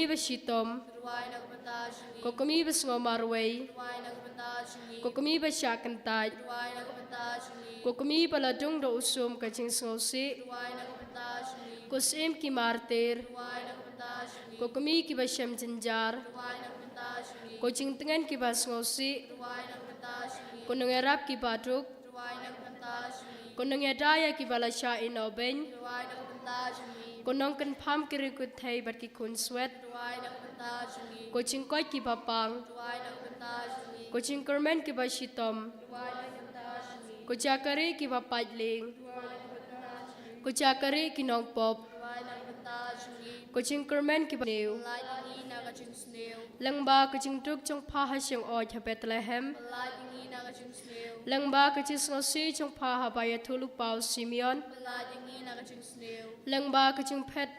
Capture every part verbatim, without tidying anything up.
ba shitom. Ruai na ka bynta jong ngi. Ko kmie ba sngew marwei. Ruai na ka bynta jong ngi. Ko kmie ba shah kyntait. Ruai na ka bynta jong ngi. Ko kmie ba la dung da u sum ka jingsngewsih. Ruai na ka bynta jong ngi. Ko syiem ki martir. Ruai na ka bynta jong ngi. Ko kmie kiba shem jynjar. Ruai na ka bynta jong ngi. Ko jingtngen kiba sngewsih. Ruai na ka bynta jong ngi. Ko nongïarap kiba duk. Ruai na ka bynta jong ngi. Ko nongïada ïa kiba la shah ïehnoh beiñ. Ruai na ka bynta jong ngi. Ko nongkynpham ki riewkynthei bad ki khunswet. Ruai na ka bynta jong ngi. Ko jingkoit kiba pang. Ruai na ka bynta jong ngi. Ko jingkyrmen kiba shitom. Ruai na ka bynta jong ngi. Ko jaka rieh kiba pait lieng. Ruai na ka bynta jong ngi. Ko jaka rieh ki nongpop. Ruai na ka bynta jong ngi. Ko jingkyrmen kiba sniew. Pynlait ïa ngi na ka jingsniew. Lyngba ka jingduk jong pha ha shyngoid ha Bethlehem. Pynlait ïa ngi na ka jingsniew. Lyngba ka jingsngewsih jong pha haba ïathuh lypa u Simeon. Pynlait ïa ngi na ka jingsniew. Lyngba ka jingphet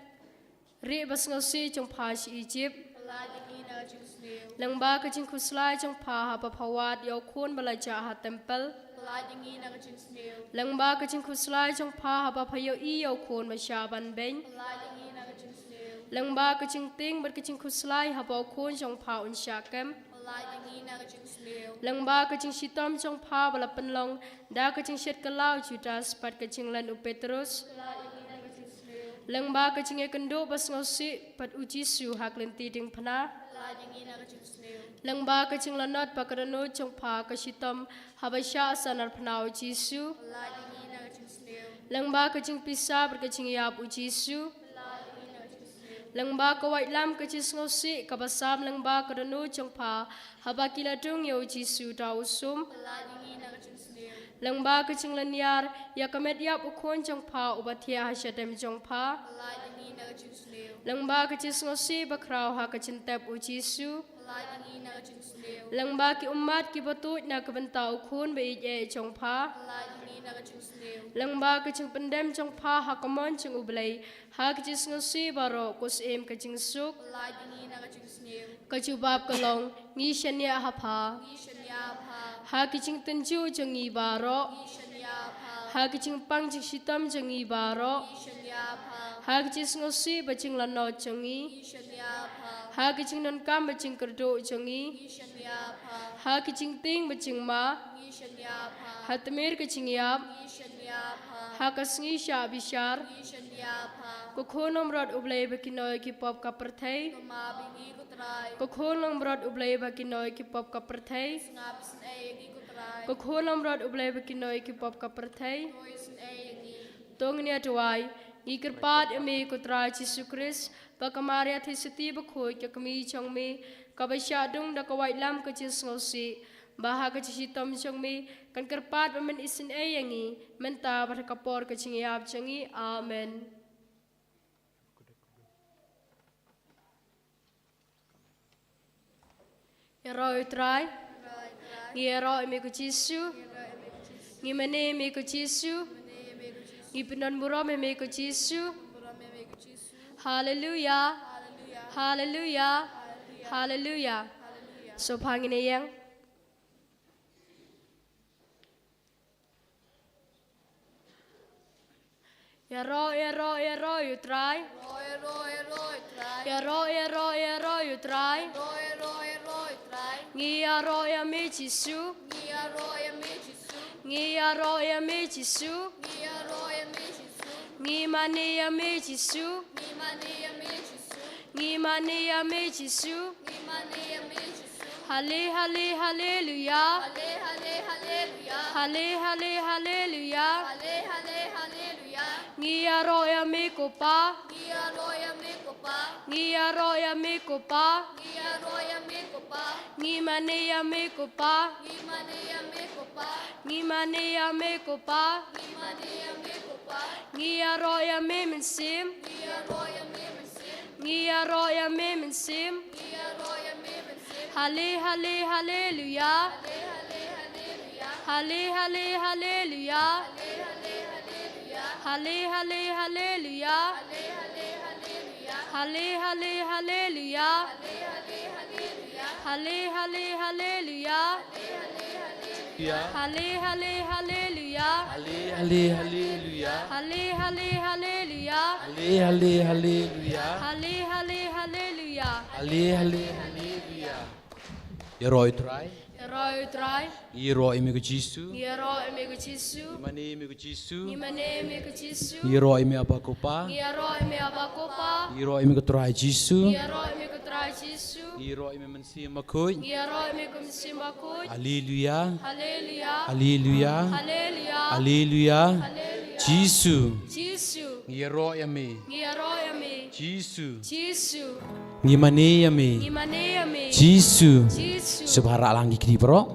rieh ba sngewsih jong pha sha Ijipt. Pynlait ïa ngi na ka jingsniew. Lyngba ka jingkhuslai jong pha haba pha wad ïa u khun ba la jah ha templ. Pynlait ïa ngi na ka jingsniew. Lyngba ka jingkhuslai jong pha haba pha ïohi ïa u khun ba shah ban beiñ. Pynlait ïa ngi na ka jingsniew. Lyngba ka jingtieng bad ka jingkhuslai haba u khun jong pha un shah kem. Pynlait ïa ngi na ka jingsniew. Lyngba ka jingshitom jong pha ba la pynlong da ka jingshet kylla u Judas bad ka jinglen u Petrus. Pynlait ïa ngi na ka jingsniew. Lyngba ka jingïakynduh ba sngewsih bad u Jisu ha ka lynti diengphna. Pynlait ïa ngi na ka jingsniew. Lyngba ka jinglanot ba ka dohnud jong pha ka shitom haba shah sahnarphna u Jisu. Pynlait ïa ngi na ka jingsniew. Lyngba ka jingpisa bad ka jingïap u Jisu. Pynlait ïa ngi na ka jingsniew. Lyngba ka waitlam ka jingsngewsih kaba sam lyngba ka dohnud jong pha haba ki la dung ïa u Jisu da u sum. Pynlait ïa ngi na ka jingsniew. Lyngba ka jinglynñiar ïa ka met ïap u khun jong pha uba thiah ha shadem jong pha. Pynlait ïa ngi na ka jingsniew. Lyngba ka jingsngewsih bakhraw ha ka jingtep u Jisu. Pynlait ïa ngi na ka jingsniew. Lyngba ki ummat kiba tuid na ka bynta u khun ba ïeit eh jong pha. Pynlait ïa ngi na ka jingsniew. Lyngba ka jingpyndem jong pha ha ka mon jong U Blei ha ka jingsngewsih baroh, ko Syiem ka jingsuk. Pynlait ïa ngi na ka jingsniew. Ka jubab ka long, ngi shaniah ha pha. Ngi shaniah ha pha. Ha ki jingtynjuh jong ngi baroh. Ngi shaniah ha pha. Ha ki jingpang jingshitom jong ngi baroh. Ngi shaniah ha pha. Ha ki jingsngewsih bad jinglanot jong ngi. Ngi shaniah ha pha. Ha ki jingdonkam bad jingkyrduh jong ngi. Ngi shaniah ha pha. Ha ki jingtieng bad jingma. Ngi shaniah ha pha. Ha tmier ka jingïap. Ngi shaniah ha pha. Ha ka sngi shah bishar. Ngi shaniah ha pha. Ko khun langbrot U Blei ba kynnoh ïa ki pop ka pyrthei. Kynmaw ïa ngi ko Trai. Ko khun langbrot U Blei ba kynnoh ïa ki pop ka pyrthei. Sngap isynei ïa ngi ko Trai. Ko khun langbrot U Blei ba kynnoh ïa ki pop ka pyrthei. Duwai isynei ïa ngi. To ngin ïa duwai. Ngi kyrpad ïa me ko Trai Jisu Khrist, ba ka Maria Theisotti bakhuid ka kmie jong me, kaba shah dung da ka waitlam ka jingsngewsih, ba ha ka jingshitom jong me kan kyrpad ba men isynei ïa ngi mynta bad ha ka por ka jingïap jong ngi. Amen. Ïaroh ïa U Trai. Ngi ïaroh ïa me ko Jisu. Ngi mane ïa me ko Jisu. Ngi pyndon burom ïa me ko Jisu. Haleluya. Haleluya. Haleluya. Sngewbha ngin ïeng. Ïaroh, ïaroh, ïaroh ïa U Trai. Ïaroh, ïaroh, ïaroh ïa U Trai. Ngi ïaroh ïa me Jisu. Ngi ïaroh ïa me Jisu. Ngi mane ïa me Jisu. Ngi mane ïa me Jisu. Hale, hale, haleluya. Hale, hale, haleluya. Ngi ïaroh ïa me ko Pa. Ngi ïaroh ïa me ko Pa. Ngi mane ïa me ko Pa. Ngi mane ïa me ko Pa. Ngi ïaroh ïa me Mynsiem. Ngi ïaroh ïa me Mynsiem. Hale, hale, haleluya. Hale, hale, haleluya. Hale, hale, haleluya. Hale, hale, haleluya. Hale, hale, haleluya. Hale, hale, haleluya. Hale, hale, haleluya. Hale, hale, haleluya. Hale, hale, haleluya. Hale, hale, haleluya. Hale, hale, haleluya. Ïaroh ïa u Trai. Ïaroh ïa u Trai. Ïaroh ïa me ko Jisu. Ïaroh ïa me ko Jisu. Ïa mane ïa me ko Jisu. Ïa mane ïa me ko Jisu. Ïaroh ïa me Aba ko Pa. Ïaroh ïa me Aba ko Pa. Ïaroh ïa me ko Trai Jisu. Ïaroh ïa me ko Trai Jisu. Ïaroh ïa me Mynsiem Bakhuid. Ïaroh ïa me ko Mynsiem Bakhuid. Haleluya. Haleluya. Haleluya. Haleluya. Haleluya. Haleluya. Jisu. Jisu. Ngi ïaroh ïa me. Ngi ïaroh ïa me. Jisu. Jisu. Ngi mane ïa me. Ngi mane ïa me. Jisu. Jisu. Sngewbha rah lang ki kti baroh.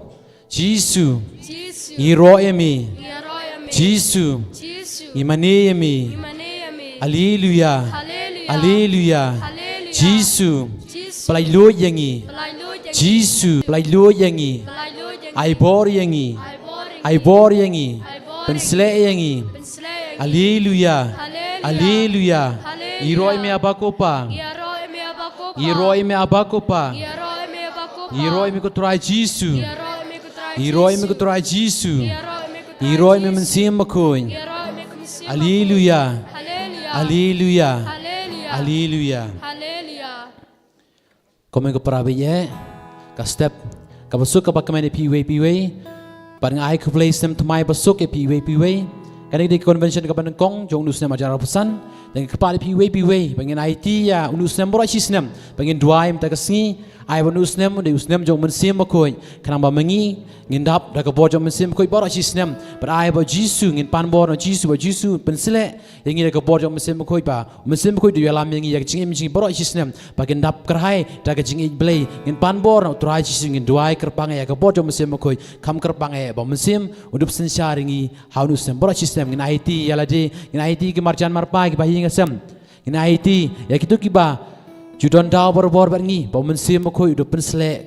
Jisu. Jisu. Ngi ïaroh ïa me. Ngi ïaroh ïa me. Jisu. Jisu. Ngi mane ïa me. Ngi mane ïa me. Haleluya. Haleluya. Haleluya. Haleluya. Jisu. Jisu. Pyllait luid ïa ngi. Pyllait luid ïa ngi. Jisu. Pyllait luid ïa ngi. Pyllait luid ïa ngi. Ai bor ïa ngi. Ai bor ïa ngi. Ai bor ïa ngi. Ai bor ïa ngi. Pynshlei ïa ngi. Pynshlei ïa ngi. Haleluya. Haleluya. Haleluya. Haleluya. Ïaroh ïa me Aba ko Pa. Ïaroh ïa me Aba ko Pa. Ïaroh ïa me Aba ko Pa. Ïaroh ïa me Aba ko Pa. Ïaroh ïa me ko Trai Jisu. Ïaroh ïa me ko Trai Jisu. Ïaroh ïa me ko Trai Jisu. Ïaroh ïa me ko Trai Jisu. Ïaroh ïa me Mynsiem Bakhuid. Ïaroh ïa me ko Mynsiem Bakhuid. Haleluya. Haleluya. Haleluya. Haleluya. Haleluya. Haleluya. Kumne ko para baieit, ka step kaba suk kaba kmen ïa phi iwei pa iwei. Bad nga ai khublei snem thymmai ba suk ïa phi iwei pa iwei. Kane ka dei ka convention kaba nyngkong jong une u snem ar hajar arphew san. Te nga kyrpad ïa phi iwei pa iwei ba ngin aiti ïa une u snem baroh shi snem ba ngin duwai mynta ka sngi. Ai ba une u snem un dei u snem jong u Mynsiem Bakhuid, khnang ba ma ngi ngin dap da ka bor jong u Mynsiem Bakhuid baroh shi snem. Bad ai ba u Jisu, ngin pan bor na u Jisu, ba u Jisu un pynshlei ïa ngi da ka bor jong u Mynsiem Bakhuid, ba u Mynsiem Bakhuid un ïalam ïa ngi ïa ka jingim jong ngi baroh shi snem, ba ngin dap kyrhai da ka jingïeit Blei. Ngin pan bor na u Trai Jisu, ngin duwai kyrpang ïa ka bor jong u Mynsiem Bakhuid, kham kyrpang eh ba u Mynsiem un dup synshar ïa ngi ha une u snem baroh shi snem. Ngin aiti ïa lade, ngin aiti ki marjan marpa, kiba ha ïing ha sem. Ngin aiti ïa kito kiba ju don daw barabor bad ngi, ba u Mynsiem Bakhuid un dup pynshlei,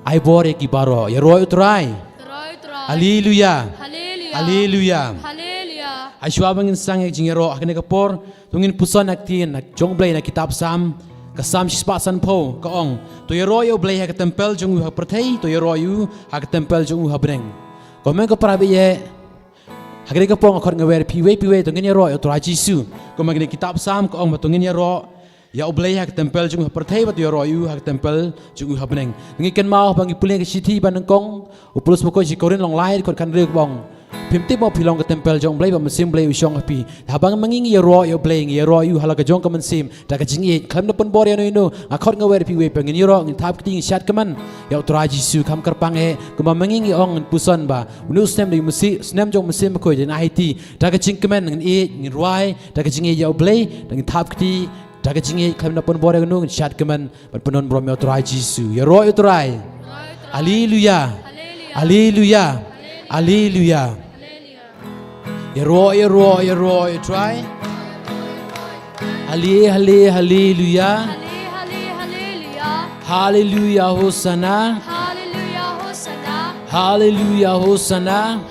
ai bor ïa ki baroh. Ïaroh ïa u Trai. Ïaroh ïa u Trai. Haleluya. Haleluya. Haleluya. Haleluya. Ai shuwa ba ngin sdang ïa ka jingïaroh ha kane ka por, to ngin puson ha ka ktien jong u Blei na ka kitab Salm, ka Salm shispah sanphew, ka ong: To ïaroh ïa u Blei ha ka templ jong u ha ka pyrthei, to ïaroh ïa u ha ka templ jong u ha bneng. Ko hynmen ko para baieit, ha kane ka por nga khot nga wer ïa phi iwei pa iwei, to ngin ïaroh ïa u Trai Jisu. Kumba kane ka kitab Salm ka ong ba to ngin ïaroh ïa u Blei ha ka templ jong u ha pyrthei, bad to ïaroh ïa u ha ka templ jong u ha bneng. Ngi kynmaw ba ngi pule ka shithi ba nyngkong u Paulus ba koit sha ki Korinth lynnong lai, dkhot khathynriew, kaba ong: Phim tip mo phi long ka templ jong u Blei, ba u Mynsiem Blei u shong ha phi? Haba ma ngi ngi ïaroh ïa u Blei, ngi ïaroh ïa u ha la ka jong ka mynsiem da ka jingïeit, khlem da pynbor ïano ïano. Nga khot nga wer ïa phi iwei pa iwei, ngin ïaroh, ngin thap kti, ngin shad kmen ïa u Trai Jisu, kham kyrpang eh. Kumba ma ngi ngi ong, ngin puson ba une u snem u dei u mynsiem, snem jong u Mynsiem Bakhuid, ngin aiti da ka jingkmen, ngin ïeit, ngin rwai da ka jingïeit ïa u Blei, da ngin thap kti da ka jingïeit, khlem da pynbor ïano, ngin shad kmen bad pyndonburom ïa u Trai Jisu. Ïaroh ïa u Trai. Haleluya. Haleluya. Haleluya. Ïaroh, ïaroh, ïaroh ïa u Trai. Hale, hale, haleluya. Haleluya, hosana. Haleluya, hosana. Haleluya, hosana.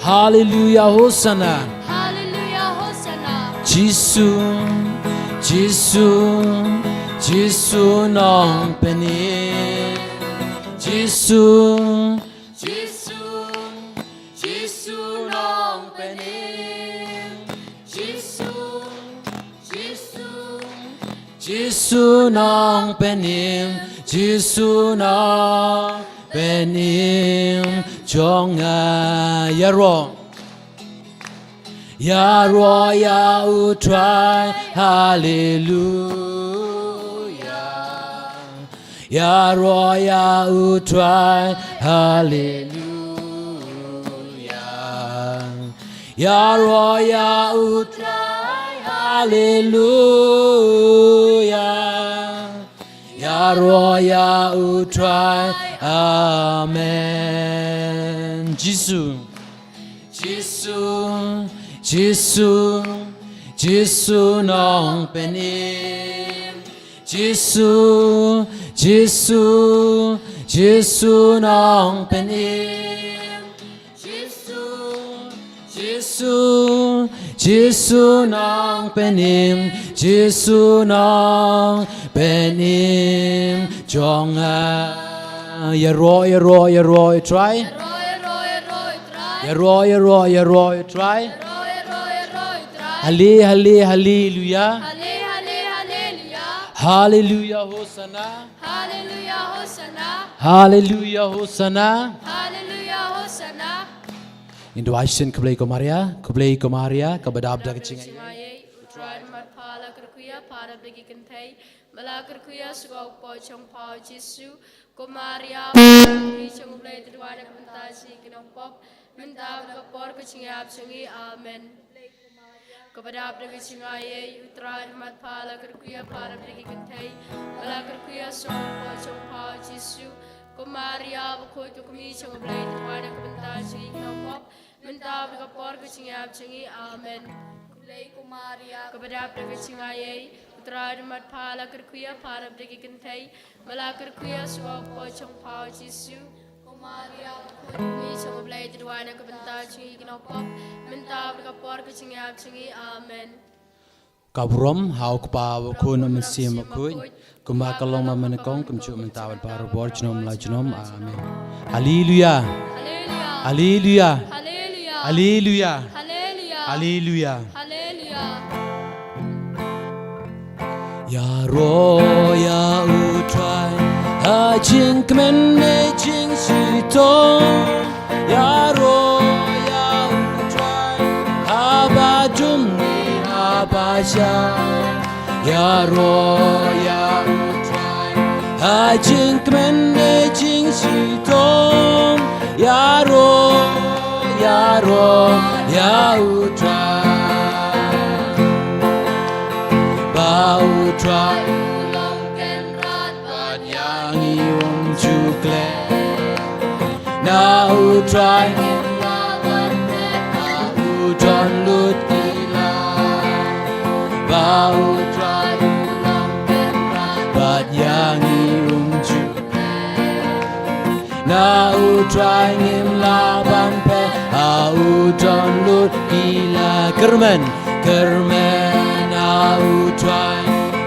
Haleluya, hosana. Haleluya, hosana. Jisu, Jisu, Jisu nongpynim. Jisu, Jisu, Jisu nongpynim. Jisu, Jisu, Jisu nongpynim, Jisu nongpynim jong nga. Ïaroh. Ïaroh ïa u Trai, haleluya. Ïaroh ïa u Trai, haleluya. Ïaroh ïa u Trai, haleluya. Ïaroh ïa u Trai, amen. Jisu. Jisu, Jisu, Jisu nongpynim. Jisu, Jisu, Jisu nongpynim. Jisu, Jisu, Jisu nongpynim, Jisu nongpynim jong nga. Ïaroh, ïaroh, ïaroh ïa u Trai. Ïaroh, ïaroh, ïaroh ïa u Trai. Hale, hale, haleluya. Hale, hale, haleluya. Haleluya, Hosanna. Haleluya, Hosanna. Haleluya, Hosanna. Haleluya, Hosanna. Ngin duwai shisien. Khublei ko Maria, khublei ko Maria, kaba dap da ka jingaiei. U Trai u don bad pha, la kyrkhu ïa pha na bynta ki kynthei, bad la kyrkhu ïa u sawdong u kpoh jong pha u Jisu. Ko Maria, kyrkhu ïa u Blei, to duwai na ka bynta jong ngi ki nongpop, mynta bad ha ka por ka jingïap jong ngi. Amen. Kaba dap da ka jingaiei, u Trai u don bad pha, la kyrkhu ïa pha na bynta ki kynthei, bad la kyrkhu ïa u sawdong u kpoh jong pha u Jisu. Ko Maria, bakhuid ka kmie jong u Blei, to duwai na ka bynta jong ngi ki nongpop, mynta bad ha ka por ka jingïap jong ngi. Amen. Khublei ko Maria. Kaba dap da ka jingaiei, u Trai u don bad pha, la kyrkhu ïa pha na bynta ki kynthei, bad la kyrkhu ïa u sawdong u kpoh jong pha u Jisu. Ko Maria, bakhuid ka kmie jong u Blei, to duwai na ka bynta jong ngi ki nongpop, mynta bad ha ka por ka jingïap jong ngi. Amen. Ka burom ha U Kpa, U Khun, U Mynsiem Bakhuid, kumba ka long mynnyngkong, kumjuh mynta bad barabor, junom la junom. Amen. Haleluya. Haleluya. Haleluya. Ïaroh ïa U Trai ha jingkmen ne jingshitom. Ïaroh ïa U Trai haba dum ne haba shai. Ïaroh ïa U Trai ha jingkmen ne jingshitom. Ïaroh, ïaroh ïa U Trai. Ba U Trai u long kynrad bad ïa ngi um ju klet. Na U Trai ngim lah ban phet, ha u don lut ki la. Ba U Trai u long kynrad bad ïa ngi um ju klet. Na U Trai ngim lah ban phet, ha u don lut ki la. Kyrmen, kyrmen ha U Trai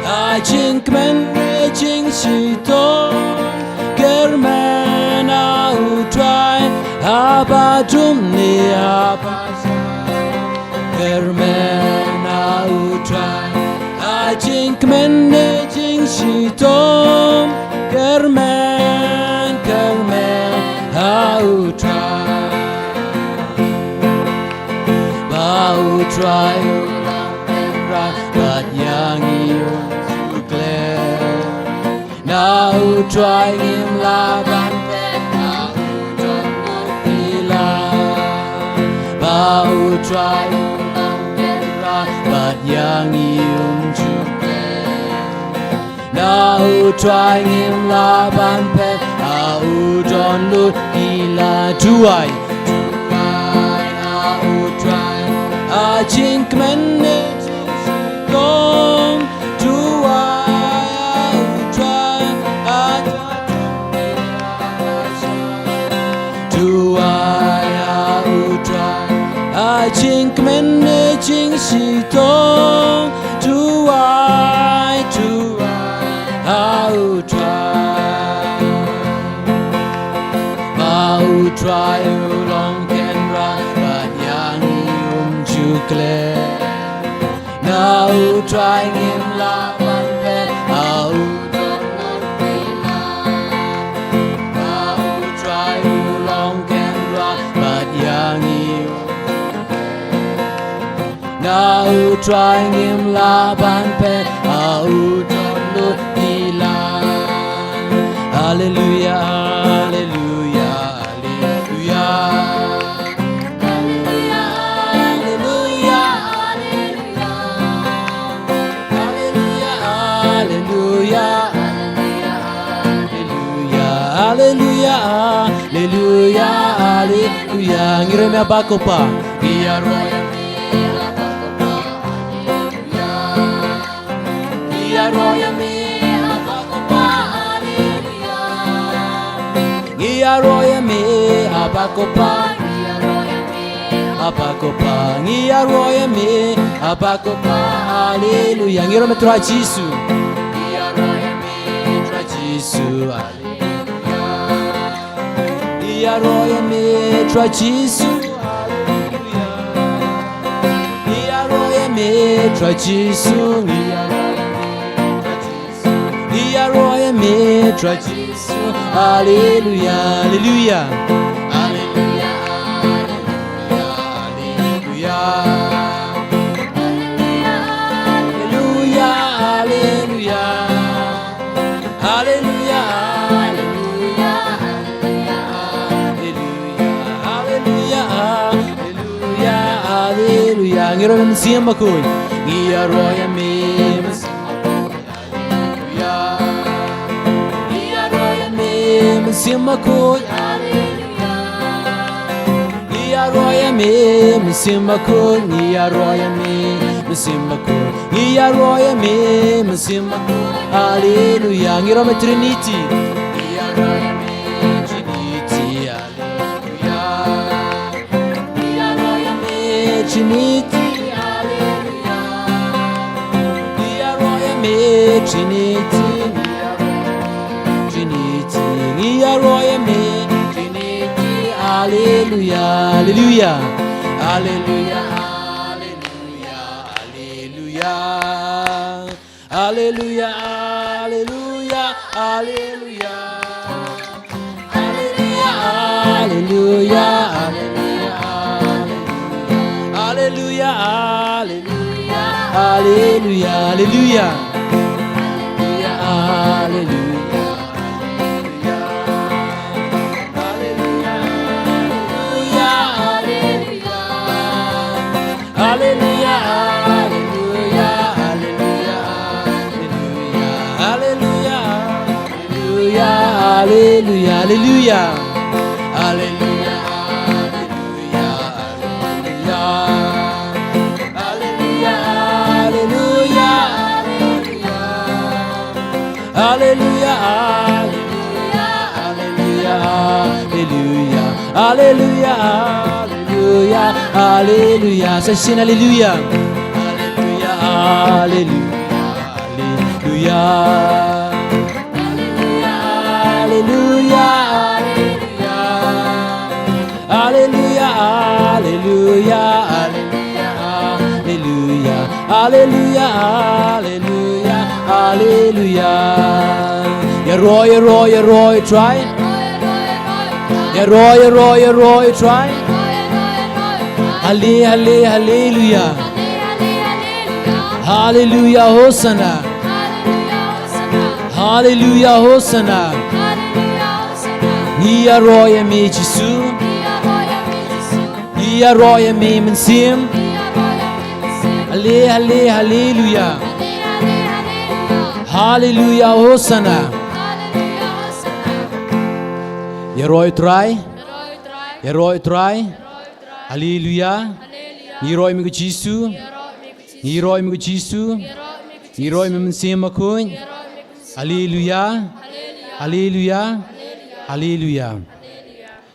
ha jingkmen ne jingshitom. Kyrmen ha U Trai haba dum ne haba shai. Kyrmen ha U Trai ha jingkmen ne jingshitom. Kyrmen, kyrmen ha U Trai. Ba U Trai u long kynrad bad ïa ngi um ju klet. Na U Trai ngim lah ban phet, ha u don lut ki la. Ba U Trai u long kynrad bad ïa ngi um ju klet. Na U Trai ngim lah ban phet, ha u don lut ki la. Duwai, duwai ha U Trai ha jingkmen ne jingshitom. Duwai ha U Trai ha Duwai ha U Trai ha jingkmen ne jingshitom. Duwai, duwai ha U Trai. Ba U Trai u long kynrad bad ïa ngi um ju klet. Na U Trai ngim lah ban phet, ha u don lut ki la. Ba U Trai u long kynrad bad ïa ngi um ju klet. Na U Trai ngim lah ban phet, ha u don lut ki la. Haleluya, haleluya, haleluya. Haleluya, haleluya, haleluya. Haleluya, haleluya, haleluya. Haleluya, haleluya, haleluya, haleluya. Ngi ïaroh ïa me Abba ko Pa. Ngi ïaroh ïa me Abba ko Pa. Haleluya. Ngi ïaroh ïa me Abba ko Pa. Haleluya. Ngi ïaroh ïa me Abba ko Pa. Ngi ïaroh ïa me Abba ko Pa. Ngi ïaroh ïa me Abba ko Pa. Haleluya. Ngi ïaroh ïa me Trai Jisu. Ngi ïaroh ïa me Trai Jisu. Haleluya. Ngi ïaroh ïa me Trai Jisu. Haleluya. Ngi ïaroh ïa me Trai Jisu. Ngi ïaroh ïa me Trai Jisu. Trai Jisu. Haleluya, haleluya. Haleluya, haleluya, haleluya. Haleluya, haleluya. Haleluya, haleluya, haleluya, haleluya, haleluya, haleluya. Ngi ïaroh ïa me Mynsiem Bakhuid. Ngi ïaroh ïa me Mynsiem Bakhuid. Haleluya. Ngi ïaroh ïa me Mynsiem Bakhuid. Haleluya. Ngi ïaroh ïa me Mynsiem Bakhuid, ngi ïaroh ïa me Mynsiem Bakhuid, ngi ïaroh ïa me Mynsiem Bakhuid. Haleluya. Ngi ïaroh ïa me Trinity. Ngi ïaroh ïa me Trinity. Haleluya. Ngi ïaroh ïa me Trinity. Haleluya. Ngi ïaroh ïa me Trinity. Ngi ïaroh Trinity, ngi ïaroh ïa me Trinity. Haleluya, haleluya. Haleluya, haleluya, haleluya. Haleluya, haleluya, haleluya. Haleluya, haleluya, haleluya, haleluya. Haleluya, haleluya, haleluya, haleluya. Haleluya, haleluya, haleluya. Haleluya, haleluya, haleluya. Haleluya, haleluya, haleluya, haleluya. Haleluya, haleluya, haleluya. Haleluya, haleluya, haleluya. Haleluya, haleluya, haleluya. Haleluya, haleluya, haleluya, haleluya. Haleluya, haleluya, haleluya. Sa shisien haleluya. Haleluya, haleluya, haleluya. Haleluya, haleluya, haleluya. Haleluya, haleluya, haleluya, haleluya. Haleluya, haleluya, haleluya. Ïaroh, ïaroh, ïaroh ïa u Trai. Ïaroh, ïaroh, ïaroh ïa u Trai. Hale, hale, haleluya. Haleluya, hosana. Haleluya, hosana. Ngi ïaroh ïa me Jisu. Ngi ïaroh ïa me Mynsiem. Hale, hale, haleluya. Haleluya, hosana. Ïaroh ïa u Trai. Ïaroh ïa u Trai. Haleluya. Ngi ïaroh ïa me ko Jisu. Ngi ïaroh ïa me ko Jisu. Ngi ïaroh ïa me Mynsiem Bakhuid. Haleluya. Haleluya. Haleluya.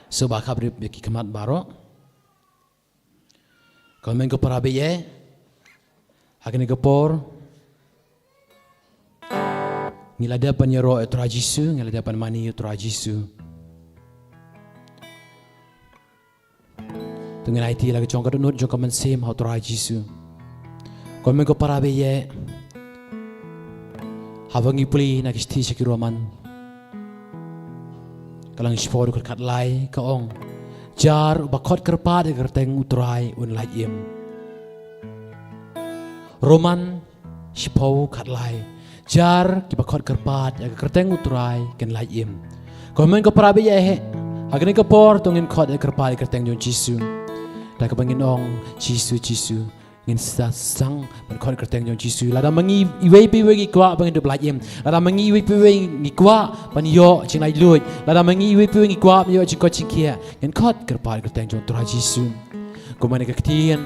Sngewbha khapbrip ïa ki khmat baroh. Ko hynmen ko para baieit, ha kane ka por ngi la dep ban ïaroh ïa u Trai Jisu, ngi la dep ban mane ïa u Trai Jisu. To ngin aiti la ka jong ka dohnud jong ka mynsiem ha u Trai Jisu. Ko hynmen ko para baieit, haba ngi pule na ka shithi sha ki Roman, ka lynnong shiphew dkhot khatlai ka ong: Jar uba khot kyrpad ïa ka kyrteng u Trai un lait im. Roman shiphew khatlai. Jar kiba khot kyrpad ïa ka kyrteng u Trai kin lait im. Ko hynmen ko para baieit, ha kane ka por to ngin khot ïa kyrpad ïa ka kyrteng jong Jisu. Da kaba ngin ong: Jisu, Jisu. Ngin sa sdang ban khot ïa ka kyrteng jong Jisu. Lada ma ngi iwei pa iwei ngi kwah ba ngin dup lait im, lada ma ngi iwei pa iwei ngi kwah ban ïoh jinglaitluid, lada ma ngi iwei pa iwei ngi kwah ban ïoh jingkoit jingkhiah, ngin khot kyrpad ïa ka kyrteng jong u Trai Jisu. Kumne ka ktien,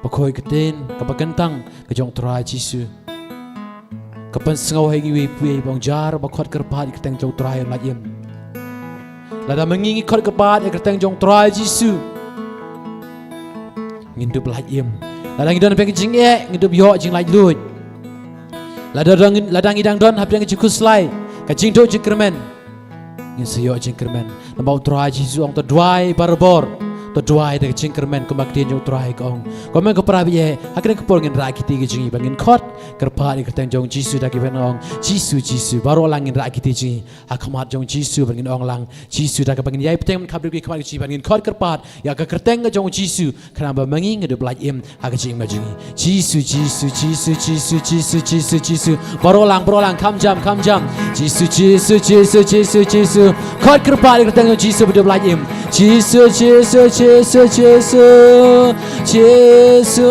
bakhuid ktien kaba kyntang ka jong u Trai Jisu, ka pynsngew ha ngi iwei pa iwei ba ong: Jar uba khot kyrpad ïa ka kyrteng jong u Trai un lait im. Lada ma ngi ngi khot kyrpad ïa ka kyrteng jong u Trai Jisu, ngin dup lait im. Lada ngi don ha ka jingeh, ngin dup ïoh jinglaitluid. Lada dang, lada ngi dang don hapdeng ka jingkhuslai, ka jingduh jingkyrmen, ngin sa ïoh jingkyrmen. Namar u Trai Jisu ong: To duwai barabor, to duwai da ka jingkyrmen, kumba ka ktien jong u Trai ka ong. Ko hynmen ko para baieit, ha kane ka por ngin rah kti ka jong ngi ba ngin khot Kyrpad ïa ka kyrteng jong Jisu da kaba ngin ong, Jisu, Jisu. Baroh lang ngin rah kti jingim ha khmat jong Jisu bad ngin ong lang, Jisu, da kaba ngin ïai bteng ban khapbriew ki khmat jong Jisu bad ngin khot kyrpad ïa ka kyrteng ka jong Jisu, khnang ba ma ngi ngin dup lait im ha ka jingim jong ngi. Jisu, Jisu, Jisu, Jisu, Jisu, Jisu, Jisu. Baroh lang, baroh lang, kham jam, kham jam. Jisu, Jisu, Jisu, Jisu, Jisu. Khot kyrpad ïa ka kyrteng jong Jisu ba dup lait im. Jisu, Jisu, Jisu, Jisu. Jisu,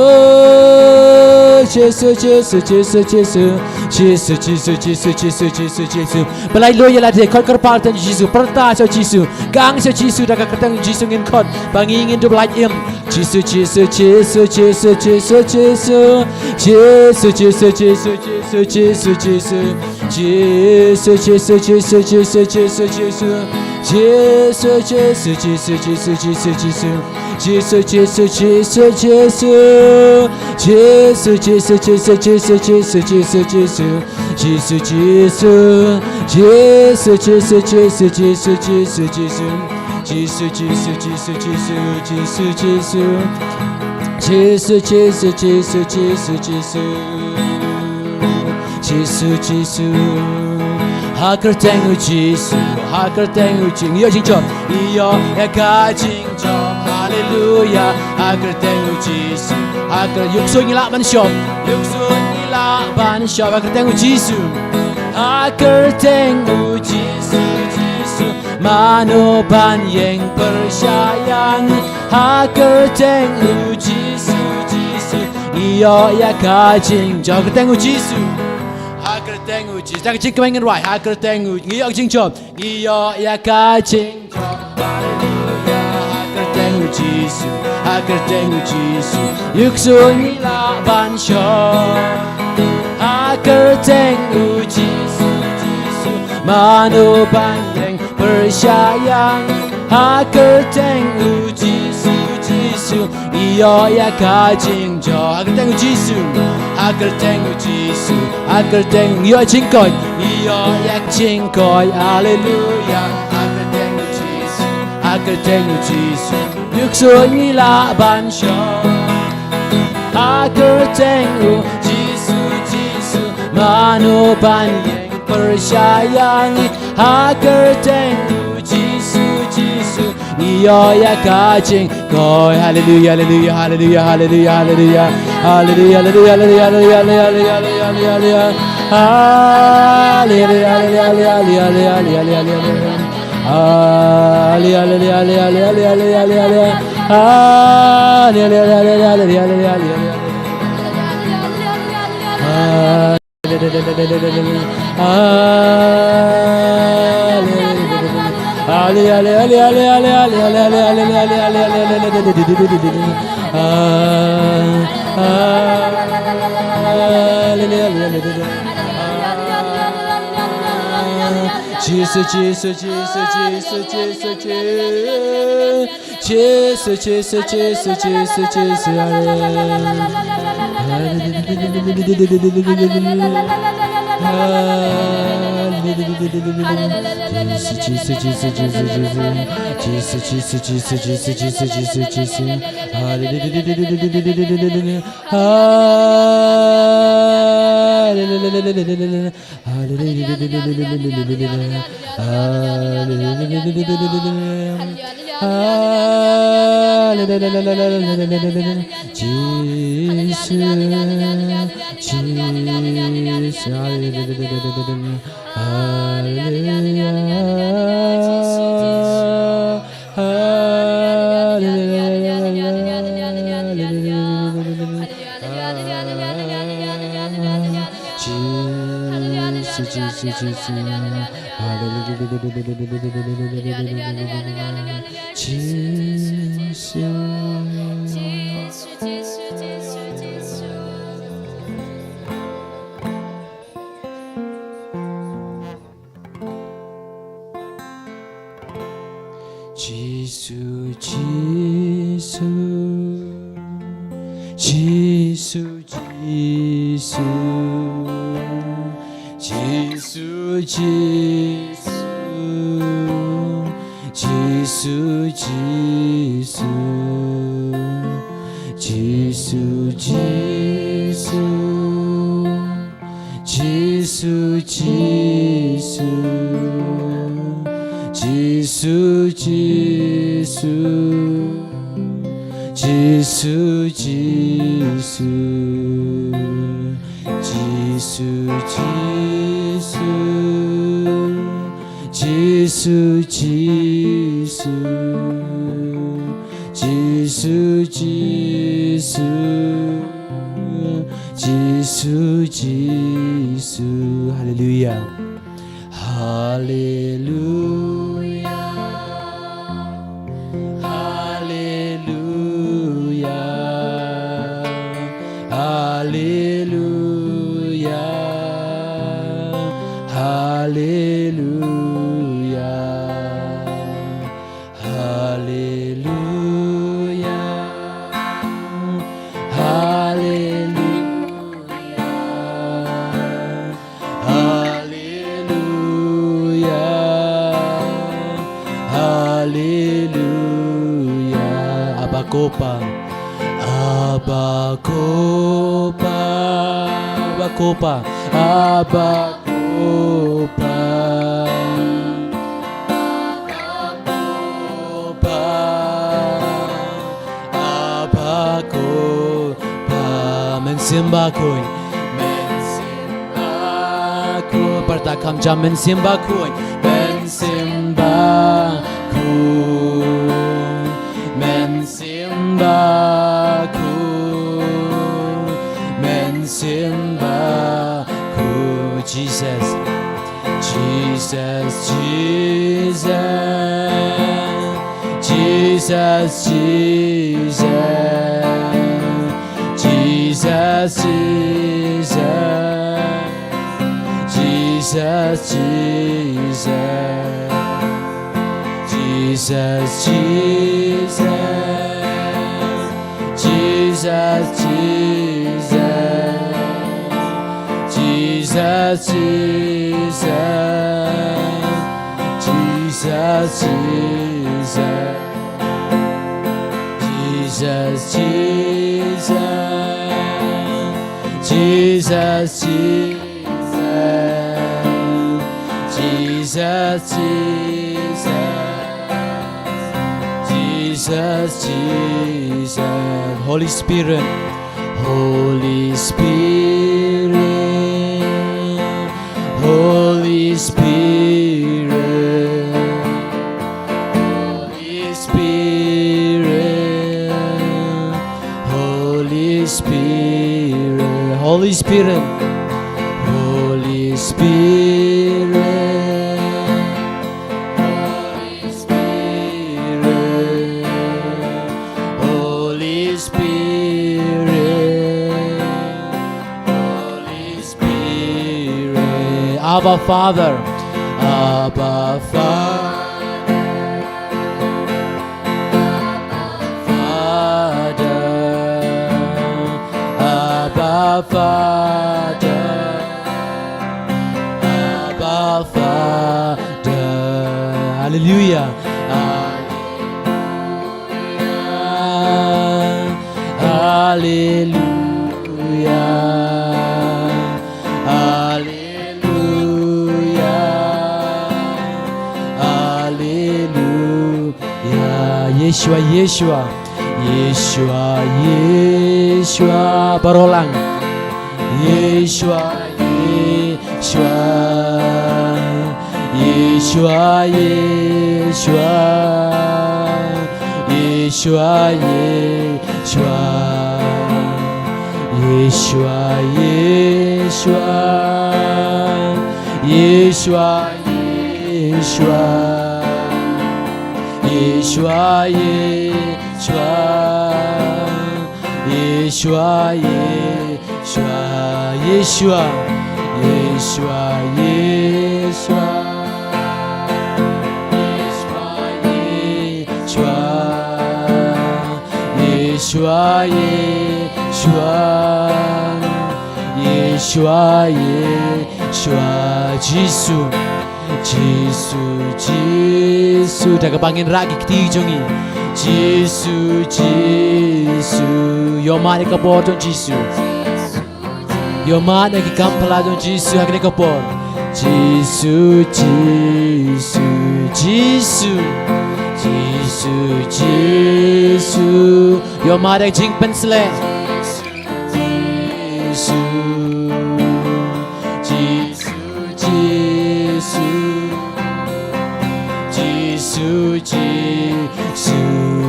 Jisu, Jisu, Jisu, Jisu. Jisu, Jisu, Jisu, Jisu, Jisu, Jisu. Ba lait luid ïa lade, khot kyrpad ïa ka kyrteng Jisu, pyrta sha Jisu, kang sha Jisu, da ka kyrteng Jisu ngin khot ba ngi ngin dup lait im. Jisu, Jisu, Jisu, Jisu, Jisu, Jisu. Jisu, Jisu, Jisu, Jisu, Jisu, Jisu. Jisu, Jisu, Jisu, Jisu, Jisu, Jisu. Jisu, Jisu, Jisu, Jisu, Jisu, Jisu. Jisu, Jisu, Jisu, Jisu. Jisu, Jisu, Jisu, Jisu, Jisu, Jisu, Jisu. Jisu, Jisu. Jisu, Jisu, Jisu, Jisu, Jisu, Jisu. Jisu, Jisu, Jisu, Jisu, Jisu, Jisu. Jisu, Jisu, Jisu, Jisu, Jisu. Jisu, Jisu. Ha ka kyrteng u Jisu, ha ka kyrteng u Jisu. Ïa jingjop, ïa, ïa ka jingjop. Haleluya. Ha ka kyrteng u Jisu. Ha ka, ïoh ksuid ngi lah ban shong. Ïoh ksuid ngi lah ban shong. Ha ka kyrteng u Jisu. Ha ka kyrteng u Jisu, Jisu. Mano ban ïeng pyrshah ïa ngi? Ha ka kyrteng u Jisu, Jisu. Ngi ïoh ïa ka jingjop. Ha ka kyrteng u Jisu. Ha ka kyrteng u Jisu. Da ka jingkmen ngin rwai. Ha ka kyrteng u, ngi ïoh jingjop. Ngi ïoh ïa ka jingjop. Haleluya. Ha ka kyrteng u Jisu. Ha ka kyrteng u Jisu. Ïoh ksuid ngi lah ban shong. Ha ka kyrteng u Jisu, Jisu. Mano ban ïeng pyrshah ïa ngi? Ha ka kyrteng u Jisu, Jisu. Ngi ïoh ïa ka jingjop. Ha ka kyrteng u Jisu. Ha ka kyrteng u Jisu. Ha ka kyrteng, ngi ïoh jingkoit. Ngi ïoh ïa jingkoit. Haleluya. Ha ka kyrteng u Jisu. Ha ka kyrteng u Jisu. Ïoh ksuid ngi lah ban shong. Ha ka kyrteng u Jisu, Jisu. Mano ban ïeng pyrshah ïa ngi? Ha ka kyrteng u Jisu, Jisu. Ngi ïoh ïa ka jingkoit. Haleluya, haleluya, haleluya, haleluya, haleluya. Haleluya, haleluya, haleluya, haleluya, haleluya, haleluya. Haleluya, haleluya, haleluya, haleluya, haleluya. Haleluya, haleluya, haleluya, haleluya, haleluya. Haleluya, haleluya, haleluya, haleluya, haleluya, haleluya. Jisu, Jisu, Jisu, Jisu, Jisu, Jisu. Jisu, Jisu, Jisu, Jisu, Jisu. Jisu, Jisu, Jisu, Jisu, Jisu. Jisu, Jisu, Jisu, Jisu, Jisu, Jisu, Jisu. Hallelujah. Hallelujah. Hallelujah. Hallelujah. Jisu, Jisu. Hallelujah. Hallelujah. Jisu, Jisu, Jisu. Hallelujah. Jisu. Jisu, Jisu. Jisu, Jisu. Jisu, Jisu. Jisu, Jisu. Jisu, Jisu. Jisu, Jisu, Jisu, Jisu, Jisu, Jisu, Jisu, Jisu, Jisu, Jisu, Jisu, Jisu, Jisu. Haleluya. Haleluya. Haleluya. Haleluya. Haleluya. Haleluya. Haleluya. Haleluya. Haleluya. Abba Kopa. Abba Kopa. Abba Kopa. Abba Kopa. Abba Kopa. Abba Kopa. Men symbai khuid. Men symbai khuid. Pyrta kham jam, men symbai khuid. Men symbai khuid. Men symbai khuid. Men symbai khuid. Jesus. Jesus, Jesus, Jesus, Jesus, Jesus, Jesus, Jesus, Jesus, Jesus, Jesus. Jesus, Jesus. Jesus, Jesus. Jesus, Jesus. Jesus, Jesus. Jesus, Jesus. Jesus, Jesus. Jesus, Jesus. Holy Spirit. Holy Spirit. Holy Spirit. Holy Spirit. Holy Spirit. Holy Spirit. Holy Spirit. Holy Spirit. Holy Spirit. Holy Spirit. Abba Father. Abba Father. Father, Abba Father, Abba Father. Hallelujah. Hallelujah. Hallelujah. Hallelujah. Hallelujah. Yeshua, Yeshua. Yeshua, Yeshua. Baroh lang. Yeshua, Yeshua. Yeshua, Yeshua. Yeshua, Yeshua. Yeshua, Yeshua. Yeshua, Yeshua. Yeshua, Yeshua. Yeshua, Yeshua. Yeshua, Yeshua. Yeshua, Yeshua. Yeshua, Yeshua. Yeshua, Yeshua. Jisu. Jisu, Jisu. Da kaba ngin rah ki kti jong ngi. Jisu, Jisu. Ïohmad ïa ka bor jong Jisu. Ïohmad ïa ki kam phylla jong Jisu ha kane ka por. Jisu, Jisu, Jisu, Jisu, Jisu. Ïohmad ïa ka jingpynshlur. Jisu, Jisu, Jisu, Jisu, Jisu.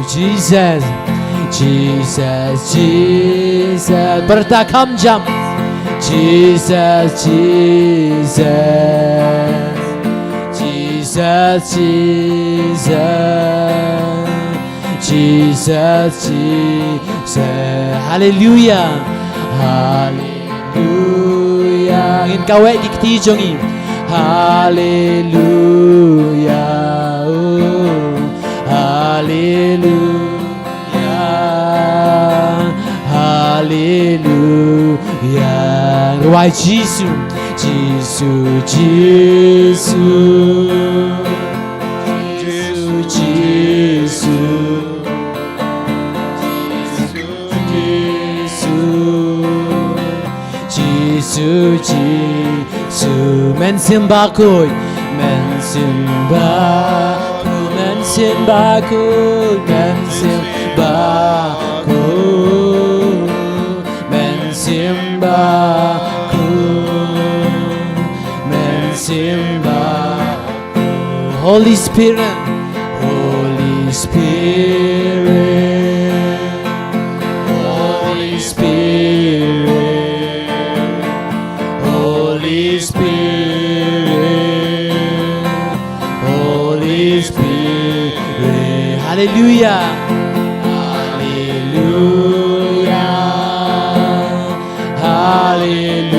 Jesus, Jesus, Jesus. Pyrta kham jam. Jesus, Jesus, Jesus, Jesus, Jesus, Jesus. Hallelujah, hallelujah. Ngin kaweh ki kti jong ngi. Hallelujah, oh, hallelujah, hallelujah. Rwai Jisu, Jisu, Jisu, Jisu, Jisu, Jisu, Jisu, Jisu, Jisu. Mynsiem Bakhuid, Mynsiem Bakhuid, Mynsiem Bakhuid, Mynsiem Bakhuid, Mynsiem Bakhuid, Mynsiem Bakhuid. Holy Spirit, Holy Spirit, Holy Spirit, Holy Spirit, Holy Spirit. Hallelujah, hallelujah, hallelujah.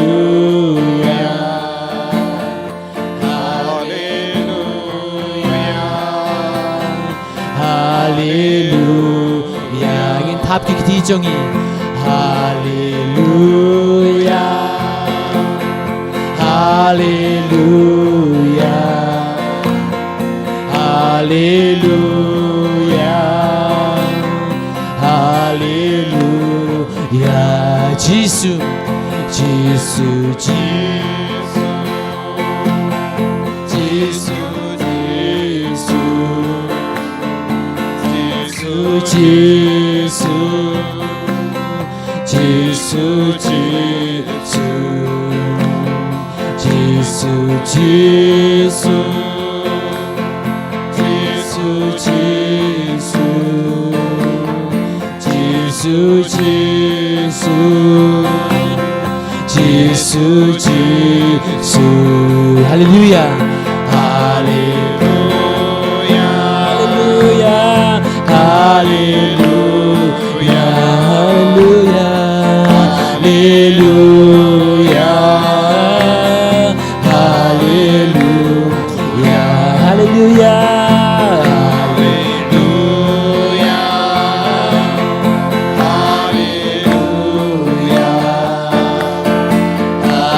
Hallelujah. Hallelujah. Ngin thap ki kti jong ngi. Hallelujah. Hallelujah. Hallelujah. Hallelujah. Jisu, Jisu, Jisu. Jisu, Jisu, Jisu, Jisu, Jisu, Jisu, Jisu, Jisu, Jisu. Jisu, Jisu, Jisu, Jisu. Hallelujah. Hallelujah. Hallelujah. Hallelujah. Hallelujah. Hallelujah. Hallelujah.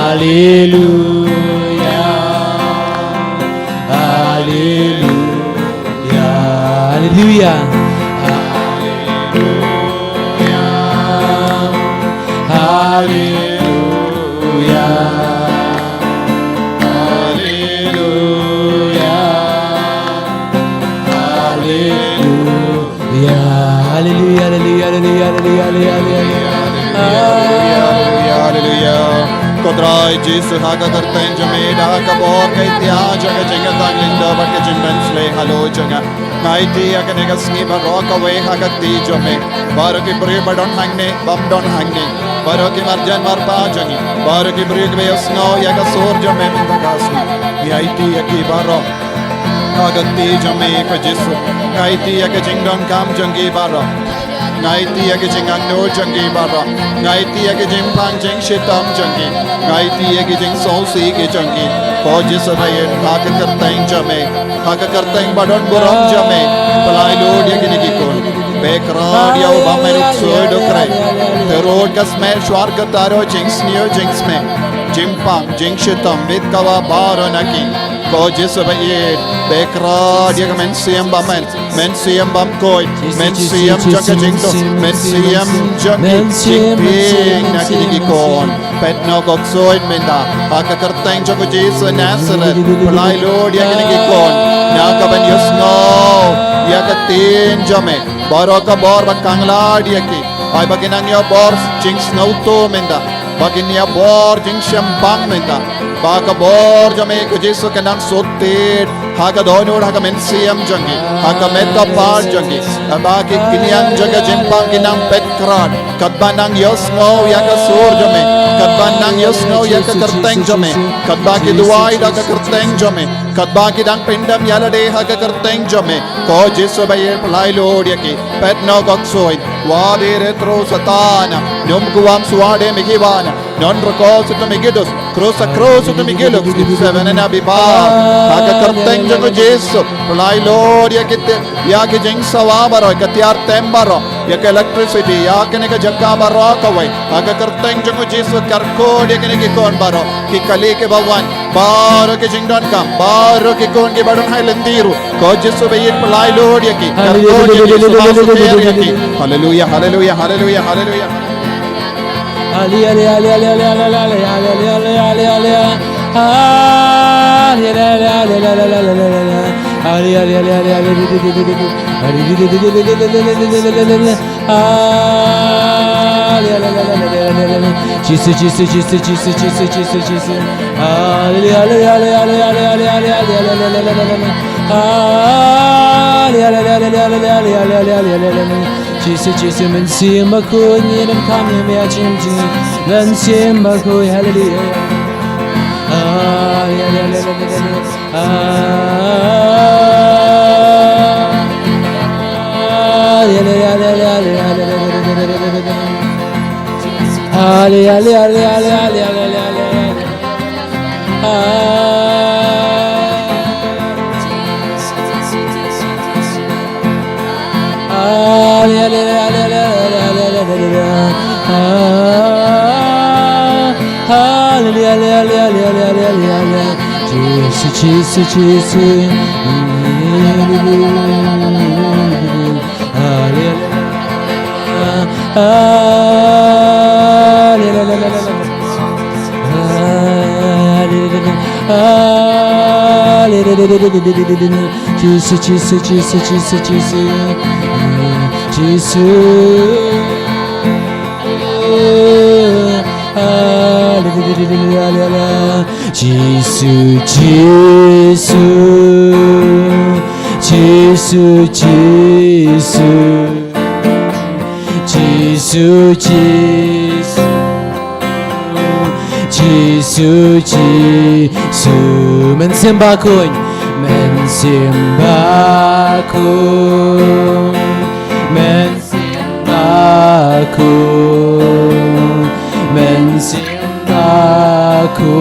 Hallelujah. Hallelujah. Hallelujah. Hallelujah. Hallelujah. Hallelujah. Hallelujah. Hallelujah, hallelujah, hallelujah. Ko Trai Jisu, ha ka kyrteng jong me da ka bor ka ïaid jong ka jingïatang lyngdoh bad ka jingpynshlei halor jong nga. Nga aiti ïa kane ka sngi baroh kawei ha ka kti jong me. Baroh ki briew ba don hangne, bym don hangne. Baroh ki marjan marpa jong ngi. Baroh ki briew kiba ïohsngew ïa ka sur jong me mynta ka sngi. Nga aiti ïa ki baroh ha ka kti jong me ko Jisu. Nga aiti ïa ka jingdonkam jong ki baroh. Nga aiti ïa ka jingangnud jong ki baroh. Nga aiti ïa ka jingpang jingshitom jong ki. Nga aiti ïa ka jingsngewsih ki jong ki. Ko Jisu ba ïeit, ha ka kyrteng jong me, ha ka kyrteng ba don burom jong me, pynlait lut ïa kine ki khun. Pynkylla ïa u bym ai nuksa u duk kreh. Tyrud ka smet shuwa ka taro jingsniew jingsmet. Jingpang jingshitom bit kawa baroh na ki. Ko Jisu ba ïeit, ba kyrpad ïa ka mynsiem bymman, mynsiem bymkhuid, mynsiem jong ka jingduh, mynsiem jong ki jingpyni na kine ki khun. Peit noh ko ksuid mynta ha ka kyrteng jong u Jisu Nasaret. Pynlait lut ïa kine ki khun na ka ban ïohsngew ïa ka ktien jong me. Baroh ka bor ba khang lad ïa ki. Ai ba kin nang ïoh bor jingsngewthuh mynta. Ba kin ïoh bor jingshemphang mynta. Ba ka bor jong me ko Jisu kan nang sut tied ha ka dohnud ha ka mynsiem jong ki, ha ka met ka phad jong ki. Ba ki khñiang jong ka jingpang kin nang peit krat. Katba nang ïohsngew ïa ka sur jong me, katba nang ïohsngew ïa ka kyrteng jong me, katba ki duwai da ka kyrteng jong me, katba ki dang pyndem ïa lade ha ka kyrteng jong me. Ko Jisu ba ïeit, pynlait lut ïa ki. Peit noh ko ksuid. Wadi retro Satan. Num kuam suade me ki wan. Non roko sutu me gidus. Krus a krus sutu me giluk. Ip seven and abi ba. Ha ka kyrteng jong u Jisu. Pynlait lut ïa ki te, ïa ki jingsawa baroh, ka tiar tem baroh, ïa ka electricity, ïa kane ka jaka baroh kawei. Ha ka kyrteng jong u Jisu kyrkhu ïa kine ki khun baroh. Ki kali ki ba wan. Baroh ki jingdonkam, baroh ki khun ki ba don ha lynti ruh. Ko Jisu ba ïeit, pynlait lut ïa ki. Kyrkhu ïa ki, sumar sumar ïa ki. Haleluya, haleluya, haleluya, haleluya. Jisu, Jisu, Jisu, Jisu, Jisu, Jisu, Jisu. Haleluya, haleluya, haleluya. Jisu, Jisu, Mynsiem Bakhuid, ngi donkam ïa me ha jingim jong ngi. Mynsiem Bakhuid, haleluya. Haleluya. Jisu, Jisu, Jisu, Jisu, Jisu. Jisu. Jisu, Jisu. Jisu, Jisu. Jisu, Jisu. Jisu, Jisu. Mynsiem Bakhuid. Mynsiem Bakhuid. Mynsiem Bakhuid. Mynsiem Bakhuid.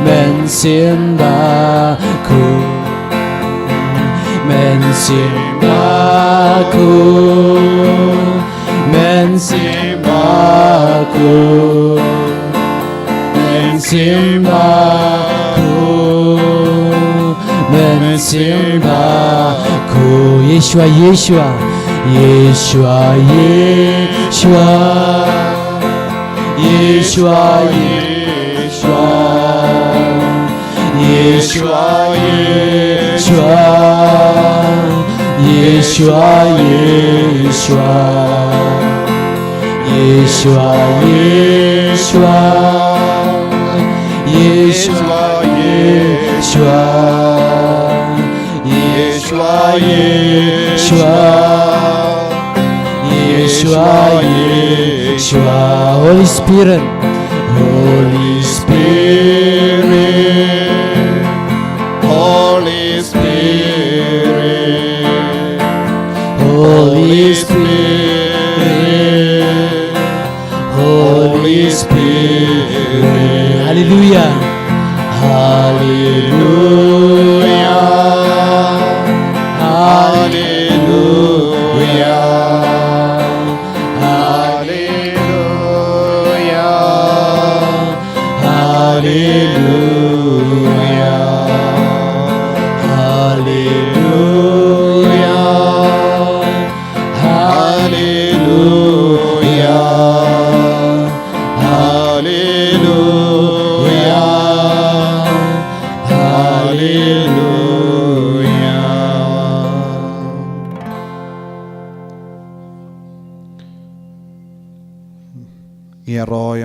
Mynsiem Bakhuid. Mynsiem Bakhuid. Mynsiem Bakhuid. Mynsiem Bakhuid. Mynsiem Bakhuid. Yeshua, Yeshua. Yeshua, Yeshua. Yeshua, Yeshua. Yeshua, Yeshua. Yeshua, Yeshua. Yeshua, Yeshua. Yeshua, Yeshua. Yeshua, Yeshua. Yeshua, Yeshua. Holy Spirit. Holy Spirit. Holy Spirit. Holy Spirit. Holy Spirit. Hallelujah. Hallelujah. Hallelujah. Hallelujah. Hallelujah.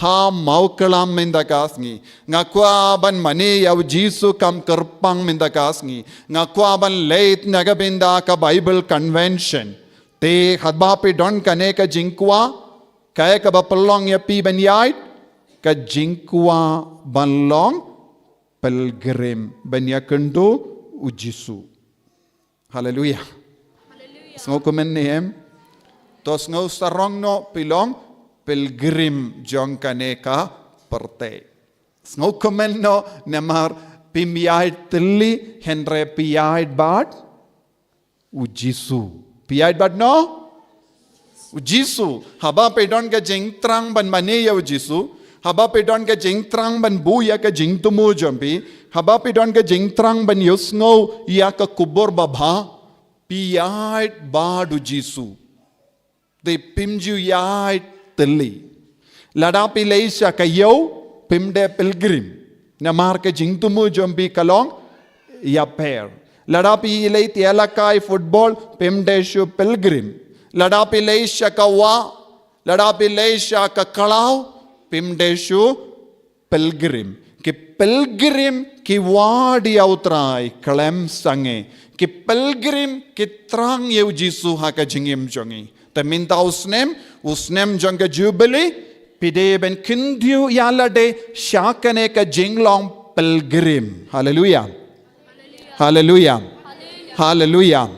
Ha mawklam mynta ka sngi. Nga kwah ban mane ïa u Jisu kam kyrpang mynta ka sngi. Nga kwah ban leit na ka bynta ka Bible Convention. Te haba phi don kane ka jingkwah, kaei kaba pynlong ïa phi ban ïaid, ka jingkwah ban long pilgrim ban ïakynduh u Jisu. Haleluia. Sngewkmen ne em? To sngewsarong noh phi long pilgrim jong kane ka pyrthei. Sngewkmen noh namar phim ïaid tylli hynrei phi ïaid bad u Jisu. Phi ïaid bad no? U Jisu. Haba phi don ka jingthrang ban mane ïa u Jisu. Haba phi don ka jingthrang ban buh ïa ka jingthmu jong phi. Haba phi don ka jingthrang ban ïohsngew ïa ka khubor babha. Phi ïaid bad u Jisu. Te phim ju ïaid tylli. Lada phi leit sha ka ïew, phim dei pilgrim. Namar ka jingthmu jong phi ka long ïapher. Lada phi leit ïalehkai football, phim dei shu pilgrim. Lada phi leit sha ka wah, lada phi leit sha ka khlaw, phim dei shu pilgrim. Ki pilgrim ki wad ïa u Trai khlem sangeh. Ki pilgrim ki thrang ïa u Jisu ha ka jingim jong ngi. Te mynta u snem, u snem jong ka Jubili, phi dei ban kyntiew ïa lade sha kane ka jinglong pilgrim. Haleluia. Haleluia. Haleluia.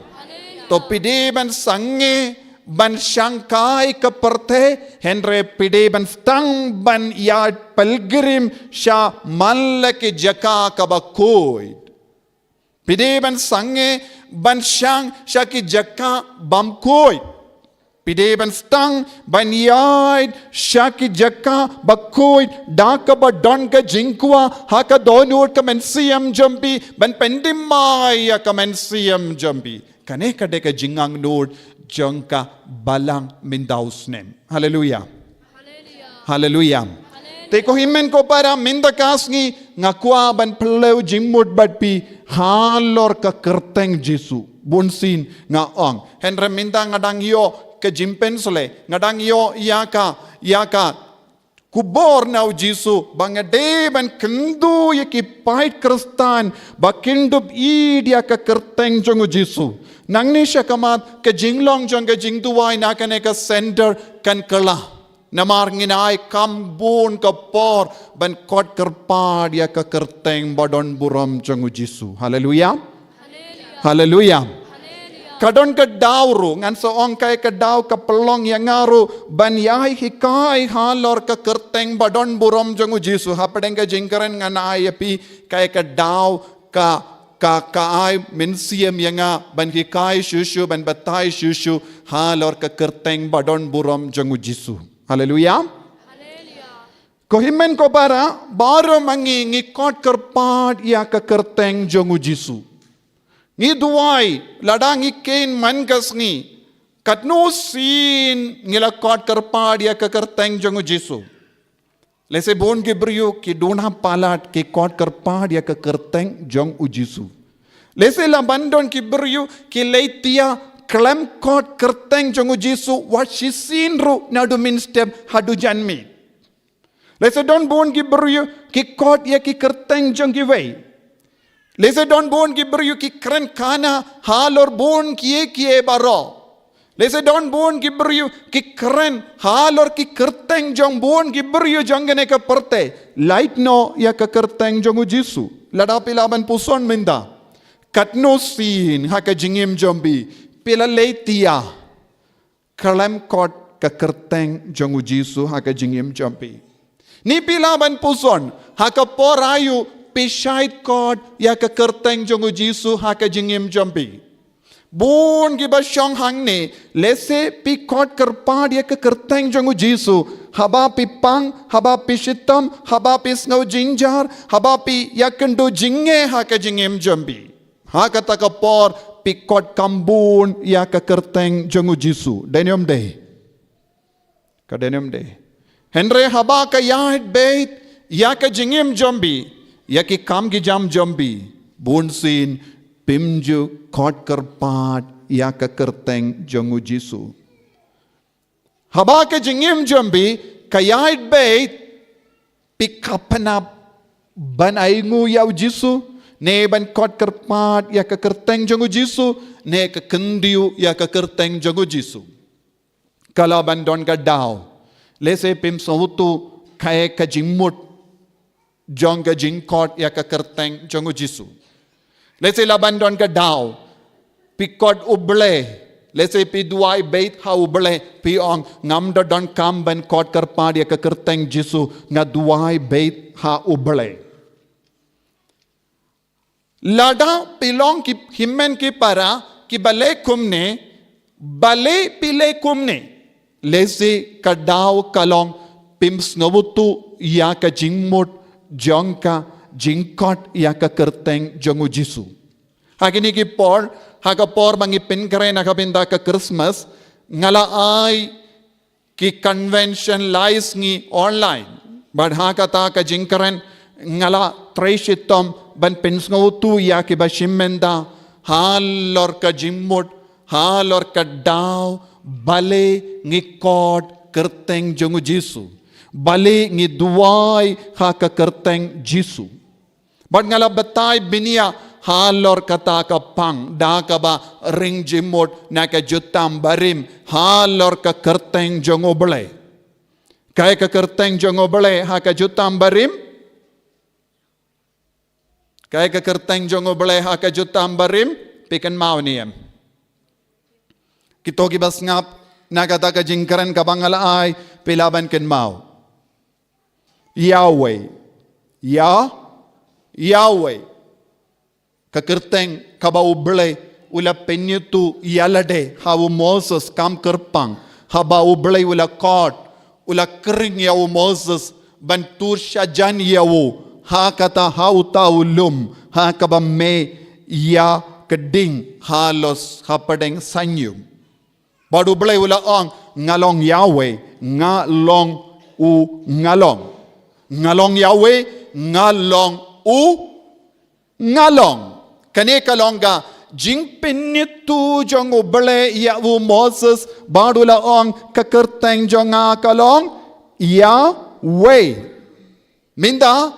To phi dei ban sangeh ban shang kai ka pyrthei, hynrei phi dei ban sdang ban ïaid pilgrim sha man la ki jaka kaba khuid. Phi dei ban sangeh ban shang sha ki jaka bym khuid. Phi dei ban sdang ban ïaid sha ki jaka ba khuid da kaba don ka jingkwah ha ka dohnud ka mynsiem jong phi ban pyndem ïa ka mynsiem jong phi. Kane ka dei ka jingangnud jong ka balang mynta u snem. Haleluia. Haleluia. Te ko hynmen ko para mynta ka sngi nga kwah ban pynlong jingmut bad phi halor ka kyrteng Jisu. Bunsien nga ong. Hynrei mynta nga dang ïoh ka jingpynshlur. Nga dang ïoh ïa ka, ïa ka khubor na u Jisu ba nga dei ban kynduh ïa ki paid Khristan ba kin dup ïeit ïa ka kyrteng jong u Jisu. Nangne shakhmat ka jinglong jong ka jingduwai na kane ka center kan kylla. Namar ngin ai kam bun ka por ban kot kyrpad ïa ka kyrteng ba don burom jong u Jisu. Haleluia. Haleluia. Ka don ka daw ruh, ngan sa ong kaei ka daw ka pynlong ïa nga ruh ban ïai hikai halor ka kyrteng ba don burom jong u Jisu. Hapdeng ka jingkren ngan ai ïa phi kaei ka daw ka, ka, ka ai mynsiem ïa nga ban hikai shuh shuh, ban batai shuh shuh halor ka kyrteng ba don burom jong u Jisu. Haleluia. Ko hynmen ko para, baroh ma ngi ngi kot kyrpad ïa ka kyrteng jong u Jisu. Ngi duwai, lada ngi kheiñ man ka sngi, katno sien ngi la kot kyrpad ïa ka kyrteng jong u Jisu. Lehse bun ki briew ki duna palat ki kot kyrpad ïa ka kyrteng jong u Jisu. Lehse lah ban don ki briew ki leit ïa khlem kot kyrteng jong u Jisu wat shisien ruh naduh mynstep haduh janmiet. Lehse don bun ki briew ki kot ïa ki kyrteng jong kiwei. Lehse don bun ki briew ki kren khana halor bun kiei kiei baroh. Lehse don bun ki briew ki kren halor ki kyrteng jong bun ki briew jong kane ka pyrthei. Lait noh ïa ka kyrteng jong u Jisu. Lada phi lah ban puson mynta, katno sien ha ka jingim jong phi phi la leit ïa khlem kot ka kyrteng jong u Jisu ha ka jingim jong phi. Ni phi lah ban puson, ha ka por aïu phi shait kot ïa ka kyrteng jong u Jisu ha ka jingim jong phi. Bun kiba shong hangne, lehse phi kot kyrpad ïa ka kyrteng jong u Jisu haba phi pang, haba phi shitom, haba phi sngew jynjar, haba phi ïakynduh jingeh ha ka jingim jong phi. Ha kata ka por phi kot kam bun ïa ka kyrteng jong u Jisu. Dei ne ym dei? Ka dei ne ym dei? Hynrei haba ka ïaid beit ïa ka jingim jong phi, ïa ki kam ki jam jong phi, bunsien phim ju kot kyrpad ïa ka kyrteng jong u Jisu. Haba ka jingim jong phi ka ïaid beit, ka pynap ban ainguh ïa u Jisu, ne ban khot kyrpad ïa ka kyrteng jong u Jisu, ne ka kyndit ïa ka kyrteng jong u Jisu. Ka lah ban don ka daw. Lehse phim sngewthuh kaei ka jingmut jong ka jingkhot ïa ka kyrteng jong u Jisu. Lehse lah ban don ka daw. Phi khot U Blei. Lehse phi duwai beit ha U Blei. Phi ong ngam da donkam ban khot kyrpad ïa ka kyrteng Jisu, nga duwai beit ha U Blei. Lada phi long ki hynmen ki para kiba leh kumne, balei phi leh kumne? Lehse ka daw ka long phim sngewthuh ïa ka jingmut jong ka jingkhot ïa ka kyrteng jong u Jisu. Ha kine ki por, ha ka por ba ngi pynkhreh na ka bynta ka Christmas, nga la ai ki convention lai sngi online. Bad ha kata ka jingkren nga la trei shitom ban pynsngewthuh ïa kiba shim bynta halor ka jingmut, halor ka daw, balei ngi khot kyrteng jong u Jisu, balei ngi duwai ha ka kyrteng Jisu. Bad nga la batai bniah halor kata ka phang da kaba ring jingmut na ka jutang barim halor ka kyrteng jong u Blei. Kaei ka kyrteng jong u Blei ha ka jutang barim? Kaei ka kyrteng jong u Blei ha ka jutang barim? Phi kynmaw ne em? Kito kiba sngap na kata ka jingkren kaba nga la ai, phi lah ban kynmaw. Yahweh. Yah, Yahweh. Ka kyrteng kaba u Blei u la pynithuh ïalade ha u Moses kam kyrpang, haba u Blei u la khot, u la khring ïa u Moses ban tur shajan ïa u ha kata ha uta u lum ha kaba me ïa ka ding ha los ha pdeng saiñium. Bad u Blei u la ong, nga long Yahweh, nga long u nga long. Nga long Yahweh, nga long u nga long. Kane ka long ka jingpynithuh jong u Blei ïa u Moses, bad u la ong ka kyrteng jong nga ka long Yahweh. Mynta,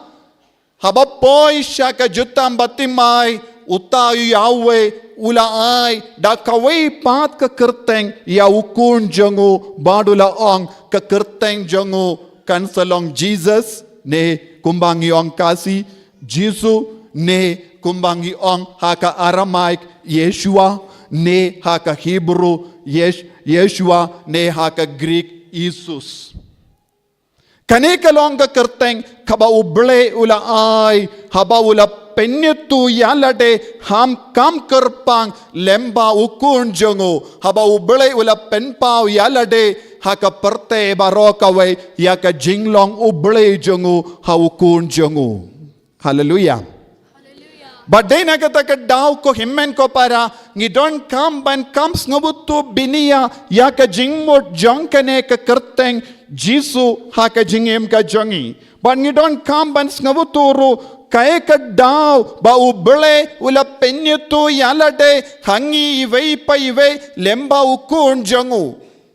haba poi sha ka jutang bathymmai, uta u Yahweh u la ai da kawei pat ka kyrteng ïa u khun jong u, bad u la ong ka kyrteng jong u kan sa long Jesus, ne kumba ngi ong Khasi, Jisu, ne kumba ngi ong ha ka Aramaic, Yeshua, ne ha ka Hebrew, Yesh-, Yeshua, ne ha ka Greek, Isus. Kane ka long ka kyrteng kaba u Blei u la ai, haba u la pynithuh ïalade ha u kam kyrpang lem bad u khun jong u, haba u Blei u la pynpaw ïalade ha ka pyrthei baroh kawei ïa ka jinglong u Blei jong u ha u khun jong u. Haleluia. Bad dei na kata ka daw ko hynmen ko para, ngi donkam ban kham sngewthuh bniah ïa ka jingmut jong kane ka kyrteng Jisu ha ka jingim ka jong ngi. Bad ngi donkam ban sngewthuh ruh kaei ka daw ba u Blei u la pynithuh ïalade ha ngi iwei pa iwei lem bad u khun jong u.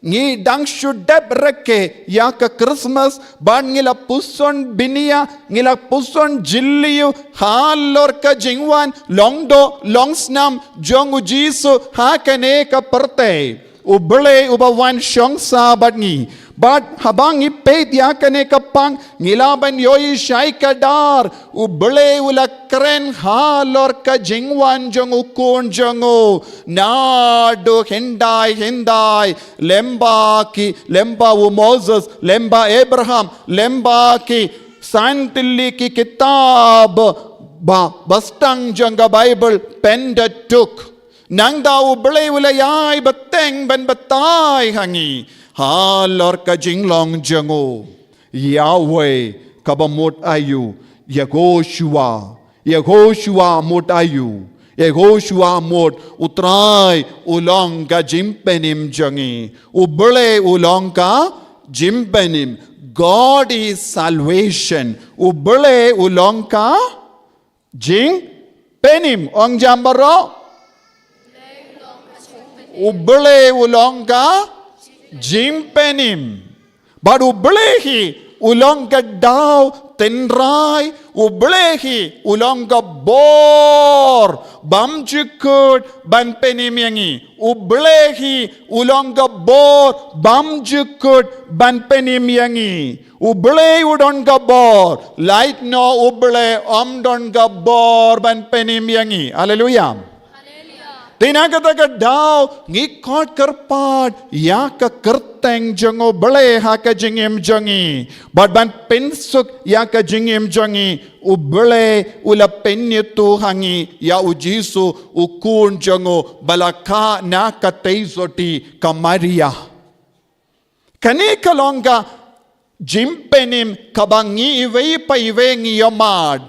Ngi dang shu dep rakhe ïa ka Christmas, bad ngi la puson bniah, ngi la puson jylliew halor ka jingwan long doh long snam jong u Jisu ha kane ka pyrthei. U Blei uba wan shong sah bad ngi. Bad haba ngi peit ïa kane ka phang, ngi lah ban ïohi shai kdar, u Blei u la kren halor ka jingwan jong u khun jong u. Naduh hyndai hyndai, lem bad ki, lem bad u Moses, lem bad Abraham, lem bad ki san tylli ki kitab ba, ba sdang jong ka Baibl, Pentateuch. Nangta u Blei u la ïai bteng ban batai ha ngi halor ka jinglong jong u. Yahweh kaba mut aiu, Yehoshua. Yehoshua mut aiu. Yehoshua mut U Trai u long ka jingpynim jong ngi. U Blei u long ka jingpynim. God is salvation. U Blei u long ka jingpynim. Ong jam baroh. U Blei u long ka jingpynim. Bad u Blei hi U long ka daw tynrai, U Blei hi u long ka bor bymjukut ban pynim ïa ngi. U Blei hi u long ka bor bymjukut ban pynim ïa ngi. U Blei u don ka bor, lait noh U Blei ym don ka bor ban pynim ïa ngi. Haleluia. Te na kata ka daw ngi khot kyrpad ïa ka kyrteng jong U Blei ha ka jingim jong ngi. Bad ban pynsuk ïa ka jingim jong ngi, U Blei u la pynïathuh ha ngi ïa U Jisu, U Khun jong u, ba la kha na ka tei jong ka Maria. Kane ka long ka jingpynim kaba ngi iwei pa iwei ngi ïohmad.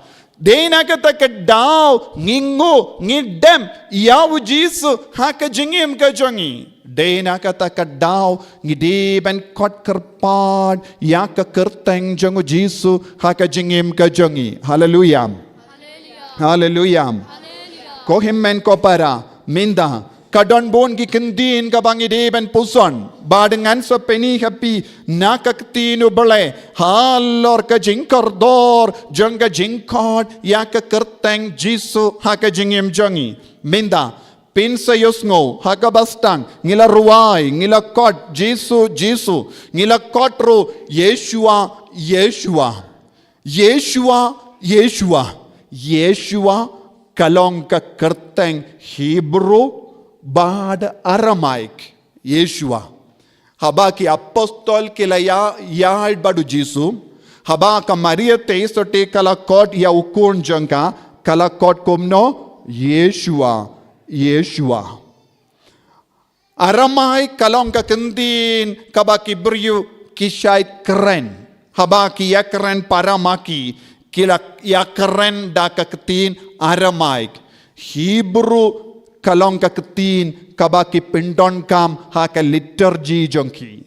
Dei na kata ka daw ngi nguh, ngi dem ïa U Jisu ha ka jingim ka jong ngi. Dei na kata ka daw ngi dei ban khot kyrpad ïa ka kyrteng jong U Jisu ha ka jingim ka jong ngi. Haleluia. Haleluia. Ko hynmen ko para, mynta ka don bun ki kyntien kaba ngi dei ban puson. Bad ngan sa pyni ha phi na ka ktien U Blei halor ka jingkordor jong ka jingkhot ïa ka kyrteng Jisu ha ka jingim jong ngi. Mynta phin sa ïohsngew ha kaba sdang ngi la rwai, ngi la khot Jisu, Jisu, ngi la khot ruh Yeshua, Yeshua. Yeshua, Yeshua, Yeshua ka long ka kyrteng Hebrew bad Aramaic. Yeshua. Haba ki apostol ki la ïa, ïaid bad U Jisu, haba ka Maria tei sotti ka la khot ïa U Khun jong ka, ka la khot kumno? Yeshua, Yeshua. Aramaic ka long ka kyntien kaba ki briew ki shait kren. Haba ki ïakren para ma ki, ki la ïakren da ka ktien Aramaic. Hebrew ka long ka ktien kaba ki pyndonkam ha ka liturgy jong ki.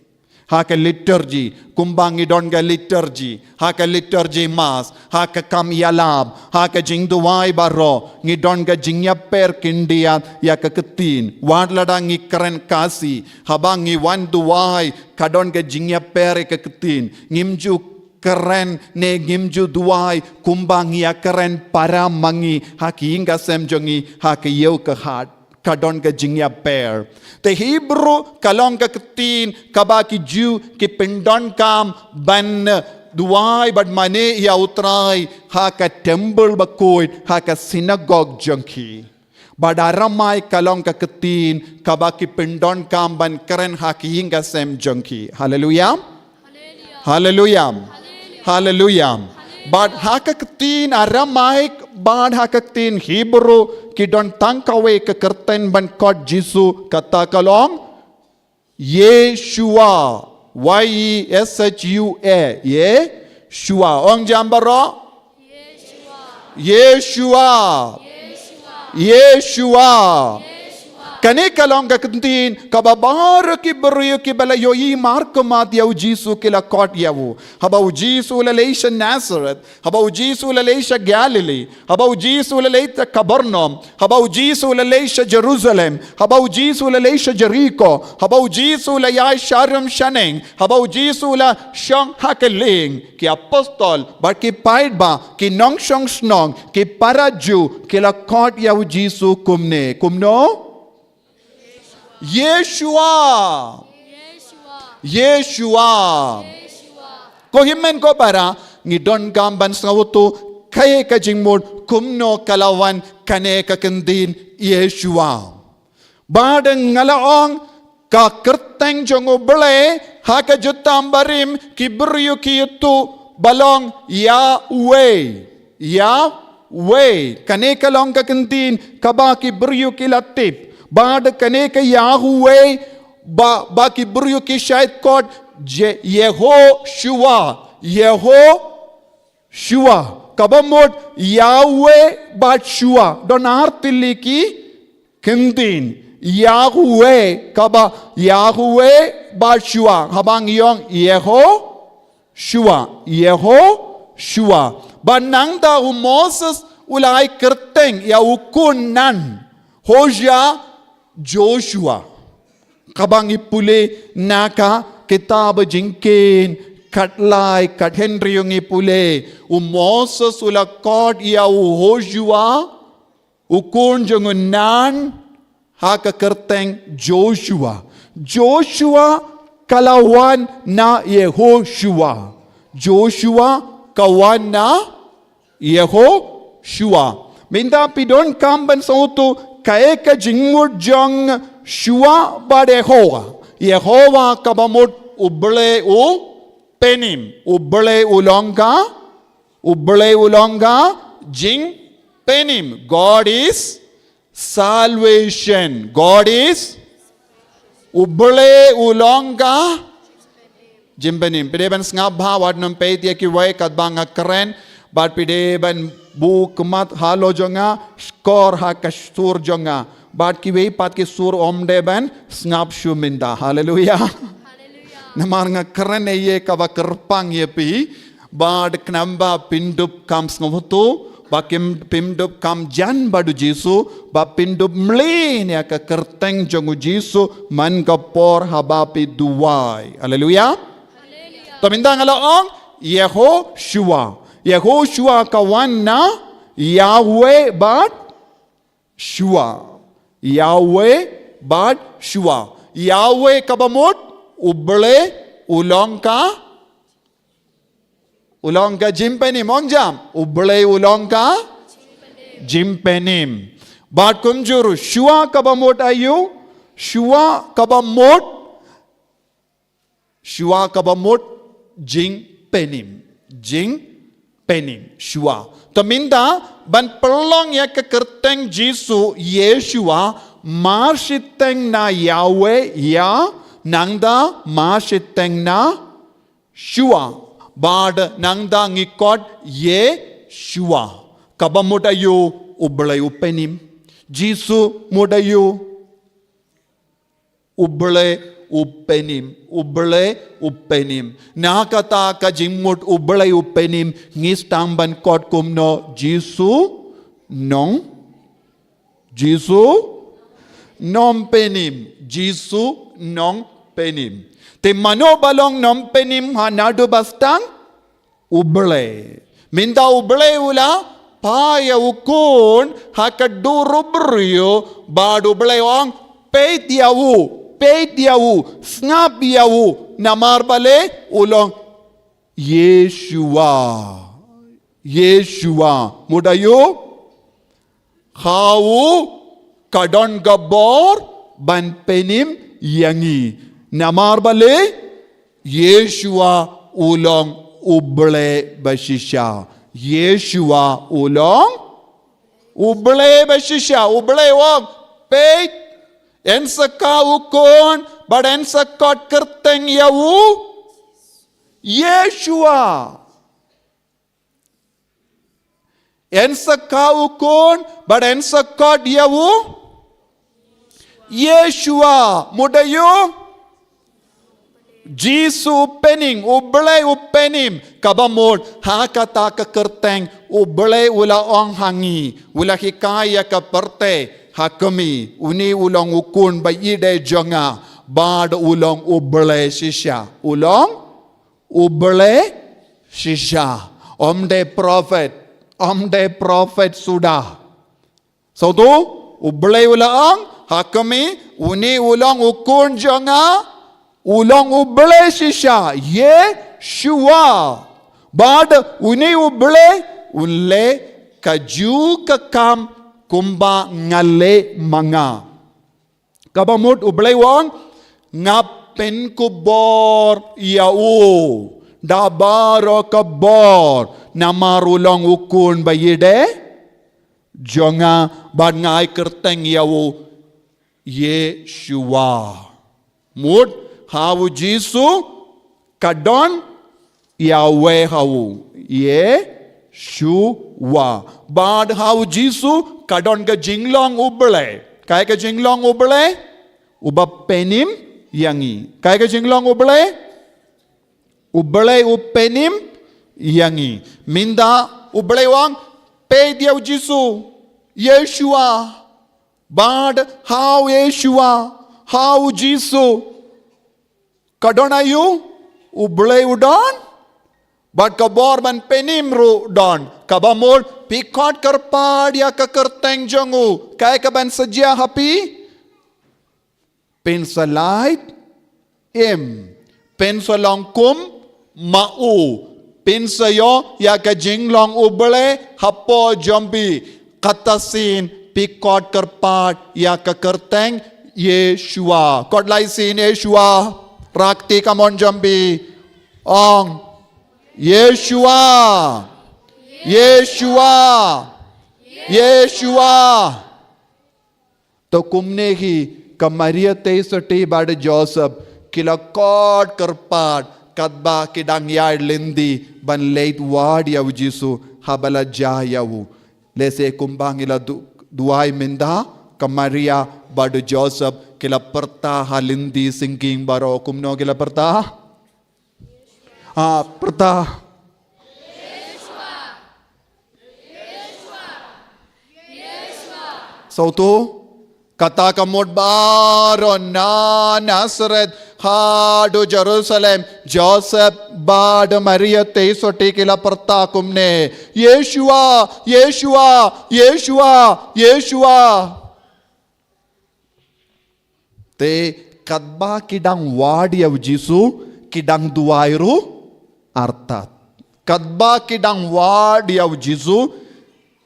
Ha ka liturgy, kumba ngi don ka liturgy, ha ka liturgy mass, ha ka kam ïalap, ha ka jingduwai baroh, ngi don ka jingïapher khyndiat ïa ka ktien. Wat lada ngi kren Khasi, haba ngi wan duwai, ka don ka jingïapher ïa ka ktien. Ngim ju kren ne ngim ju duwai kumba ngi ïakren para ma ngi ha ki ïing ka sem jong ngi, ha ka ïew ka hat. Ka don ka jingïapher. Te Hebrew ka long ka ktien kaba ki Jiw ki pyndonkam ban duwai bad mane ïa U Trai ha ka templ bakhuid, ha ka synagog jong ki. Bad Aramaic ka long ka ktien kaba ki pyndonkam ban kren ha ki ïing ka sem jong ki. Haleluia. Haleluia. Haleluia. Bad ha ka ktien Aramaic bad ha ka ktien Hebrew ki don tang kawei ka kyrteng ban khot Jisu, kata ka long Yeshua. Y E S H U A. Yeshua. Ong jam baroh. Yeshua. Yeshua. Kane ka long ka ktien kaba baroh ki briew kiba la ïohi markhmat ïa U Jisu ki la khot ïa u. Haba U Jisu u la leit sha Nazareth, haba U Jisu u la leit sha Galilee, haba U Jisu u la leit sha Kapernaum, haba U Jisu u la leit sha Jerusalem, haba U Jisu u la leit sha Jeriko, haba U Jisu u la ïaid sharum shaneng, haba U Jisu u la shong ha ka lieng, ki apostol bad ki paidbah, ki nongshong shnong, ki para Jiw ki la khot ïa U Jisu kumne. Kumno? Yeshua. Yeshua. Ko hynmen ko para, ngi donkam ban sngewthuh kaei ka jingmut, kumno ka la wan kane ka kyntien Yeshua. Bad nga la ong ka kyrteng jong U Blei ha ka jutang barim ki briew ki ïathuh ba long Yahweh. Yahweh. Kane ka long ka kyntien kaba ki briew ki la tip. Bad kane ka Yahweh ba, ba ki briew ki shait khot Je-, Yehoshua. Yeho- Shua, kaba mut Yahweh bad Shua. Don ar tylli ki kyntien. Yahweh, kaba Yahweh bad Shua. Haba ngi ong Yehoshua, Yehoshua. Bad nangta u Moses u la ai kyrteng ïa u khun Nun. Hosea, Joshua. Kaba ngi pule na ka kitab Jingkheiñ Kat lai, kat hynriew ngi pule, u Moses u la khot ïa u Joshua, u khun jong u Nun, ha ka kyrteng Joshua. Joshua ka la wan na Yehoshua. Joshua ka wan na Yehoshua. Mynta phi donkam ban sngewthuh kaei ka jingmut jong Shua bad Yehowa. Yehowa kaba mut u Blei u Penim. U Blei u long ka, u Blei u long ka jingpenim. God is salvation. God is, u Blei u long ka jingpenim. Phi dei ban sngap bha, wat nym peit ïa kiwei katba nga kren. Bad phi dei ban buh khmat halor jong nga, shkor ha ka sur jong nga. Bad kiwei pat ki sur ym dei ban sngap shuh mynta. Haleluya. Namar nga kren ïa kaba kyrpang ïa phi. Bad khnang ba phin dup kham sngewthuh, ba kim, phin dup kham jan bad u Jisu, ba phin dup mlien ïa ka kyrteng jong u Jisu man ka por haba phi duwai. Haleluya. To mynta nga la ong Yehoshua. Yehoshua ka wan na Yahweh bad Shua. Yahweh bad Shua. Yahweh kaba mut u Blei u long ka, u long ka jingpenim, ong jam. U Blei u long ka jingpenim. Bad kumjuh ruh Shua kaba mut aïu? Shua kaba mut, Shua kaba mut jingpenim. Jingpenim. Shua. To mynta ban pynlong ïa ka kyrteng Jisu Yeshua, mar shiteng na Yahweh, Yah, nangta mar shiteng na Shua. Bad nangta ngi khot Yeshua. Kaba mut aïu? U Blei u Penim. Jisu mut aïu? U Blei u Penim, u Blei u Penim. Na kata ka jingmut u Blei u Penim, ngi sdang ban khot kumno? Jisu Nong, Jisu Nongpenim, Jisu Nongpenim. Te mano ba long Nongpenim ha naduh ba sdang? U Blei. Mynta u Blei u la phah ïa u Khun ha ka dur u briew, bad u Blei u ong, peit ïa u, peit ïa u, sngap ïa u, namar balei? U long Yeshua. Yeshua. Mut aïu? Ha u ka don ka bor ban penim ïa ngi. Namar balei? Yeshua u long u Blei bashisha. Yeshua u long u Blei bashisha. U Blei u ong, peit, yn sa kha u Khun, bad yn sa khot kyrteng ïa u Yeshua. Yn sa kha u Khun, bad yn sa khot ïa u Yeshua. Mut aïu? Jisu u Penim, u Blei u Penim. Kaba mut ha kata ka kyrteng u Blei u la ong ha ngi, u la hikai ïa ka pyrthei ha khmih, une u long u Khun ba ïeit jong nga, bad u long u Blei shisha. U long u Blei shisha. Ym dei prophet, ym dei prophet suda. Sngewthuh, u Blei u la ong ha khmih, une u long u Khun jong nga, u long u Blei shisha, Yeshua. Bad une u Blei un leh kajuh ka kam kumba nga leh ma nga. Kaba mut u Blei u ong, nga pynkupbor ïa u da baroh ka bor, namar u long u Khun ba ïeit jong nga, bad nga ai kyrteng ïa u Yeshua. Mut ha u Jisu ka don Yahweh, ha u Yeshua. Bad ha u Jisu ka don ka jinglong u Blei. Kaei ka jinglong u Blei? Uba penim ïa ngi. Kaei ka jinglong u Blei? U Blei u penim ïa ngi. Mynta u Blei u ong, peit ïa u Jisu, Yeshua. Bad ha u Yeshua, ha u Jisu, ka don aïu? U Blei u don Bad ka bor ban pynim ruh don. Kaba mut, phi khot kyrpad ïa ka kyrteng jong u. Kaei kaban sa jia ha phi? Phin sa lait im. Phin sa long kum ma u. Phin sa ïoh ïa ka jinglong U Blei hapoh jong phi. Kata sien phi khot kyrpad ïa ka kyrteng Yeshua. Khot lai sien Yeshua. Rakti kamon jong phi. Ong. Yeshua. Yeshua. Yeshua. To kumne hi ka Maria Theisotti bad Joseph ki la khot kyrpad katba ki dang ïaid lynti ban leit wad ïa u Jisu haba la jia ïa u. Lehse kumba ngi la du-, duwai mynta ka Maria bad Joseph ki la pyrta ha lynti syngking baroh kumno ki la pyrta? Ah, pyrta. Sawtu, kata ka mut baroh na Nazareth haduh Jerusalem, Joseph bad Maria Theisotti ki la pyrta kumne. Yeshua, Yeshua, Yeshua, Yeshua. Te katba ki dang wad ïa u Jisu, ki dang duwai ruh artat. Katba ki dang wad ïa u Jisu,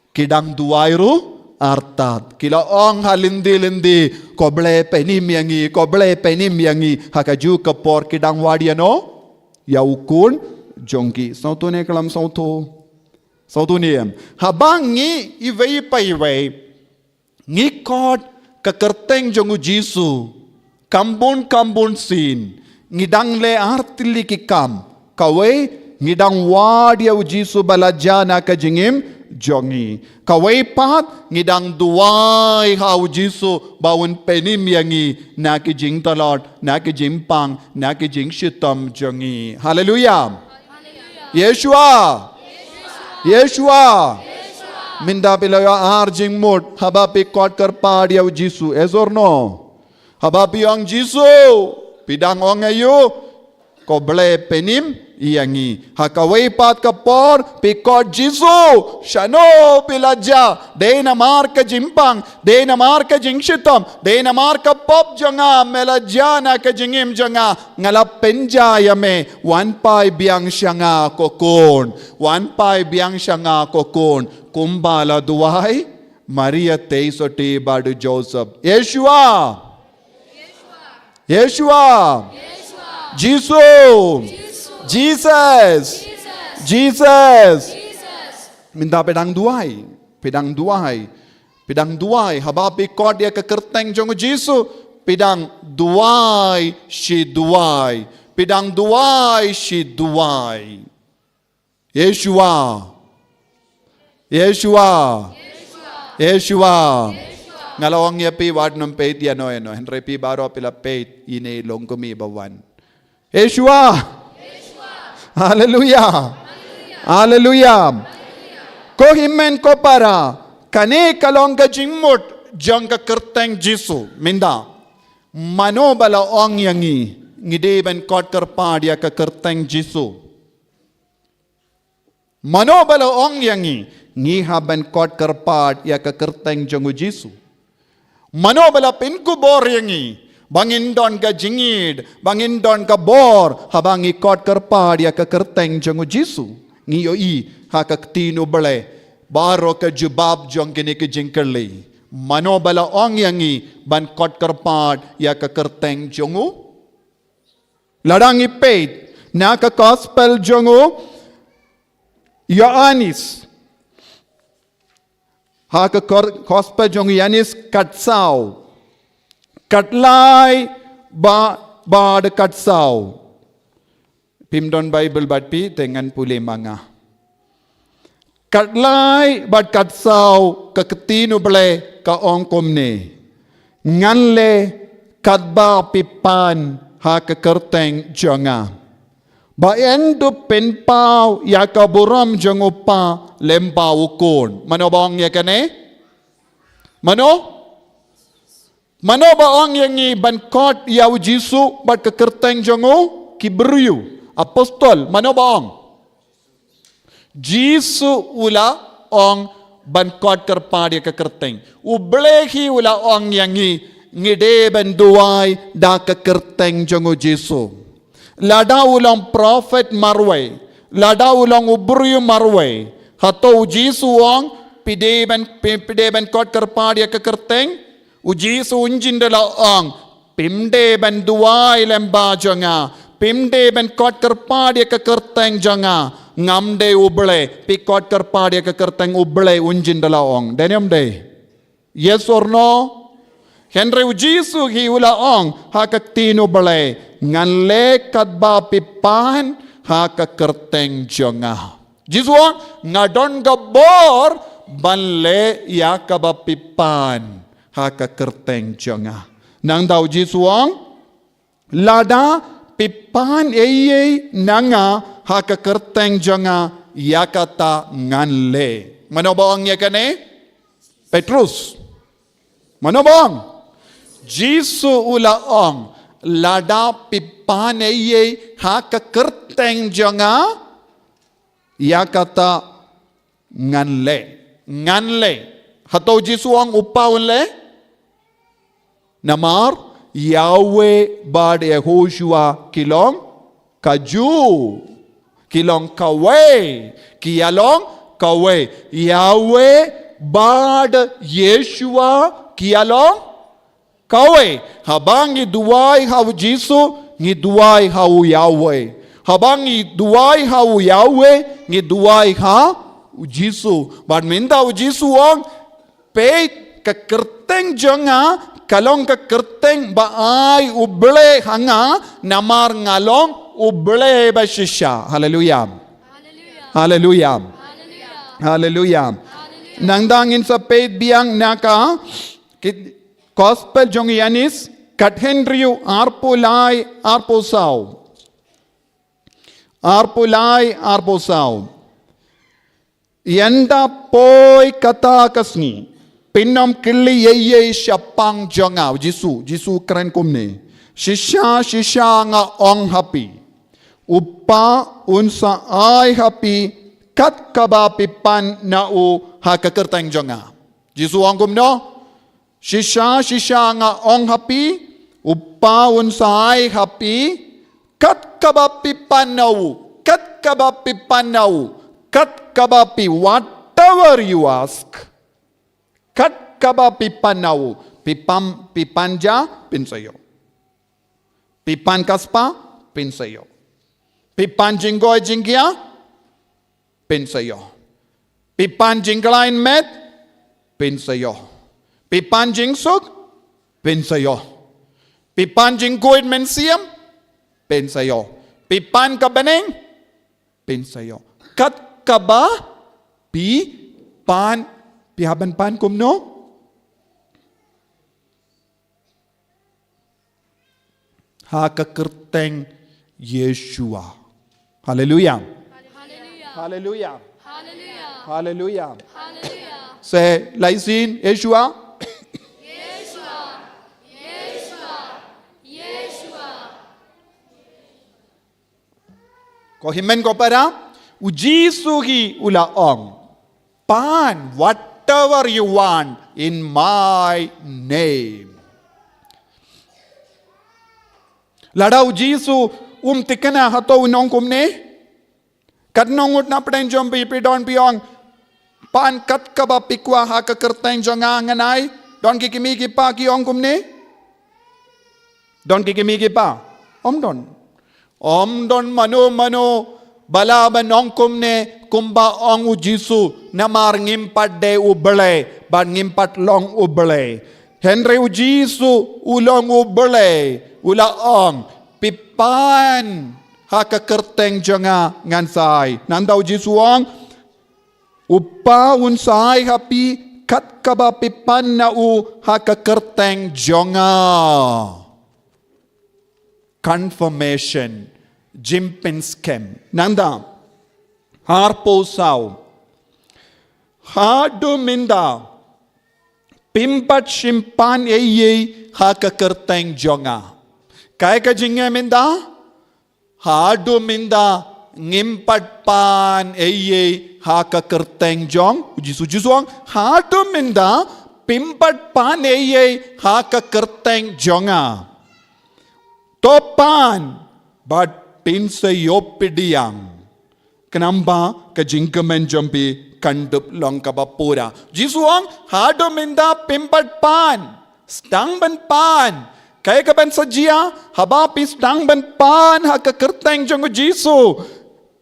ki dang duwai ruh artat. Ki la ong ha lynti lynti, ko Blei pynim ïa ngi, ko Blei pynim ïa ngi. Ha kajuh ka por ki dang wad ïa no, ïa u khun jong ki. Sawtu ne ka lam sawtu. Sawtu ne em. Haba ngi iwei pa iwei ngi khot ka kyrteng jong u Jisu, kam bun kam bun sien, ngi dang leh ar tylli ki kam. Kawei, ngi dang wad ïa u Jisu ba la jia na ka jingim jong ngi. Kawei pat, ngi dang duwai ha u Jisu ba un pynim ïa ngi na ki jingtlot, na ki jingpang, na ki jingshitom jong ngi. Haleluia. Yeshua. Yeshua. Mynta phi la ïoh ar jingmut haba phi khot kyrpad ïa u Jisu. Yes or no? Haba phi ong Jisu, phi dang ong aïu? Ko Blei pynim ïa ngi. Ha kawei pat ka por phi khot Jisu, shano phi la jia? Dei namar ka jingpang, dei namar ka jingshitom, dei namar ka pop jong nga me la jia na ka jingim jong nga. Nga la pynjia ïa me, wan phai biang sha nga ko khun, wan phai biang sha nga ko khun. Kumba la duwai Maria Theisotti bad u Joseph. Yeshua. Yeshua. Jisu. Jesus. Jesus. Mynta phi dang duwai. Phi dang duwai. Phi dang duwai. Haba phi khot ïa ka kyrteng jong u Jisu, phi dang duwai shi duwai. Phi dang duwai shi duwai. Yeshua. Yeshua. Yeshua. Nga la ong ïa phi wat nym peit ïano ïano, hynrei phi baroh phi la peit ine i longkmie ba wan. Yeshua. Haleluia. Haleluia. Ko hynmen ko para, kane ka long ka jingmut jong ka kyrteng Jisu. Mynta, mano ba la ong ïa ngi, ngi dei ban khot kyrpad ïa ka kyrteng Jisu? Mano ba la ong ïa ngi, ngi hap ban khot kyrpad ïa ka kyrteng jong u Jisu? Mano ba la pynkupbor ïa ngi ba ngin don ka jingïeid, ba ngin don ka bor haba ngi khot kyrpad ïa ka kyrteng jong u Jisu? Ngi ïohi ha ka ktien U Blei baroh ka jubab jong kine ki jingkylli. Mano ba la ong ïa ngi ban khot kyrpad ïa ka kyrteng jong u? Lada ngi peit na ka gospel jong u Ïoannis. Ha ka kor-, gospel jong u Ïoannis khatsaw. Khatlai ba, bad khatsaw. Phim don Bible bad phi, te ngan pule ma nga. Khatlai bad khatsaw, ka ktien U Blei ka ong kumne. Ngan leh katba phi pan ha ka kyrteng jong nga. Ba yn dup pynpaw ïa ka burom jong u Kpa lyngba u Khun. Mano ba ong ïa kane? Mano? Mano ba ong ïa ngi ban khot ïa u Jisu bad ka kyrteng jong u? Ki briew, apostol, mano ba ong? Jisu u la ong ban kot kyrpad ïa ka kyrteng. U Blei hi u la ong ïa ngi, ngi dei ban duwai da ka kyrteng jong u Jisu. Lada u long prophet marwei, lada u long u briew marwei, hato u Jisu u ong, phi dei ban, phi, phi dei ban kot kyrpad ïa ka kyrteng? U Jisu un jin da la ong, phim dei ban duwai lem bad jong nga, phim dei ban kot kyrpad ïa ka kyrteng jong nga, ngam dei u Blei, phi kot kyrpad ïa ka kyrteng u Blei, un jin da la ong. Dei ne ym dei? Yes or no? Hynrei u Jisu hi u la ong ha ka ktien u Blei, ngan leh katba phi pan ha ka kyrteng jong nga. Jisu u ong, nga don ka bor ban leh ïa kaba phi pan ha ka kyrteng jong nga. Nangta u Jisu u ong, lada phi pan ei ei na nga ha ka kyrteng jong nga, ïa kata ngan leh. Mano ba ong ïa kane? Petrus. Mano ba ong? Jisu u la ong, lada phi pan ei ei ha ka kyrteng jong nga, ïa kata ngan leh. Ngan leh. Hato u Jisu u ong u pa un leh? Namar Yahweh bad Yehoshua ki long kajuh, ki long kawei, ki ïa long kawei. Yahweh bad Yeshua ki ïa long kawei. Haba ngi duwai ha u Jisu, ngi duwai ha u Yahweh. Haba ngi duwai ha u Yahweh, ngi duwai ha u Jisu. Bad mynta u Jisu u ong, peit, ka kyrteng jong nga ka long ka kyrteng ba ai u Blei ha nga, namar nga long u Blei ba shisha. Haleluya. Haleluya. Haleluya. Nangta ngin sa peit biang na ka, ki, Gospel jong u Ïoannis, khathynriew, arphew lai, arphew saw. Arphew lai, arphew saw. Ynda poi kata ka sngi, phin ym kylli ei ei shaphang jong nga. Jisu, Jisu kren kumne. Shisha, shisha nga ong ha phi, u Pa un sa ai ha phi kat kaba phi pan na u ha ka kyrteng jong nga. Jisu ong kumno? Shisha, shisha nga ong ha phi, u Pa un sa ai ha phi kat kaba phi pan na u, kat kaba phi pan na u, kat kaba phi, whatever you ask, kat kaba phi pan na u, phi pan, phi pan ja, phin sa ïoh. Phi pan ka spah, phin sa ïoh. Phi pan jingkoit jingkhiah, phin sa ïoh. Phi pan jingkhlaiñ met, phin sa ïoh. Phi pan jingsuk, phin sa ïoh. Phi pan jingkoit mynsiem, phin sa ïoh. Phi pan ka bneng, phin sa ïoh. Kat kaba phi pan, phi hap ban pan kumno? Ha ka kyrteng Yeshua. Haleluya. Haleluya. Haleluya. Haleluya. Haleluya. Say, laisin, Yeshua. Yeshua. Yeshua. Yeshua. Ko hynmen ko para, u Jisu hi u la ong, pan whatever you want in my name. Lada u Jisu um thikna, hato un ong kumne? Katno ngut na pdeng jong phi phi don phi ong, pan kat kaba phi kwah ha ka kyrteng jong nga ngan ai? Don ki kmie ki kpa ki ong kumne? Don ki kmie ki kpa? Ym don. Ym don mano mano ba lah ban ong kumne kumba ong u Jisu, namar ngim pat dei u Blei bad ngim pat long u Blei. Hynrei u Jisu u long u Blei, u la ong, phi pan ha ka kyrteng jong nga ngan sa ai. Nangta u Jisu u ong, u Pa un sa ai ha phi kat kaba phi pan na u ha ka kyrteng jong nga. Confirmation, jingpynskhem. Nangta, arphew saw, haduh mynta phim pat shym pan ei ei ha ka kyrteng jong nga. Kaei ka jingeh mynta? Haduh mynta ngim pat pan ei ei ha ka kyrteng jong u Jisu. Jisu ong, haduh mynta phim pat pan ei ei ha ka kyrteng jong nga. To pan, bad phin sa ïoh pdiang. Khnang ba ka jingkmen jong phi kan dup long kaba pura. Jisu ong, haduh mynta phim pat pan. Sdang ban pan. Kaei kaban sa jia, haba phi sdang ban pan ha ka kyrteng jong u Jisu,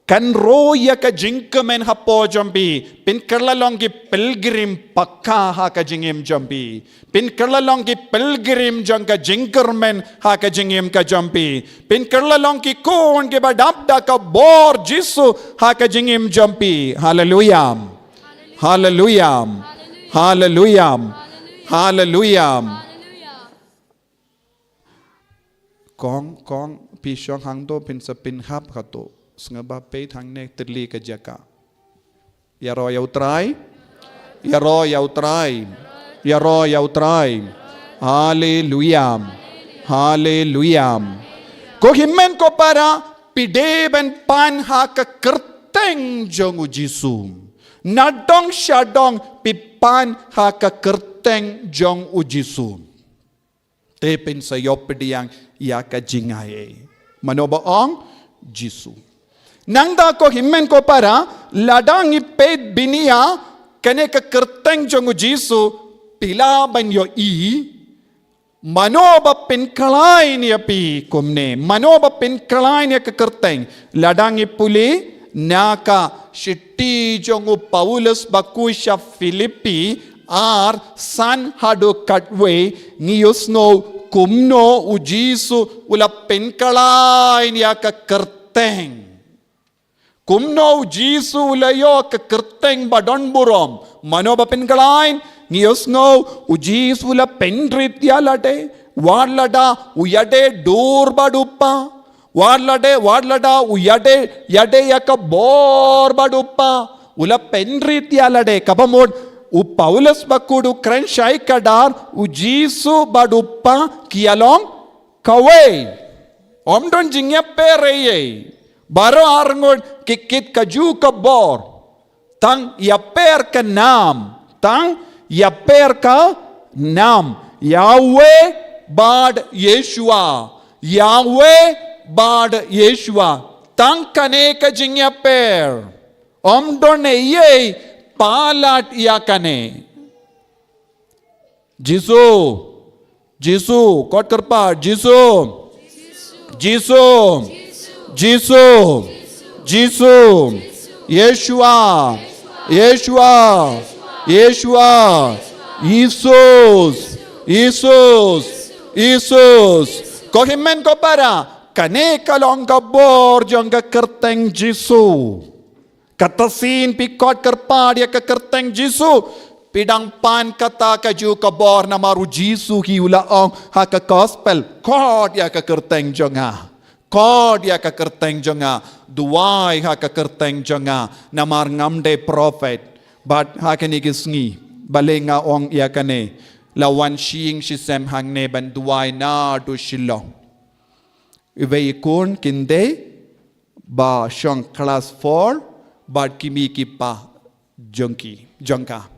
kan roi ïa ka jingkmen hapoh jong phi. Phin kylla long ki pilgrim pakka ha ka jingim jong phi. Phin kylla long ki pilgrim jong ka jingkyrmen ha ka jingim ka jong phi. Phin kylla long ki khun kiba dap da ka bor Jisu ha ka jingim jong phi. Haleluya. Haleluya. Haleluya. Haleluya. Kong, kong, phi shong hangto, phin sa pynhap kato. Sngewbha peit hangne tylli ka jaka. Ïaroh ïa U Trai. Ïaroh ïa U Trai. Ïaroh ïa U Trai. Haleluya. Haleluya. Ko hynmen ko para, phi dei ban pan ha ka kyrteng jong u Jisu. Nadong shadong phi pan ha ka kyrteng jong u Jisu. Te phin sa ïoh pdiang ïa ka jingai. Mano ba ong? Jisu. Nangta ko hynmen ko para, lada ngi peit bniah kane ka kyrteng jong u Jisu, phi lah ban ïohi mano ba pynkhlaiñ ïa phi kumne, mano ba pynkhlaiñ ïa ka kyrteng. Lada ngi pule na ka shithi jong u Paulus ba khuid sha Philippi ar, san haduh khatwei, ngi ïohsngew kumno u Jisu u la pynkhlaiñ ïa ka kyrteng. Kumno u Jisu u la ïoh ka kyrteng ba don burom? Mano ba pynkhlaiñ? Ngi ïohsngew u Jisu u la pynrit ïa lade. Wat lada u ïadei dur bad u Kpa. Wat lade, wat lada u ïadei, ïadei ïa ka bor bad u Kpa. U la pynrit ïa lade, kaba mut u Paulus ba khuid u kren shai kdar, u Jisu bad u Kpa ki ïalong kawei. Ym don jingïapher ei ei. Baroh arngut ki kit kajuh ka bor. Tang ïapher ka nam. Tang ïapher ka nam. Yahweh bad Yeshua. Yahweh bad Yeshua. Tang kane ka jingïapher. Ym don ei ei palat ïa kane. Jisu. Jisu. Kot kyrpad. Jisu. Jisu. Jisu. Jisu. Yeshua. Yeshua. Yeshua. Jisus. Jisus. Jisus. Ko hynmen ko para, kane ka long ka bor jong ka kyrteng Jisu. Kata sien phi kot kyrpad ïa ka kyrteng Jisu, phi dang pan kata kajuh ka bor namar u Jisu hi u la ong ha ka gospel, kot ïa ka kyrteng jong nga. Kot ïa ka kyrteng jong nga. Duwai ha ka kyrteng jong nga. Namar ngam dei prophet. Bad ha kane ki sngi, balei nga ong ïa kane? La wan shi ïing shi sem hangne ban duwai naduh Shillong. Iwei i khun, Kynthei, ba shong klas four, bad ki mei ki pa jong ki, jong ka.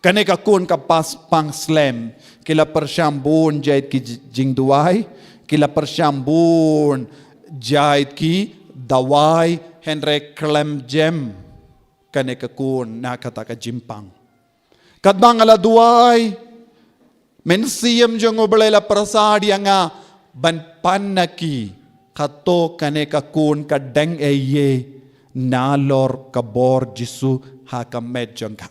Kane ka khun ka pass pang slem, ki la pyrshang bun jait ki j-, jingduwai, ki la pyrshang bun jait ki dawai, hynrei khlem jem kane ka khun na kata ka jingpang. Katba nga la duwai, Mynsiem jong U Blei la pyrshah ïa nga ban pan na ki, kato kane ka khun ka deng ei ei nalor ka bor Jisu ha ka met jong ka.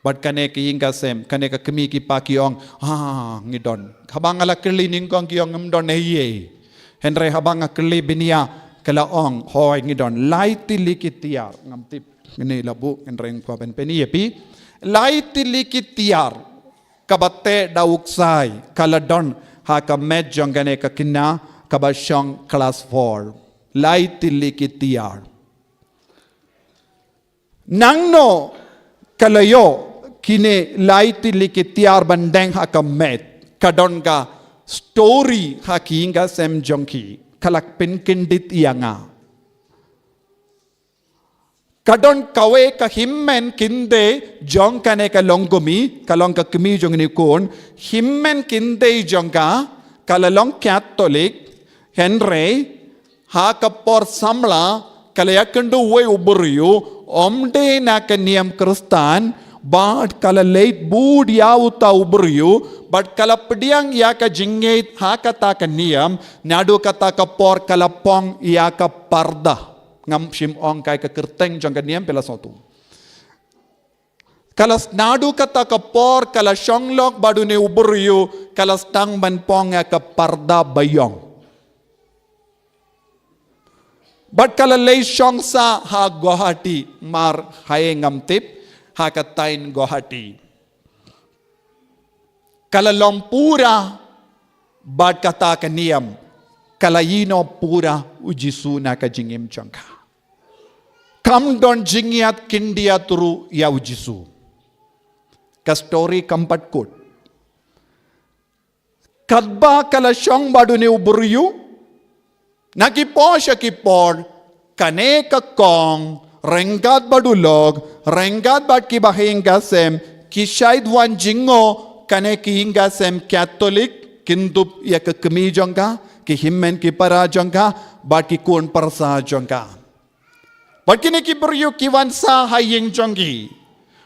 Bad kane ka ïing ka sem, kane ka kmie ki pa ki ong, ah, ngi don. Haba nga la kylli nyngkong ki ong ngim don ei ei. Hynrei haba nga kylli bniah ka la ong, hooid ngi don lai tylli ki tiar, ngam tip. Ngin ïa la buh, hynrei nga kwah ban pyni ïa phi. Lai tylli ki tiar. Kaba teh da u ksai, ka la don ha ka met jong kane ka khynnah, kaba shong klas four. Lai tylli ki tiar. Nangno ka la ïoh kine lai tylli ki tiar ban deng ha ka met? Ka don ka story ha ki ïing ka sem jong ki, ka la pynkyndit ïa nga. Ka don kawei ka hynmen kynthei jong kane ka longkmie, ka long ka kmie jong une u khun, hynmen kynthei jong ka, ka la long Katholik, hynrei ha ka por samla, ka la ïakynduh uwei u briew, ym dei na ka niam Khristan, bad ka la leit bud ïa uta u briew, bad ka la pdiang ïa ka jingngeit ha kata ka niam, naduh kata ka por ka la pong ïa ka parda. Ngam shym ong kaei ka kyrteng jong ka niam, phi la sngewthuh. Ka la, naduh kata ka por, ka la shong lok bad une u briew, ka la sdang ban pong ïa ka parda baïong. Bad ka la leit shong sah ha Guwahati, mar haei ngam tip, ha ka thaiñ Guwahati. Ka la long pura bad kata ka niam, ka la ïehnoh pura u Jisu na ka jingim jong ka. Kam don jingïaid khyndiat ruh ïa u Jisu. Ka story kam pat kut. Katba ka la shong bad une u briew, na ki por sha ki por, kane ka kong, ryngkat bad u lok, ryngkat bad ki bahaïing basem, ki shait wan jngoh, kane ki ïing basem Katholik, kin dup ïa ka kmie jong ka, ki hynmen ki para jong ka, bad ki khun pyrsa jong ka. Bad kine ki briew ki wan sah ha ïing jong ki.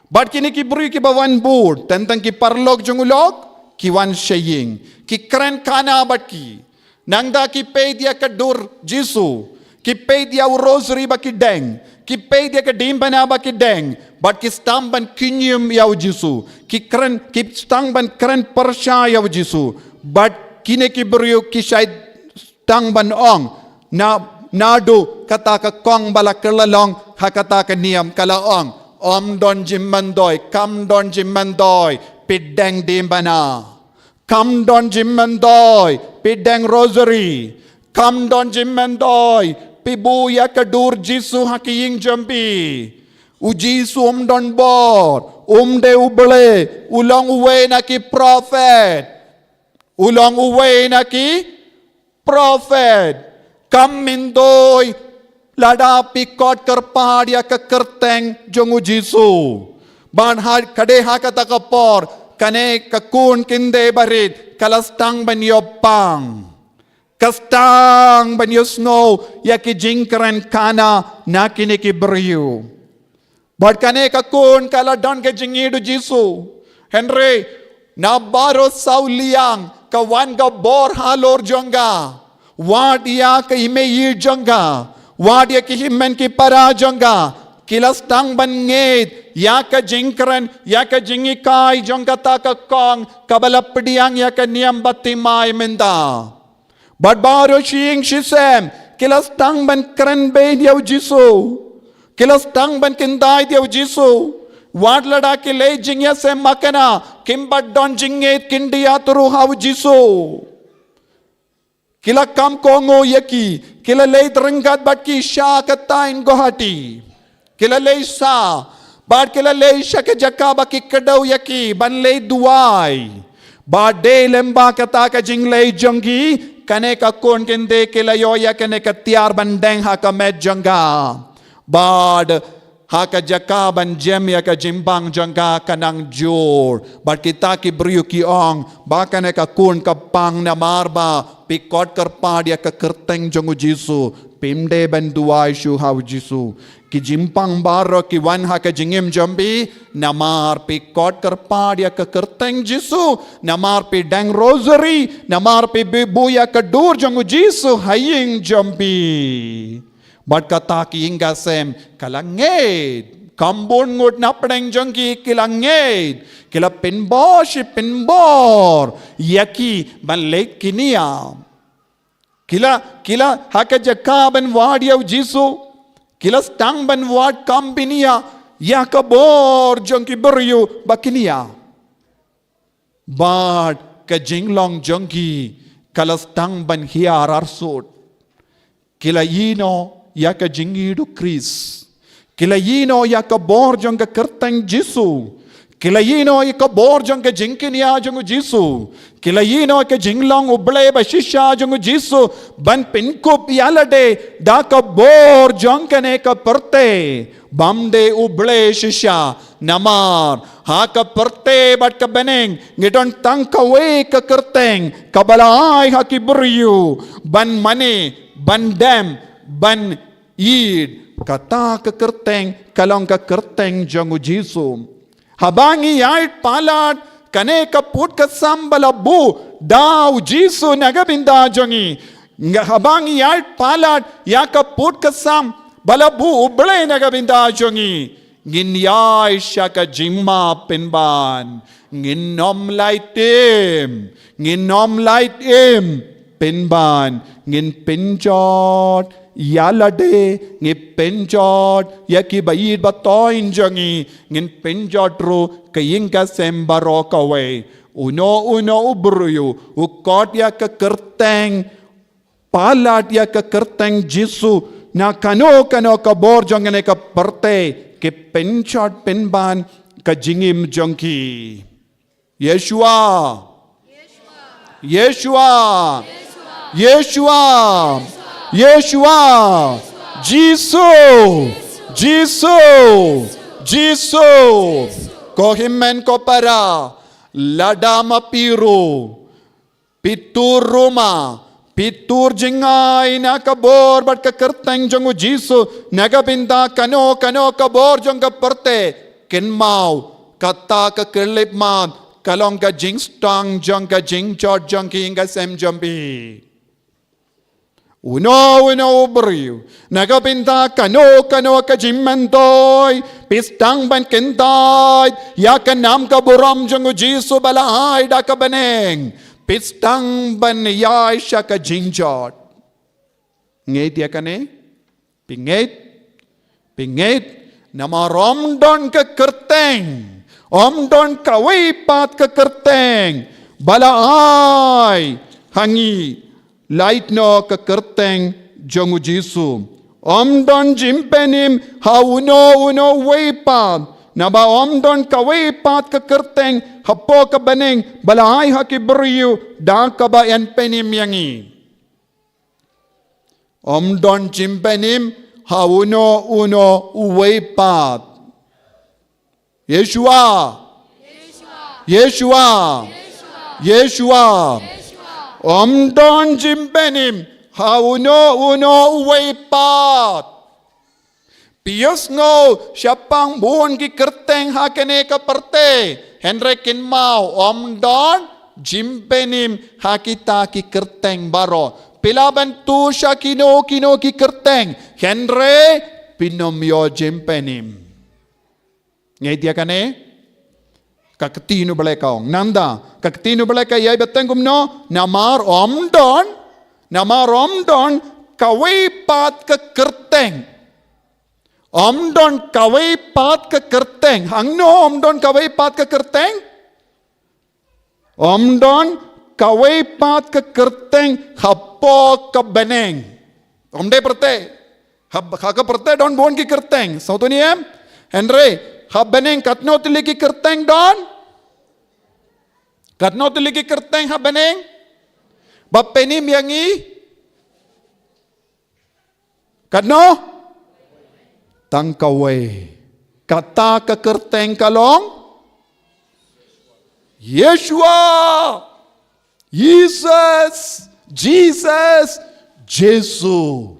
Bad kine ki briew kiba wan bud, teng teng ki paralok jong u lok, ki wan sha ïing. Ki kren khana bad ki. Nangta ki peit ïa ka dur Jisu. Ki peit ïa u rosary ba ki deng. Ki peit ïa ka diengphna ba ki deng. Bad ki sdang ban kynñium ïa u Jisu. Ki kren, ki sdang ban kren pyrshah ïa u Jisu. Bad kine ki briew ki shait sdang ban ong, na, naduh kata ka kong ba la kylla long ha kata ka niam, ka la ong, ym don jingmyntoi, kam don jingmyntoi, phi deng diengphna. Kam don jingmyntoi, phi deng rosary. Kam don jingmyntoi, phi buh ïa ka dur Jisu ha ki ïing jong phi. U Jisu um don bor, um dei U Blei, u long uwei na ki prophet. U long uwei na ki prophet. Kam myntoi lada phi khot kyrpad ïa ka kyrteng jong u Jisu. Bad ha, ka dei ha kata ka por, kane ka khun kynthei barit, ka la sdang ban ïoh pang. Ka sdang ban ïohsngew ïa ki jingkren khana na kine ki briew. Bad kane ka khun ka la don ka jingïeit u Jisu. Hynrei, na baroh saw liang, ka wan ka bor halor jong ka. Wat ïa ka ïingmane jong ka. Wat ïa ki hynmen ki para jong ka. Ki la sdang ban ngeit, ïa ka jingkren, ïa ka jinghikai jong kata ka kong, kaba la pdiang ïa ka niam baptisma mynta. Bad baroh shi ïing shi sem, ki la sdang ban kren beiñ ïa u Jisu. Ki la sdang ban kyntait ïa u Jisu. Wat lada ki leh jingïaseng makna, kim pat don jingngeit khyndiat ruh ha u Jisu. Ki la kham kohnguh ïa ki, ki la leit ryngkat bad ki sha ka thaiñ Guwahati. Ki la leit sha, bad ki la leit sha ka jaka ba ki kdew ïa ki, ban leit duwai. Bad dei lyngba kata ka jingleit jong ki, kane ka khun kynthei ki la ïoh ïa kane ka tiar ban deng ha ka met jong ka. Bad ha ka jaka ban jem ïa ka jingpang jong ka ka nang jur. Bad kita ki briew ki ong, ba kane ka khun ka pang namar ba phi khot kyrpad ïa ka kyrteng jong u Jisu. Phim dei ban duwai shuh ha u Jisu. Ki jingpang baroh ki wan ha ka jingim jong phi, namar phi khot kyrpad ïa ka kyrteng Jisu, namar phi deng rosary, namar phi buh ïa ka dur jong u Jisu ha ïing jong phi. Bad kata ki ïing ki sem, ka la ngeit. Kham bun ngut na pdeng jong ki, ki la ngeit. Ki la pynbor shi pynbor ïa ki ban leit ki niam. Ki la, ki la ha ka jaka ban wad ïa u Jisu. Ki la sdang ban wad kham bniah ïa ka bor jong ki briew ba ki niam. Bad ka jinglong jong ki ka la sdang ban hiar arsut. Ki la ïehnoh ïa ka jingïeit u Khrist. Ki la ïehnoh ïa ka bor jong ka kyrteng Jisu. Ki la ïehnoh ïa ka bor jong ka jingkñia jong u Jisu. Ki la ïehnoh ïa ka jinglong u Blei ba shisha jong u Jisu ban pynkup ïa lade da ka bor jong kane ka pyrthei. Bym dei u Blei shisha, namar ha ka pyrthei bad ka bneng ngi don tang kawei ka kyrteng kaba la ai ha ki briew ban mane, ban dem, ban ïeid. Kata ka kyrteng ka long ka kyrteng jong u Jisu. Haba ngi ïaid palat kane ka pud ka sam ba la buh da u Jisu na ka bynta jong ngi. Nga haba ngi ïaid palat ïa ka pud ka sam ba la buh u Blei na ka bynta jong ngi. Ngin ïaid sha ka jingma pynban. Ngin ym lait im. Ngin ym lait im. Pynban. Ngin pynjot ïa lade, ngin pynjot ïa ki ba ïeit ba thoiñ jong ngi, ngin pynjot ruh ka ïing ka sem baroh kawei. Uno uno u briew u kot ïa ka kyrteng, palat ïa ka kyrteng Jisu na kano kano ka bor jong kane ka pyrthei, ki pynjot pynban ka jingim jong ki. Yeshua. Yeshua. Yeshua. Yeshua. Jisu. Jisu. Jisu. Ko hynmen ko para, lada ma phi ruh phi tur ruma, phi tur jngai na ka bor bad ka kyrteng jong u Jisu na ka bynta kano kano ka bor jong ka pyrthei, kynmaw, kata ka khyllipmat ka long ka jingstad jong ka jingjot jong ki ïing ka sem jong phi. Uno uno u briew na ka bynta kano kano ka jingmyntoi, phi sdang ban kyntait ïa ka nam ka burom jong u Jisu ba la ai da ka bneng. Phi sdang ban ïaid sha ka jingjot. Ngeit ïa kane? Phi ngeit? Phi ngeit? Namar ym don ka kyrteng, ym don kawei pat ka kyrteng ba la ai ha ngi, lait noh ka kyrteng jong u Jisu. Ym don jingpynim ha uno uno uwei pat, naba ym don kawei pat ka kyrteng hapoh ka bneng ba la ai ha ki briew da kaba yn pynim ïa ngi. Ym don jingpynim ha uno uno uwei pat. Yeshua. Yeshua. Yeshua. Ym don jingpynim ha uno uno uwei pat. Phi ïohsngew shaphang bun ki kyrteng ha kane ka pyrthei, hynrei kynmaw, ym don jingpynim ha kita ki kyrteng baroh. Phi lah ban tur sha kino kino ki kyrteng, hynrei phin ym ïoh jingpynim. Ngeit ïa kane? Ka ktien u Blei ka ong. Nangta ka ktien u Blei ka ïai bteng kumno? Namar ym don, namar ym don kawei pat ka kyrteng. Ym don kawei pat ka kyrteng. Hangno ym don kawei pat ka kyrteng? Ym don kawei pat ka kyrteng hapoh ka bneng. Ym dei pyrthei. Ha, ha ka pyrthei don bun ki kyrteng. Sngewthuh ne em? Hynrei ha bneng katno tylli ki kyrteng don? Katno tylli ki kyrteng ha bneng ba pynim ïa ngi? Katno? Tang kawei. Kata ka kyrteng ka long Yeshua. Jesus. Jesus. Jisu.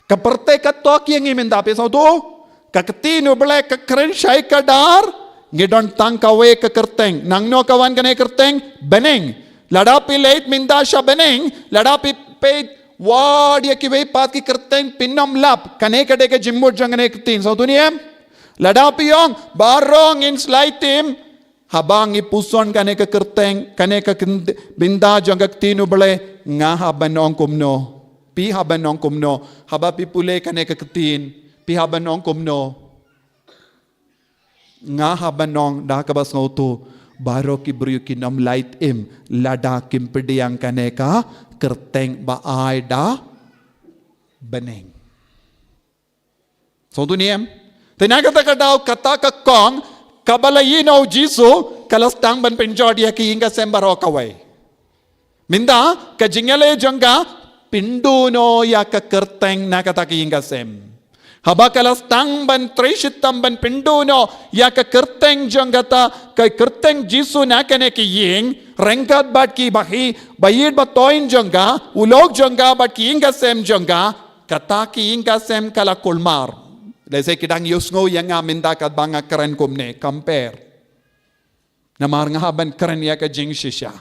Ka pyrthei ka tok ïa ngi mynta, phi sngewthuh? Ka ktien u Blei ka kren shai kdar, ngi don tang kawei ka kyrteng. Nangno ka wan kane ka kyrteng? Bneng. Lada phi leit mynta sha bneng, lada phi peit wad ïa kiwei pat ki kyrteng, phin ym lap. Kane ka dei ka jingmut jong kane ka ktien. Sngewthuh ne em? Lada phi ong, baroh ngin slai tim, haba ngi puson kane ka kyrteng, kane ka kynt-, bynta jong ka ktien u Blei, nga hap ban ong kumno? Phi hap ban ong kumno? Haba phi pule kane ka ktien, phi hap ban ong kumno? Nga hap ban ong da kaba sngewthuh, baroh ki briew kin ym lait im lada kim pdiang kane ka kyrteng ba ai da bneng. Sngewthuh ne em? Te na kata ka daw kata ka kong kaba la ïehnoh u Jisu ka la sdang ban pynjot ïa ki ïing ka sem baroh kawei. Mynta ka jingïaleh jong ka, pynduh noh ïa ka kyrteng na kata ka ïing ka sem. Haba ka la sdang ban trei shitom ban pynduh noh ïa ka kyrteng jong kata, ka kyrteng Jisu na kane ka ïing, ryngkat bad ki bahaïing, bahaïing batoin jong ka, u lok jong ka bad ki ïing ka sem jong ka, kata ka ïing ka sem ka la kulmar. Lehse ki dang ïohsngew ïa nga mynta katba nga kren kumne, compare. Namar nga hap ban kren ïa ka jingshisha.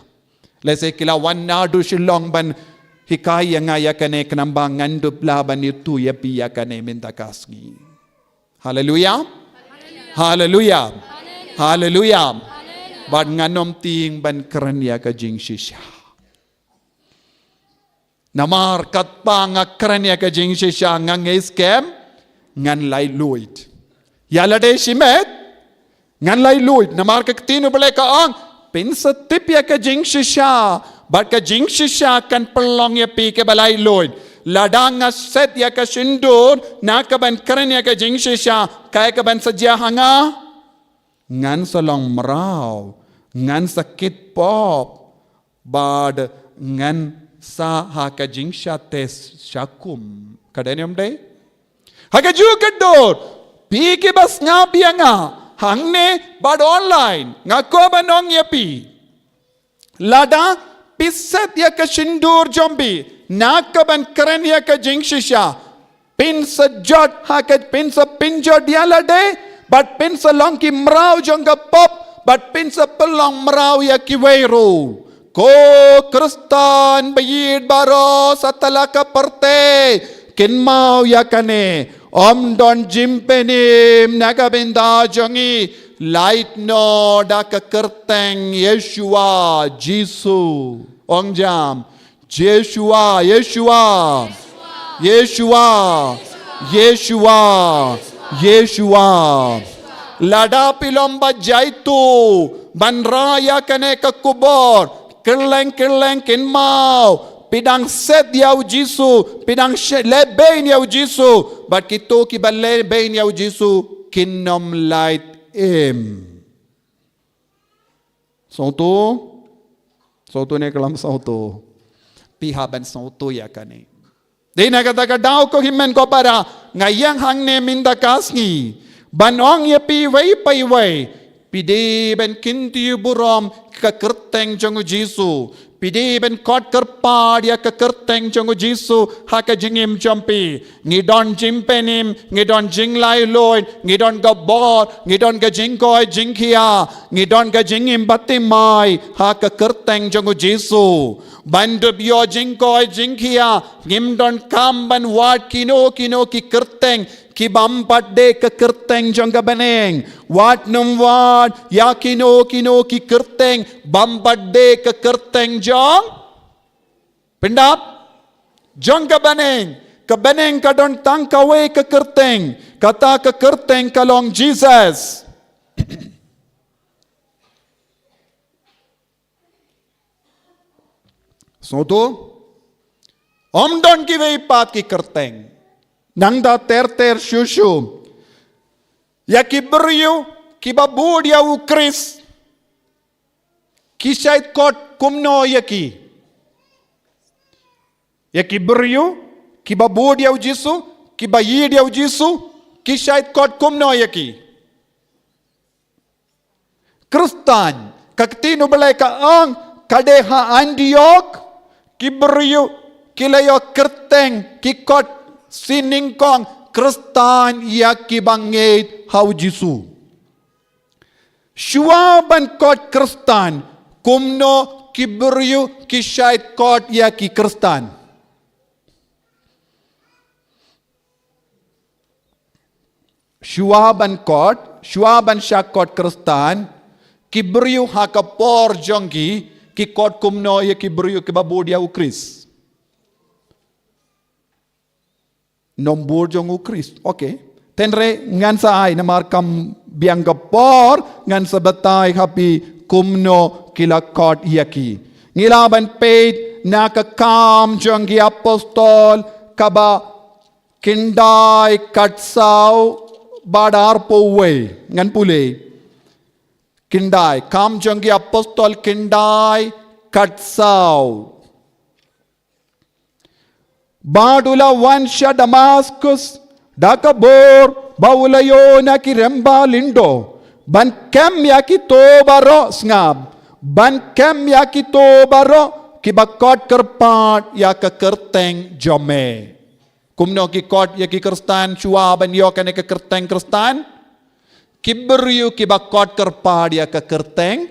Lehse ki la wan naduh Shillong ban hikai ïa nga ïa kane, khnang ba ngan dup lah ban ïathuh ïa phi ïa kane mynta ka sngi. Haleluia. Haleluia. Haleluia. Bad ngan ym tieng ban kren ïa ka jingshisha. Namar katba nga kren ïa ka jingshisha nga ngeit skhem ngan laitluid. Ïa lade shimet ngan laitluid. Namar ka ktien U Blei ka ong, phin sa tip ïa ka jingshisha bad ka jingshisha kan pynlong ïa phi kiba laitluid. Lada nga set ïa ka shyntur na ka ban kren ïa ka jingshisha, kaei ka ban sa jia ha nga? Ngan sa long mraw, ngan sa kit pop, bad ngan sa ha ka jingshah test shakum. Ka dei ne ym dei? Ha kajuh ka dur, phi kiba sngap ïa nga hangne bad online, nga kwah ban ong ïa phi, lada phi set ïa ka shyntur jong phi na ka ban kren ïa ka jingshisha, phin sa jot ha ka, phin sa pynjot ïa lade, bad phin sa long ki mraw jong ka pop, bad phin sa pynlong mraw ïa kiwei ruh. Ko Khristan baieid baroh satlak ka pyrthei, kynmaw ïa kane, ym don jingpynim na ka bynta jong ngi, lait noh da ka kyrteng Yeshua, Jisu. Ong jam, Yeshua, Yeshua. Yeshua. Yeshua. Yeshua. Lada phi lum ba jaituh ban rah ïa kane ka khubor, kylleng kylleng kynmaw, phi dang set ïa u Jisu, phi dang she-, lehbeiñ ïa u Jisu, bad kito kiba lehbeiñ ïa u Jisu kin ym lait im. Sngewthuh? Sngewthuh ne khlem sngewthuh? Phi hap ban sngewthuh ïa kane. Dei na kata ka daw ko hynmen ko para, nga ïeng hangne mynta ka sngi ban ong ïa phi iwei pa iwei, phi dei ban kyntiew burom ka kyrteng jong u Jisu. Phi dei ban khot kyrpad ïa ka kyrteng jong u Jisu ha ka jingim jong phi. Ngi don jingpynim, ngi don jinglaitluid, ngi don ka bor, ngi don ka jingkoit jingkhiah, ngi don ka jingim bathymmai ha ka kyrteng jong u Jisu. Ban dup ïoh jingkoit jingkhiah, ngim donkam ban wad kino kino ki kyrteng ki bym pat dei ka kyrteng jong ka bneng. Wat nym wad ïa kino kino ki kyrteng bym pat dei ka kyrteng jong, pyndap, jong ka bneng. Ka bneng ka don tang kawei ka kyrteng, kata ka kyrteng ka long Jisus. Sngewthuh? Ym don kiwei pat ki kyrteng. Nangta ter ter shuh shuh, ïa ki briew kiba bud ïa u Khrist, ki shait khot kumno ïa ki? Ïa ki briew kiba bud ïa u Jisu, kiba ïeit ïa u Jisu, ki shait khot kumno ïa ki? Khristan. Ka ktien U Blei ka ong, ka dei ha Antiok ki briew ki la ïoh kyrteng, ki khot shi nyngkong Khristan ïa kiba ngeit ha u Jisu. Shuwa ban khot Khristan, kumno ki briew ki shait khot ïa ki Khristan? Shuwa ban khot, shuwa ban shah khot Khristan, ki briew ha ka por jong ki, ki khot kumno ïa ki briew kiba bud ïa u Khrist? Nym bud jong u Khrist. Okay. Hynrei ngan sa ai, namar kam biang ka por, ngan sa batai ha phi kumno ki la khot ïa ki. Ngi lah ban peit na Ki Kam jong ki Apostol, kaba khyndai, khatsaw bad arphew wei, ngan pule. Khyndai, Kam jong ki Apostol khyndai, khatsaw. Bad u la wan sha Damaskus, da ka bor ba u la ïoh na ki rymba lyngdoh, ban kem ïa kito baroh, sngap, ban kem ïa kito baroh kiba kot kyrpad ïa ka kyrteng jong me. Kumno ki kot ïa ki Khristan shuwa ban ïoh kane ka kyrteng Khristan? Ki briew kiba kot kyrpad ïa ka kyrteng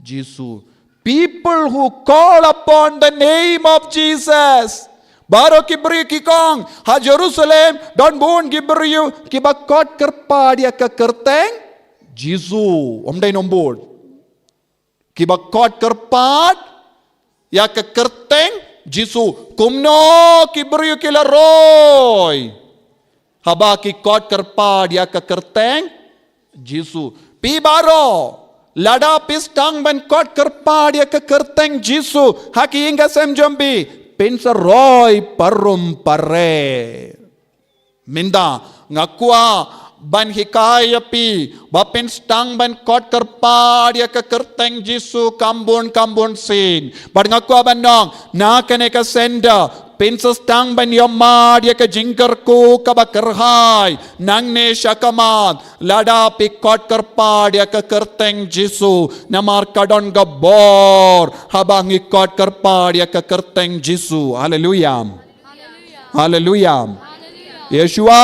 Jisu. People who call upon the name of Jesus. Baroh ki briew ki ong, ha Jerusalem don bun ki briew kiba kot kyrpad ïa ka kyrteng Jisu. Ym dei nombor. Kiba kot kyrpad ïa ka kyrteng Jisu. Kumno ki briew ki la roi haba ki kot kyrpad ïa ka kyrteng Jisu? Phi baroh, lada phi sdang ban kot kyrpad ïa ka kyrteng Jisu ha ki ïing ki sem jong phi, phin sa roi parum pare. Mynta nga kwah ban hikai ïa phi ba phin sdang ban kot kyrpad ïa ka kyrteng Jisu kham bun kham bun sien. Bad nga kwah ban ong, na kane ka senda phin sa sdang ban ïohmad ïa ka jingkyrkhu kaba kyrhai nangne sha khmat lada phi kot kyrpad ïa ka kyrteng Jisu. Namar ka don ka bor haba ngi kot kyrpad ïa ka kyrteng Jisu. Haleluya. Haleluya. Haleluya. Yeshua.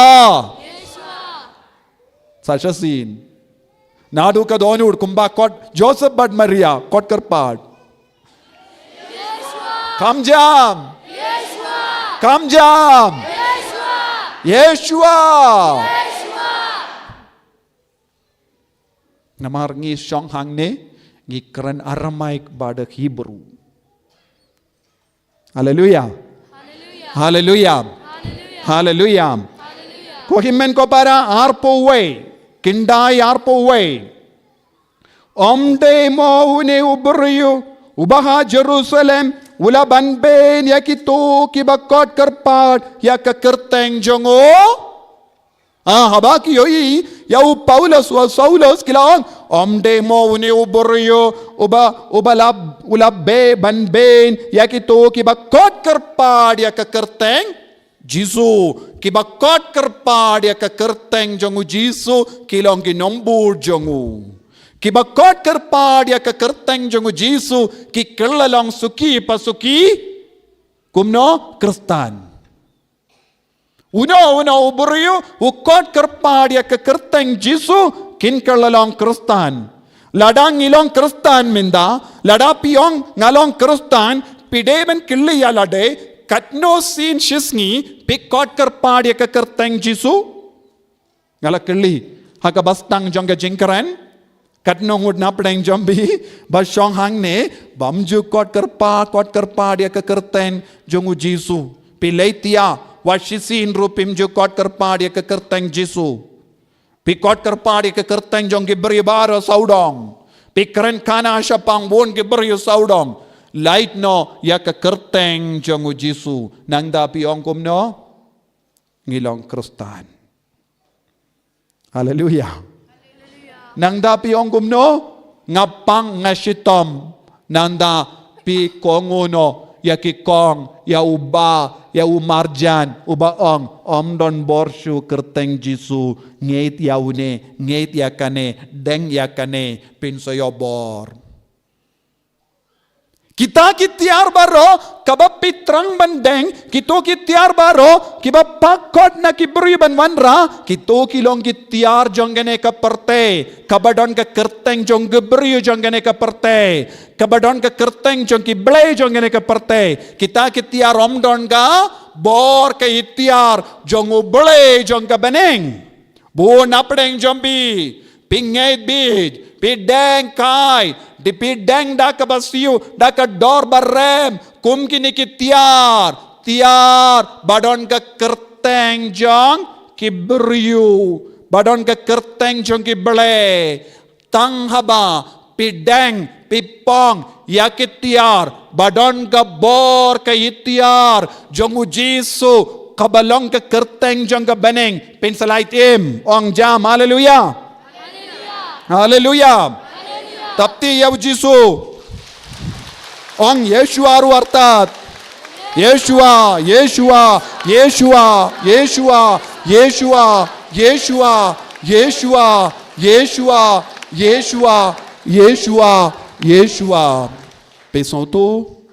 Sa shisien. Naduh ka dohnud kumba kot Joseph bad Maria kot kyrpad. Kham jam. Kham jam. Yeshua. Namar ngi shong hangne, ngi kren Aramaic bad Hebrew. Haleluya. Haleluya. Haleluya. Ko hynmen ko para, arphew wei, khyndai arphew wei. Ym dei mo une u briew uba ha Jerusalem u la ban beiñ ïa kito kiba kot kyrpad ïa ka kyrteng jong u? Ah, haba ki ïohi ïa u Paulus, u Saulus, ki la ong, ym dei mo une u briew uba, uba la, u la beiñ, ban beiñ ïa kito kiba kot kyrpad ïa ka kyrteng Jisu. Kiba kot kyrpad ïa ka kyrteng jong u Jisu ki long ki nongbud jong u. Kiba kot kyrpad ïa ka kyrteng jong u Jisu ki kylla long suki pa suki. Kumno? Khristan. Uno uno u briew u kot kyrpad ïa ka kyrteng Jisu, kin kylla long Khristan. Lada ngi long Khristan mynta, lada phi ong nga long Khristan, phi dei ban kylli ïa lade, katno sien shisngi phi kot kyrpad ïa ka kyrteng Jisu? Nga la kylli ha kaba sdang jong ka jingkren, katno ngut na pdeng jong phi ba shong hangne bym ju kot kyrpad, kot kyrpad ïa ka kyrteng jong u Jisu? Phi leit ïa, wat shisien ruh phim ju kot kyrpad ïa ka kyrteng Jisu. Phi kot kyrpad ïa ka kyrteng jong ki briew baroh sawdong. Phi kren khana shaphang bun ki briew sawdong. Lait noh ïa ka kyrteng jong u Jisu. Nangta phi ong kumno? Ngi long Khristan. Haleluya. Nangta phi ong kumno? Nga pang, nga shitom. Nangta phi kohnguh noh ïa ki kong, ïa u bah, ïa u marjan, uba ong, ym don bor shuh kyrteng Jisu, ngeit ïa une, ngeit ïa kane, deng ïa kane, phin sa ïoh bor. Kita ki tiar baroh kaba phi thrang ban deng, kito ki tiar baroh kiba pha kot na ki briew ban wanrah, kito ki long ki tiar jong kane ka pyrthei, kaba don ka kyrteng jong ki briew jong kane ka pyrthei, kaba don ka kyrteng jong ki blei jong kane ka pyrthei. Kita ki tiar ym don ka bor ka itiar jong u Blei jong ka bneng. Bun na pdeng jong phi, phi ngeit beit, phi deng kai, te phi deng da kaba siew, da ka dor ba rem, kum kine ki tiar, tiar ba don ka kyrteng jong ki briew, ba don ka kyrteng jong ki blei. Tang haba phi deng, phi pang ïa ki tiar ba don ka bor ka itiar jong u Jisu, kaba long ka kyrteng jong ka bneng, pynslait im. Ong jam, haleluya. Haleluya. Tap ti ïa u Jisu. Ong Yeshua ruh artat. Yeshua, Yeshua, Yeshua, Yeshua, Yeshua, Yeshua, Yeshua, Yeshua, Yeshua, Yeshua, Yeshua. Phi sngewthuh?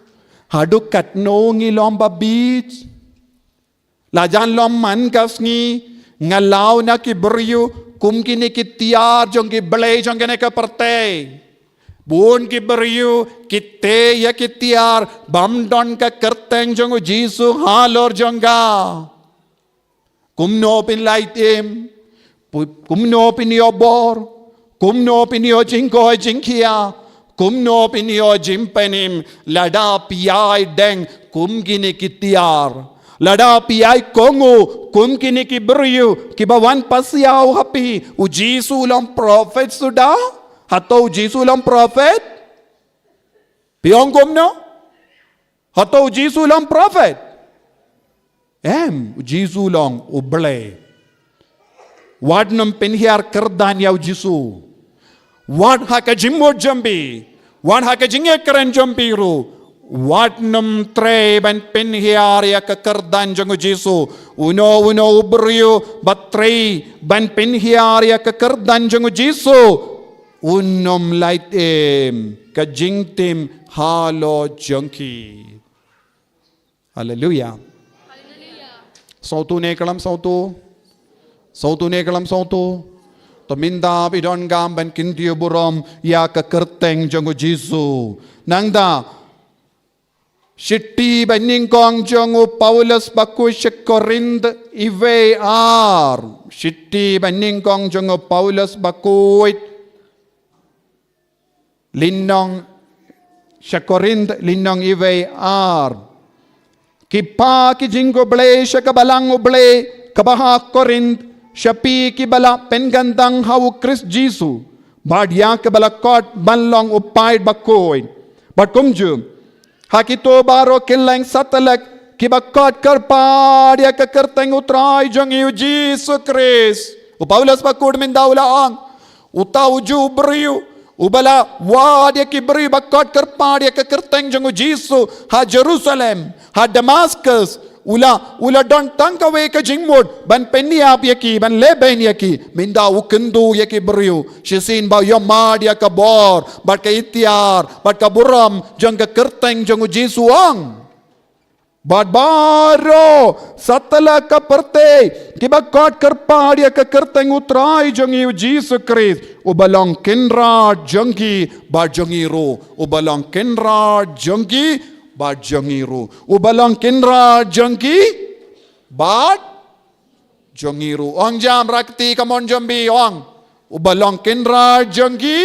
Haduh katno ngi long ba bieit? La jan long man ka sngi nga law na ki briew kum kine ki tiar jong ki blei jong kane ka pyrthei. Bun ki briew ki tei ïa ki tiar bym don ka kyrteng jong u Jisu halor jong ka. Kumno phin lait im? Pu-, kumno phin ïoh bor? Kumno phin ïoh jingkoit jingkhiah? Kumno phin ïoh jingpynim? Lada phi ïai deng kum kine ki tiar, lada phi ïai kohnguh kum kine ki briew kiba wan pasiaw ha phi. U Jisu u long prophet suda? Hato u Jisu u long prophet? Phi ong kumno? Hato u Jisu u long prophet? Em, u Jisu u long u Blei. Wat nym pynhiar kyrdan ïa u Jisu. Wat ha ka jingmut jong phi, wat ha ka jingïakren jong phi ruh, wat nym trei ban pynhiar ïa ka kyrdan jong u Jisu. Uno uno u briew ba trei ban pynhiar ïa ka kyrdan jong u Jisu, un ym lait im ka jingtim halor jong ki. Haleluya. Sngewthuh ne khlem sngewthuh? Sngewthuh ne khlem sngewthuh? To mynta phi donkam ban kyntiew burom ïa ka kyrteng jong u Jisu. Nangta shithi ba nyngkong jong u Paulus bakhuid sha Korinth iwei ar. Shithi ba nyngkong jong u Paulus bakhuid, lynnong, sha Korinth lynnong iwei ar. Ki phah ki jingkhublei sha ka Balang U Blei kaba ha Korinth, sha phi kiba la pynkyntang ha u Khrist Jisu, bad ïa kiba la khot ban long u paid bakhuid. Bad kumjuh ha kito baroh kylleng satlak kiba khot kyrpad ïa ka kyrteng u Trai jong ngi u Jisu Khrist. U Paulus bakhuid mynta u la ong, uta ujuh u briew uba la wad ïa ki briew ba khot kyrpad ïa ka kyrteng jong u Jisu ha Jerusalem, ha Damascus, u la, u la don tang kawei ka jingmut ban pynïap ïa ki, ban lehbeiñ ïa ki. Mynta u kyntu ïa ki briew shisien ba ïohmad ïa ka bor bad ka iktiar bad ka burom jong ka kyrteng jong u Jisu, ong. Bad baroh satlak ka pyrthei kiba khot kyrpad ïa ka kyrteng u Trai jong ngi u Jisu Khrist, uba long Kynrad jong ki bad jong ngi ruh. Uba long Kynrad jong ki bad jong ngi ruh. Uba long Kynrad jong ki bad jong ngi ruh. Ong jam, rakti ka mon jong phi, ong. Uba long Kynrad jong ki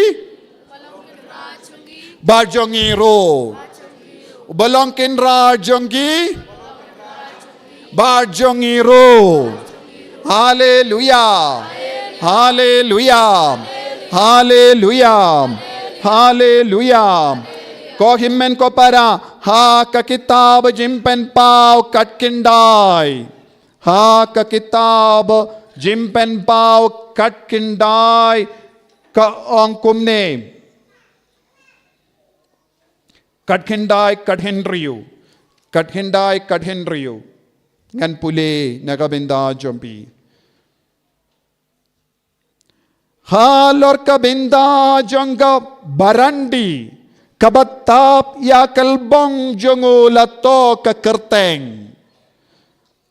bad jong ngi ruh. Uba long Kynrad jong ki bad jong ngi ruh. Haleluya. Haleluya. Haleluya. Haleluya. Ko hynmen ko para, ha ka kitab Jingpynpaw khatkhyndai. Ha ka kitab Jingpynpaw khatkhyndai ka ong kumne. Khatkhyndai khathynriew. Khatkhyndai khathynriew. Ngan pule na ka bynta jong phi. Halor ka bynta jong ka barandi kaba tap ïa ka lbong jong u la thoh ka kyrteng.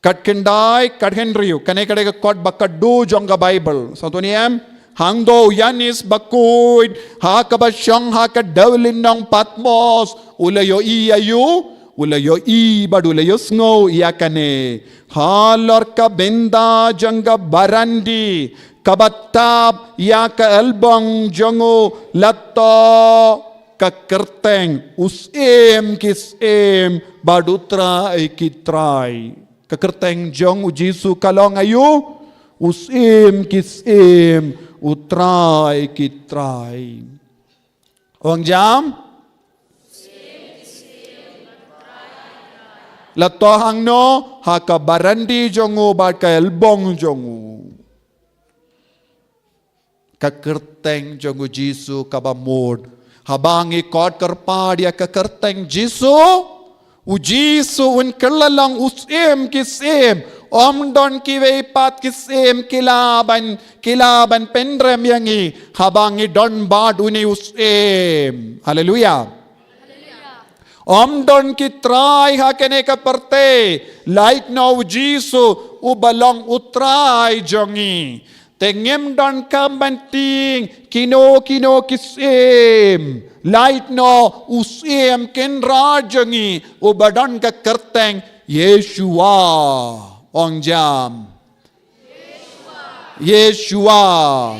Khatkhyndai khathynriew, kane ka dei ka kot ba khatduh jong ka Baibl. Sngewthuh ne em? Hangto u Ïanis bakhuid, ha kaba shong ha ka dewlynnong Patmos, u la ïohi ïa u, u la ïohi bad u la ïohsngew ïa kane. Halor ka bynta jong ka barandi kaba tap ïa ka lbong jong u la thoh ka kyrteng, U Syiem ki syiem bad U Trai ki trai. Ka kyrteng jong u Jisu ka long aïu? U Syiem ki syiem, U Trai ki trai. Ong jam? La toh hangno? Ha ka barandi jong u bad ka elbong jong u. Ka kyrteng jong u Jisu kaba mut. Haba ngi kot kyrpad ïa ka kyrteng Jisu, u Jisu un kylla long u Syiem ki syiem. Ym don kiwei pat ki syiem ki lah ban, ki lah ban pynrem ïa ngi. Haba ngi don bad une u Syiem. Haleluia. Ym don ki trai ha kane ka pyrthei, lait noh u Jisu uba long u Trai jong ngi. Te ngim donkam ban tieng kino kino ki syiem, lait noh u Syiem Kynrad jong ngi uba don ka kyrteng Yeshua. Ong jam. Yeshua.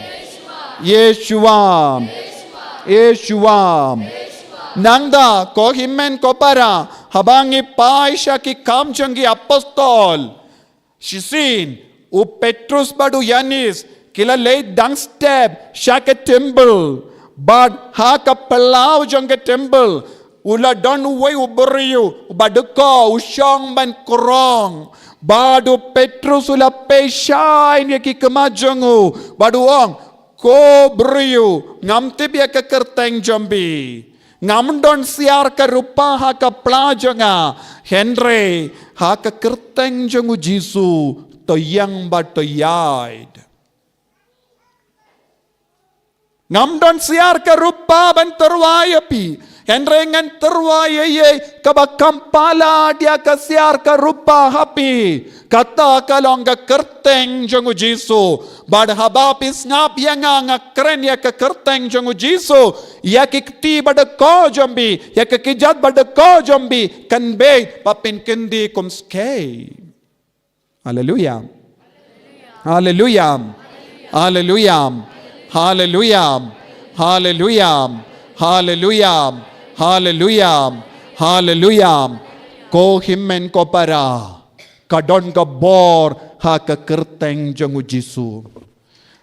Yeshua. Yeshua. Nangta, ko hynmen ko para, haba ngi peit sha ki Kam jong ki Apostol, shisien, u Petrus bad u Ïanis ki la leit dang step sha ka temple, bad ha ka phyllaw jong ka temple u la don uwei u briew uba dkoh, u shong ban krong. Bad u Petrus u la peit shai ïa ki khmat jong u, bad u ong, ko briew, ngam tip ïa ka kyrteng jong phi. Ngam don syiar ka rupa ha ka pla jong nga, hynrei ha ka kyrteng jong u Jisu to ïeng bad to ïaid. Ngam don syiar ka rupa ban tyrwa ïa phi, hynrei ngan tyrwa ïa ei kaba kham palat ïa ka syiar ka rupa ha phi. Kata ka long ka kyrteng jong u Jisu. Bad haba phi sngap ïa nga, nga kren ïa ka kyrteng jong u Jisu, ïa ki kti ba dkoh jong phi, ïa ka kjat ba dkoh jong phi kan beit, ba phin kyndit kumskei. Haleluia. Haleluia. Haleluia. Ko hynmen ko para, ka don ka bor ha ka kyrteng jong u Jisu.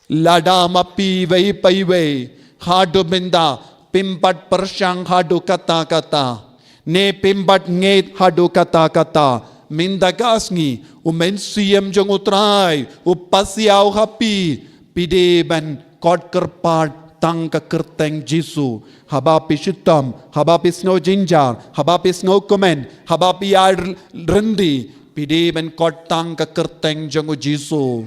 Lada ma phi iwei pa iwei haduh mynta phim pat pyrshang haduh katta katta, ne phim pat ngeit haduh katta katta, mynta ka sngi u Mynsiem jong u Trai u pasiaw ha phi, phi dei ban kot kyrpad tang ka kyrteng Jisu. Haba phi shitom, haba phi sngew jynjar, haba phi sngew kmen, haba phi ïaid ryndih, phi dei ban kot tang ka kyrteng jong u Jisu.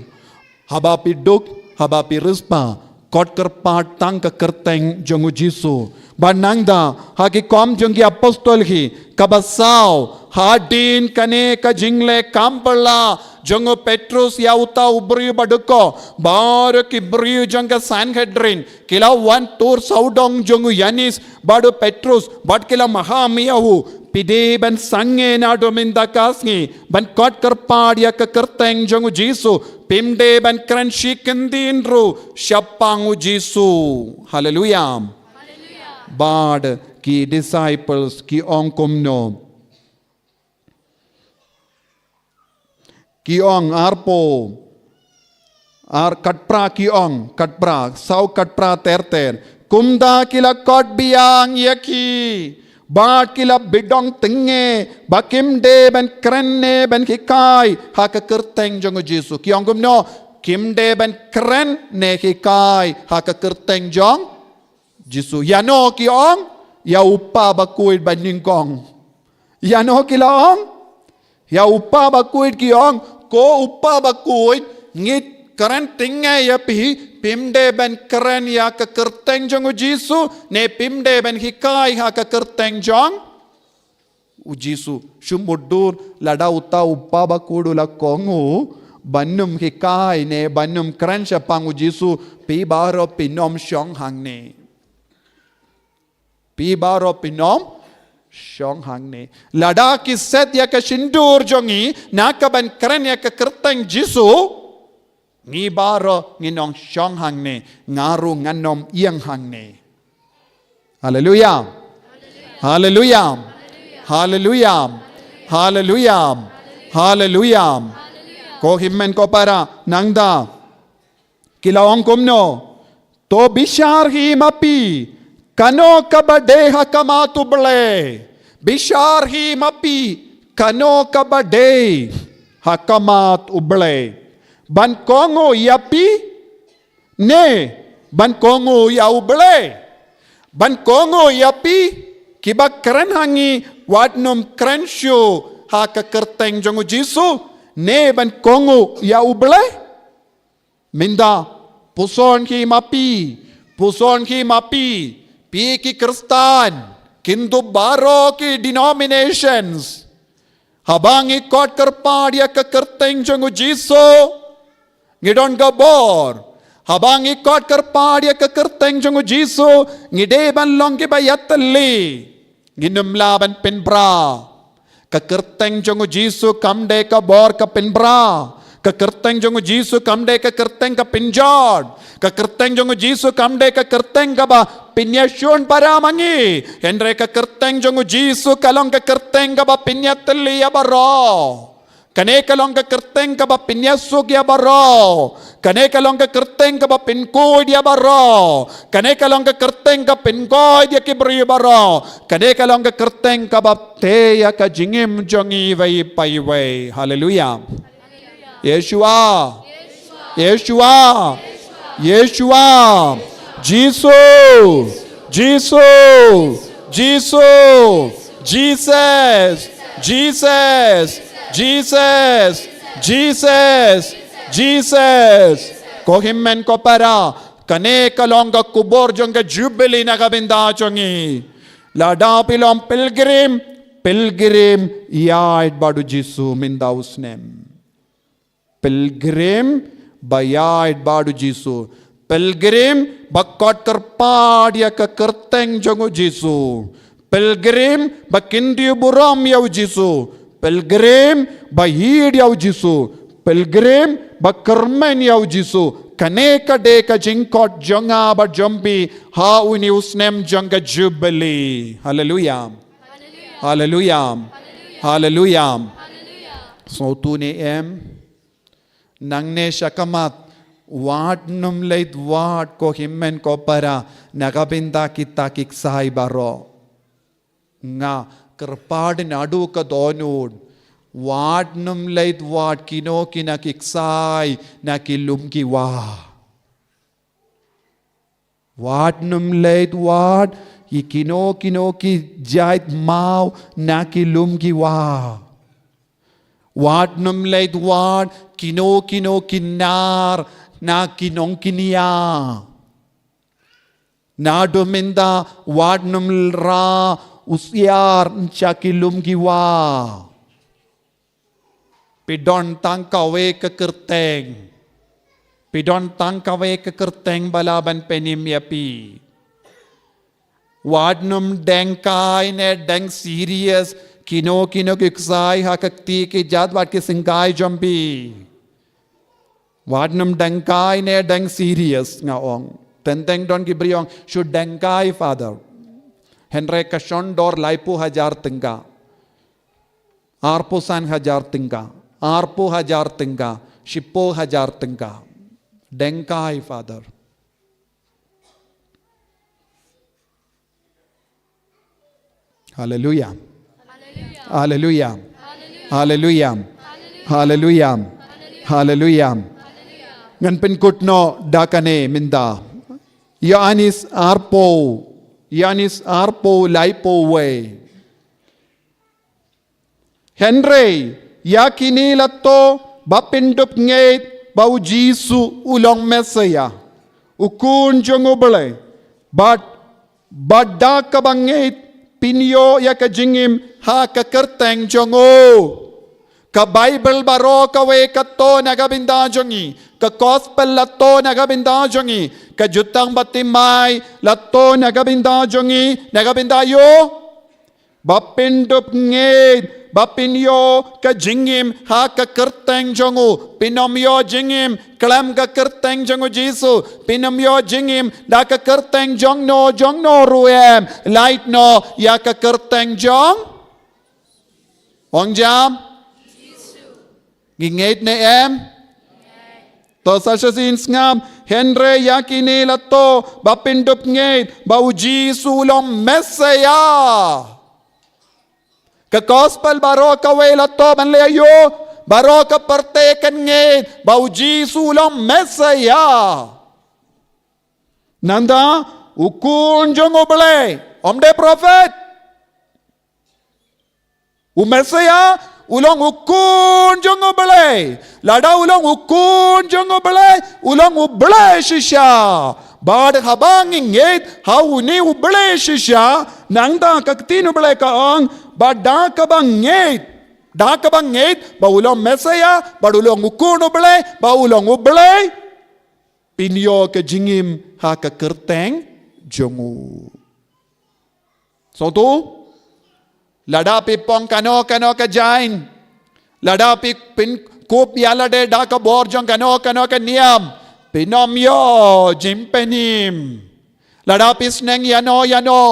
Haba phi duk, haba phi riewspah, kot kyrpad tang ka kyrteng jong u Jisu. Bad nangta, ha ki Kam jong ki Apostol hi, kaba saw, hadien kane ka jingleh kam phylla jong u Petrus ïa uta u briew ba dkoh, baroh ki briew jong ka Sanhedrin ki la wan tur sawdong jong u Ïanis bad u Petrus, bad ki la maham ïa u, phi dei ban sangeh naduh mynta ka sngi ban kot kyrpad ïa ka kyrteng jong u Jisu. Phim dei ban kren shi kyntien ruh shaphang u Jisu. Haleluia. Bad ki disciples ki ong kumno? Ki ong arphew, ar khatphra ki ong, khatphra, saw khatphra ter ter. Kumta ki la kot biang ïa ki, bad ki la bidong tyngnge ba kim dei ban kren ne ban hikai ha ka kyrteng jong u Jisu. Ki ong kumno? Kim dei ban kren ne hikai ha ka kyrteng jong Jisu. Ïano ki ong? Ïa u Kpa Bakhuid banyngkong. Ïano ki la ong? Ïa u Kpa Bakhuid ki ong, ko u Kpa Bakhuid, ngi kren tyngnge ïa phi, phim dei ban kren ïa ka kyrteng jong u Jisu, ne phim dei ban hikai ha ka kyrteng jong u Jisu. Shu mutdur lada uta u Kpa Bakhuid u la khot ngi ban ym hikai ne ban ym kren shaphang u Jisu, phi baroh phin ym shong hangne. Phi baroh phin ym shong hangne. Lada ki set ïa ka shyntur jong ngi na ka ban kren ïa ka kyrteng Jisu, ngi baroh ngin ym shong hangne, nga ruh ngan ym ïeng hangne. Haleluia. Haleluia. Haleluia. Haleluia. Haleluia. Ko hynmen ko para, nangta ki la ong kumno? To bishar hi ma phi, kano kaba dei ha khmat u Blei. Bishar hi ma phi, Kano kaba dei ha khmat U Blei? Ban kohnguh ïa phi, ne ban kohnguh ïa U Blei? Ban kohnguh ïa phi, kiba kren ha ngi, wat nym kren shuh ha ka kyrteng jong U Jisu, ne ban kohnguh ïa U Blei? Mynta, puson hi ma phi, puson hi ma phi, phi ki Khristan, kyntu baroh ki denominations. Haba ngi khot kyrpad ïa ka kyrteng jong U Jisu, ngi don ka bor. Haba ngi khot kyrpad ïa ka kyrteng jong U Jisu, ngi dei ban long kiba ïatylli. Ngin ym lah ban pynbra. Ka kyrteng jong U Jisu kam dei ka bor ka pynbra. Ka kyrteng jong U Jisu kam dei ka kyrteng ka pynjot. Ka kyrteng jong U Jisu kam dei ka kyrteng kaba pynïashun para ma ngi. Hynrei ka kyrteng jong U Jisu ka long ka kyrteng kaba pynïatylli ïa baroh. Kane ka long ka kyrteng kaba pynïasuk ïa baroh. Kane ka long ka kyrteng kaba pynkhuid ïa baroh. Kane ka long ka kyrteng ka pynkhuid ïa ki briew baroh. Kane ka long ka kyrteng kaba tei ïa ka jingim jong iwei pa iwei. Haleluia. Yeshua. Yeshua. Yeshua. Jisu. Jisu. Jisu. Jesus. Jesus. Jesus. Jesus. Jesus. Ko hynmen ko para, kane ka long ka kubur jong ka Jubilee na ka bynta jong ngi. Lada phi long pilgrim, pilgrim ïaid bad U Jisu mynta u snem. Pilgrim ba ïaid bad U Jisu. Pilgrim ba khot kyrpad ïa ka kyrteng jong U Jisu. Pilgrim ba kyntiew burom ïa U Jisu. Pilgrim ba ïeit ïa U Jisu. Pilgrim ba kyrmen ïa U Jisu. Kane ka dei ka jingkhot jong nga bad jong phi ha une u snem jong ka Jubilee. Haleluia. Haleluia. Haleluia. Sngewthuh ne em? Nangne sha khmat, wat nym leit wad ko hynmen ko para, na ka bynta kita ki ksai baroh. Nga kyrpad naduh ka dohnud, wat nym leit wad kino kino ki ksai na ki lum ki wah. Wat nym leit wad ïa kino kino ki jait maw na ki lum ki wah. Wat nym leit wad kino kino ki nar na ki nongkynia. Naduh mynta wat nym rah u siar sha ki lum ki wah. Phi don tang kawei ka kyrteng. Phi don tang kawei ka kyrteng ba lah ban pynim ïa phi. Wat nym deng kai ne deng serious kino kino ki ksai ha ka kti ki jait wat ki syngkai jong phi. Wat nym deng kai ne deng serious nga ong. Teng teng don ki briew ong shu deng kai Father. Hynrei ka shon dor laiphew hajar tyngka. Arphew san hajar tyngka, arphew hajar tyngka, shiphew hajar tyngka. Deng kai Father. Haleluia. Haleluia. Haleluia. Haleluia. Haleluia. Ngan pynkut noh da kane mynta. Ïoannis arphew, Ïoannis arphew laiphew wei. Hynrei ïa kine la thoh ba phin dup ngeit ba U Jisu u long Messaïah, u Khun jong U Blei, bad ba da kaba ngeit phin ïoh ïa ka jingim ha ka kyrteng jong u. Ka Baibl baroh kawei ka thoh na ka bynta jong ngi, ka Gospel la thoh na ka bynta jong ngi, ka Jutang Baptismai la thoh na ka bynta jong ngi, na ka bynta ïa u. Ba phin dup ngeit, ba phin ïoh ka jingim ha ka kyrteng jong u. Phin ym ïoh jingim khlem ka kyrteng jong U Jisu. Phin ym ïoh jingim da ka kyrteng jong no jong no ruh em. Lait noh ïa ka kyrteng jong. Ong jam. Ngi ngeit ne em? To sa shisien sngap, hynrei ïa kine la thoh ba phin dup ngeit ba U Jisu u long Messaïah. Ka gospel baroh kawei la toh ban leh aïu? Baroh ka pyrthei kan ngeit ba u Jisu u long Messiah. Nangta u Khun jong u Blei, ym dei prophet. U Messiah u long u Khun jong u Blei. Lada u long u Khun jong u Blei, u long u Blei shisha. Bad haba ngi ngeit ha une u Blei shisha, nangta ka ktien u Blei ka ong ba da kaba ngeit, da kaba ngeit ba u long Messiah, ba u long u Khun u Blei, ba u long u Blei, phin ïoh ka jingim ha ka kyrteng jong u. Sngewthuh, lada phi phong kano kano ka jaiñ, lada phi pynkup ïa lade da ka bor jong kano kano ka niam, phin ym ïoh jingpynim. Lada phi sneng ïano ïano,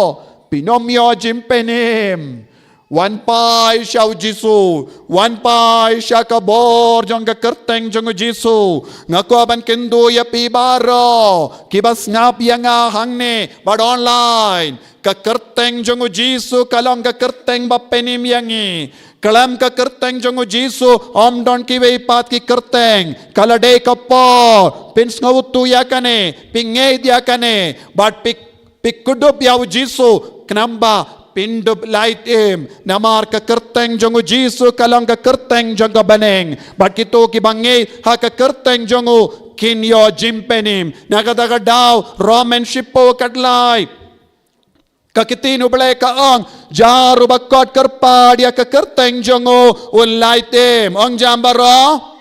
phin ym ïoh jingpynim. Wan phai sha u Jisu, wan phai sha ka bor jong ka kyrteng jong u Jisu. Nga kwah ban kyntu ïa phi baroh kiba sngap ïa nga hangne bad online. Ka kyrteng jong u Jisu ka long ka kyrteng ba pynim ïa ngi. Khlem ka kyrteng jong u Jisu ym don kiwei pat ki kyrteng. Ka la dei ka por phin sngewthuh ïa kane, phin ngeit ïa kane, bad phi, phi kdup ïa u Jisu, khnang ba phin dup lait im. Namar ka kyrteng jong u Jisu ka long ka kyrteng jong ka bneng. Bad kito kiba ngeit ha ka kyrteng jong u kin ïoh jingpynim. Na kata ka daw, Rom shiphew khatlai, ka ktien u Blei ka ong, jar uba khot kyrpad ïa ka kyrteng jong u un lait im. Ong jam baroh.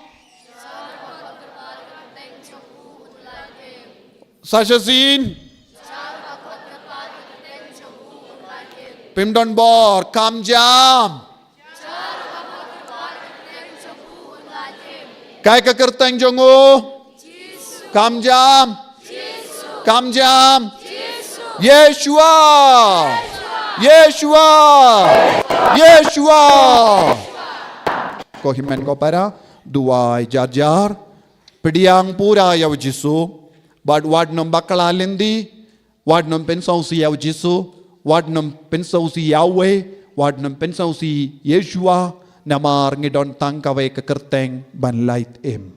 Sa shisien. Phim don bor, kham jam. Kaei ka kyrteng jong u? Kham jam. Kham jam. Yeshua. Yeshua. Yeshua. Ko hynmen ko para, duwai jar jar. Pdiang pura ïa u Jisu. Bad wat nym bakla lynti. Wat nym pynsngewsih ïa u Jisu. Wat nym pynsngewsih ïa uwei. Wat nym pynsngewsih Yeshua. Namar ngi don tang kawei ka kyrteng ban lait im.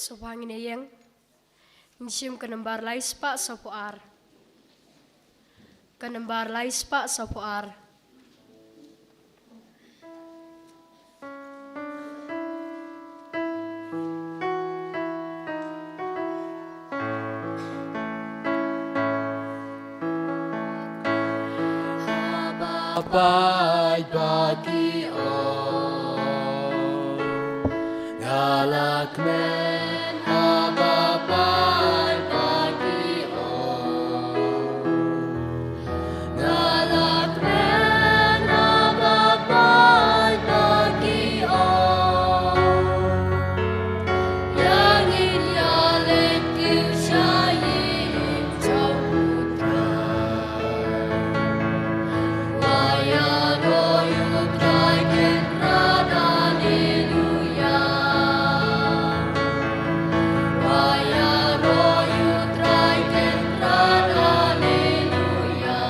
Sngewbha ngin ïeng. Ngin shim ka nambar lai spah sawphew ar. Ka nambar lai spah sawphew ar. Haba paid bad ki ong, nga la kmen. Haba paid bad ki ong, nga la kmen. Haba paid bad ki ong, ïa ngin ïaleit kiew sha ïing jong U Trai. Wa ïaroh ïa U Trai, Kynrad, Haleluya. Wa ïaroh ïa U Trai, Kynrad, Haleluya.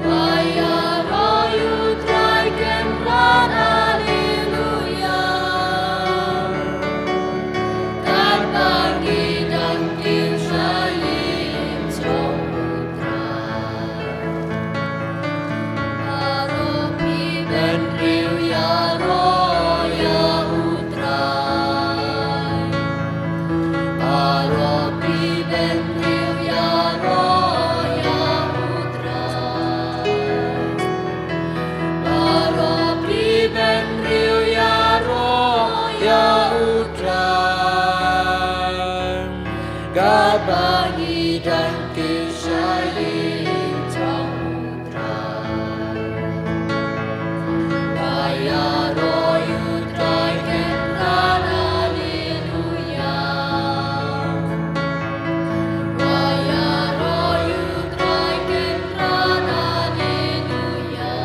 Wa ïaroh ïa U Trai, Kynrad, Haleluya. Katba ngi dang kiew sha ïing jong U Trai, baroh phi bynriew ïaroh ïa U Trai. Baroh phi bynriew ïaroh ïa U Trai. Baroh phi bynriew ïaroh ïa U Trai. Katba ngi dang kiew sha ïing jong U Trai, wa ïaroh ïa U Trai, Kynrad, Haleluya. Wa ïaroh ïa U Trai, Kynrad, Haleluya.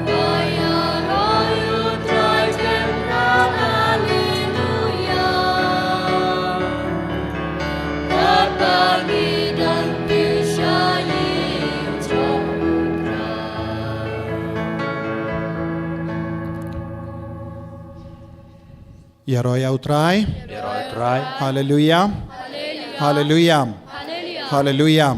Wa ïaroh ïa U Trai, Kynrad, Haleluya. Katba ngi dang kiew sha ïing jong U Trai. Ïaroh ïa U Trai. Ïaroh ïa U Trai. Haleluya. Haleluya. Haleluya.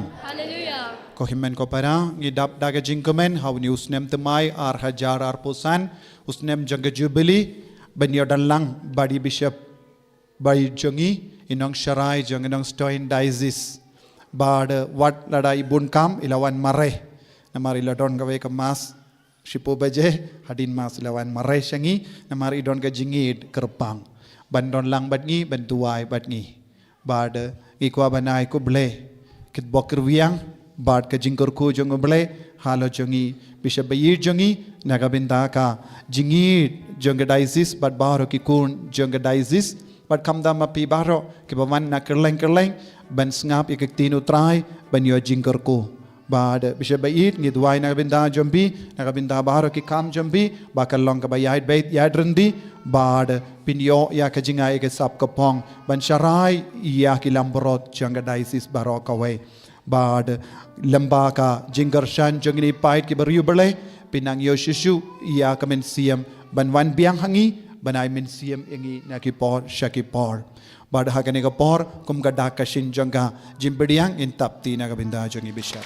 Ko hynmen ko para, ngi dap da ka jingkmen ha une u snem thymmai ar hajar arphew san, u snem jong ka Jubili, ban ïadon lang bad i Bishop ba ïeit jong ngi, i nongsharai jong i Nongstoiñ Diocese. Bad wat lada i bun kam i la wan mareh, namar i la don kawei ka mass shiphew baje, hadien mass i la wan mareh sha ngi, namar i don ka jingïeit kyrpang ban don lang bad ngi, ban duwai bad ngi. Bad ngi kwah ban ai khublei, kyrpad kyrwiang bad ka jingkyrkhu jong U Blei halor jong i Bishop ba ïeit jong ngi, na ka bynta ka jingïeit jong ka diocese bad baroh ki khun jong ka diocese, bad khamtam ma phi baroh kiba wan na kylleng kylleng ban sngap ïa ka ktien U Trai, ban ïoh jingkyrkhu. Bad Bishop ba ïeit, ngi duwai na ka bynta jong phi, na ka bynta baroh ki kam jong phi, ba kan long kaba ïaid beit ïaid ryndi, bad phin ïoh ïa ka jingai ïa ka sap ka phong ban sharai ïa ki langbrot jong ka diocese baroh kawei. Bad lyngba ka jingkyrshan jong ngi, paid ki briew U Blei, phin nang ïoh shisha ïa ka mynsiem ban wan biang ha ngi, ban ai mynsiem ïa ngi na ki por sha ki por. Bad ha kane ka por, kum ka dak ka shin jong ka jingpdiang, ngin tap kti na ka bynta jong i Bishop.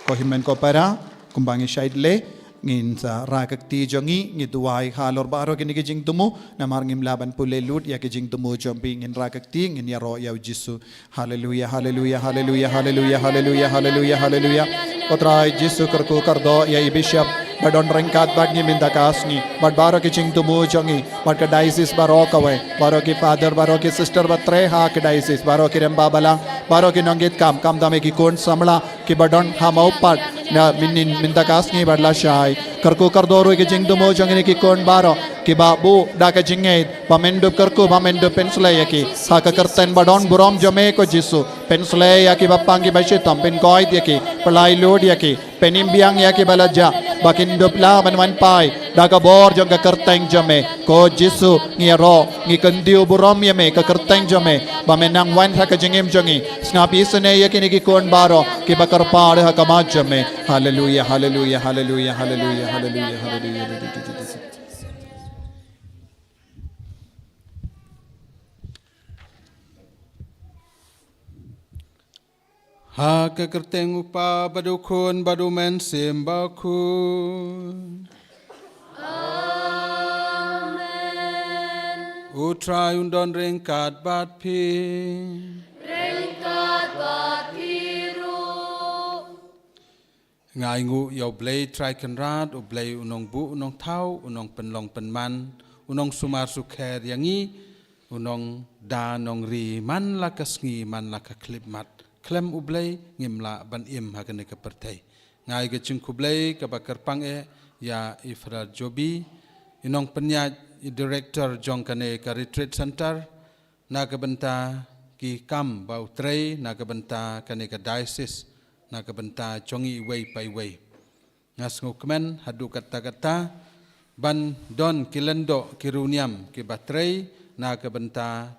Ko hynmen ko para, kumba ngi shait leh, ngin sa rah ka kti jong ngi, ngi duwai halor baroh kine ki jingthmu, namar ngim lah ban pule lut ïa ki jingthmu jong phi, ngin rah ka kti, ngin ïaroh ïa U Jisu. Haleluya, haleluya, haleluya, haleluya, haleluya, haleluya, haleluya. Ko Trai Jisu, kyrkhu kyrdoh ïa i Bishop ba don ryngkat bad ngi mynta ka sngi, bad baroh ki jingthmu jong ngi, bad ka diocese baroh kawei, baroh ki father, baroh ki sister ba trei ha ka diocese, baroh ki rangbah balang, baroh ki nongkitkam, khamtam ïa ki khun samla kiba don ha Mawpad, na mynnin mynta ka sngi bad lashai. Kyrkhu kyrdoh ruh ïa ki jingthmu jong kine ki khun baroh kiba buh da ka jingngeit, ba men dup kyrkhu, ba men dup pynsleh ïa ki ha ka kyrteng ba don burom jong me ko Jisu. Pynshlei ïa kiba pang kiba shitom, pynkoit ïa ki, pynlait lut ïa ki, pynim biang ïa kiba la jah, ba kin dup lah ban wan phai da ka bor jong ka kyrteng jong me. Ko Jisu, ngi ïaroh, ngi kyntiew burom ïa me, ka kyrteng jong me, ba men nang wan ha ka jingim jong ngi. Sngap isynei ïa kine ki khun baroh kiba kyrpad ha khmat jong me. Haleluia, haleluia, haleluia, haleluia, haleluia, haleluia. Ha ka kyrteng U Kpa bad U Khun bad U Mynsiem Bakhuid. Amen. U Trai un don ryngkat bad phi. Ryngkat bad phi ruh. Nga ainguh ïa U Blei Trai Kynrad, U Blei u nongbuh u nongthaw, u nongpynlong pynman, u nongsumar sukher ïa ngi, u nongda nongri man la ka sngi man la ka khyllipmat. Khlem U Blei ngim lah ban im ha kane ka pyrthei. Nga ai ka jingkhublei kaba kyrpang eh ïa i Phadar Jobi, i nongpynïaid, i director jong kane ka retreat center, na ka bynta ki kam ba u trei na ka bynta kane ka diocese, na ka bynta jong ngi iwei pa iwei. Nga sngewkmen haduh katta katta ban don ki lyngdoh ki riewniam kiba trei na ka bynta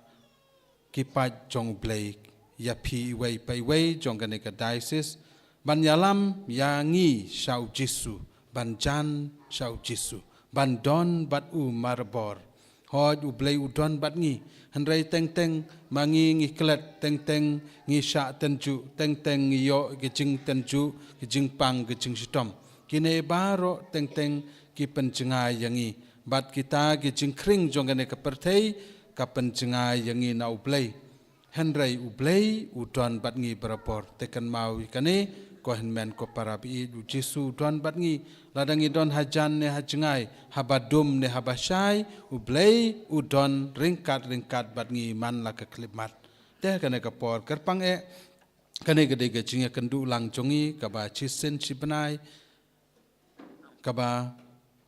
ki paid jong U Blei, ïa phi iwei pa iwei jong kane ka diocese, ban ïalam ïa ngi sha U Jisu, ban jan sha U Jisu, ban don bad u marabor. Hooid, U Blei u don bad ngi, hynrei teng teng ma ngi ngi klet, teng teng ngi shah tynjuh, teng teng ngi ïoh ki jingtynjuh, ki jingpang, ki jingshitom. Kine baroh teng teng ki pynjngai ïa ngi, bad kita ki jingkhring jong kane ka pyrthei ka pynjngai ïa ngi na U Blei. Hynrei U Blei u don bad ngi barabor. Te kynmaw ïa kane, ko hynmen ko para baieit, U Jisu u don bad ngi. Lada ngi don hajan ne hajngai, haba dum ne haba shai, U Blei u don ryngkat ryngkat bad ngi man la ka khyllipmat. Te kane ka por kyrpang eh, kane ka dei ka jingïakynduh lang jong ngi kaba shisien shibnai, kaba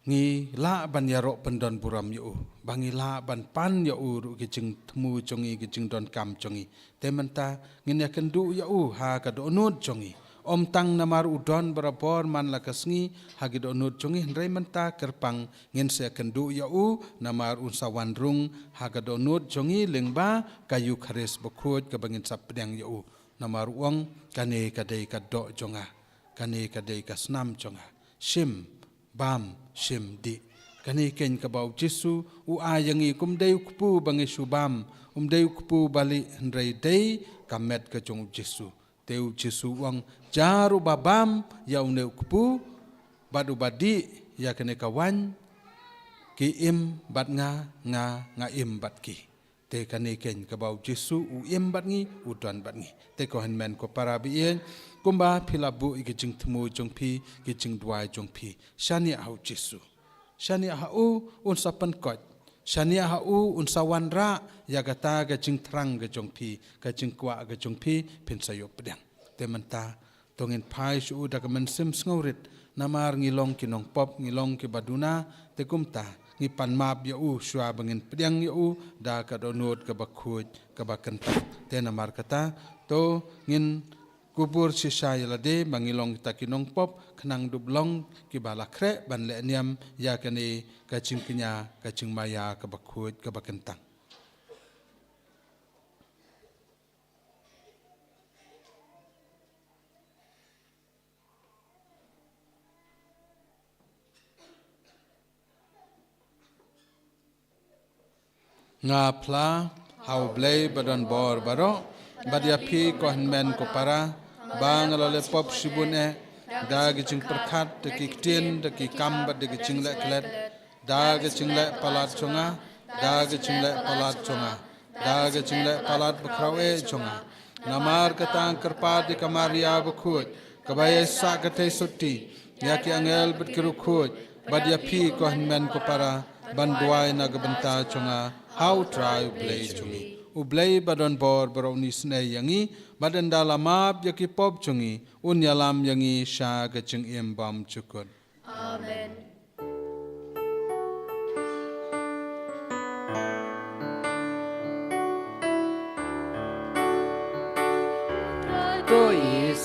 ngi lah ban ïaroh pyndon burom ïa u, ba ngi lah ban pan ïa u ruh ki jingthmu jong ngi, ki jingdonkam jong ngi. Te mynta ngin ïakynduh ïa u ha ka dohnud jong ngi. Ym tang namar u don barabor man la ka sngi ha ki dohnud jong ngi, hynrei mynta kyrpang ngin sa ïakynduh ïa u namar un sa wan rung ha ka dohnud jong ngi lyngba ka Eukharist bakhuid kaba ngin sa pdiang ïa u. Namar u ong, kane ka dei ka doh jong nga, kane ka dei ka snam jong nga. Shim, bam, shim, dih. Kane keiñ kaba U Jisu u ai ïa ngi, kum dei u kpu ba ngi shu bam, um dei u kpu ba lieh, hynrei dei ka met ka jong U Jisu. Te U Jisu u ong, jar uba bam ïa une u kpu bad uba dih ïa kane ka waiñ, ki im bad nga, nga, nga im bad ki. Te kane keiñ kaba U Jisu u im bad ngi, u don bad ngi. Te ko hynmen ko para baieit, kumba phi la buh ïa ki jingthmu jong phi, ki jingduwai jong phi, shaniah ha U Jisu. Shaniah ha u, un sa pynkoit. Shaniah ha u, un sa wanrah ïa kata ka jingthrang ka jong phi, ka jingkwah ka jong phi, phin sa ïoh pdiang. Te mynta, to ngin phai sha u da ka mynsiem sngewrit, namar ngi long ki nongpop, ngi long kiba duna. Te kumta, ngi pan map ïa u shuwa ba ngin pdiang ïa u da ka dohnud kaba khuid kaba kyntang. Te namar kata, to ngin kubur shisha ïa lade ba ngi long kita ki nongpop, khnang dup long kiba la khreh ban leh niam ïa kane ka jingkñia, ka jingmaïa kaba khuid kaba kyntang. Nga phla ha U Blei ba don bor baroh, bad ïa phi ko hynmen ko para, ba nga la leh pop shibun eh, da ki jingpyrkhat, da ki ktien, da ki kam, bad da ki jingleh klet, da ki jingleh palat jong nga, da ki jingleh palat jong nga, da ki jingleh palat bakhraw eh jong nga. Namar kata nga kyrpad ïa ka Maria bakhuid, kaba ïaisah ka theisotti, ïa ki angel bad ki riewkhuid, bad ïa phi ko hynmen ko para, ban duwai na ka bynta jong nga ha U Trai U Blei jong ngi. U Blei ba don bor baroh un isynei ïa ngi, bad ynda la map ïa ki pop jong ngi, un ïalam ïa ngi sha ka jingim bymjukut. Amen.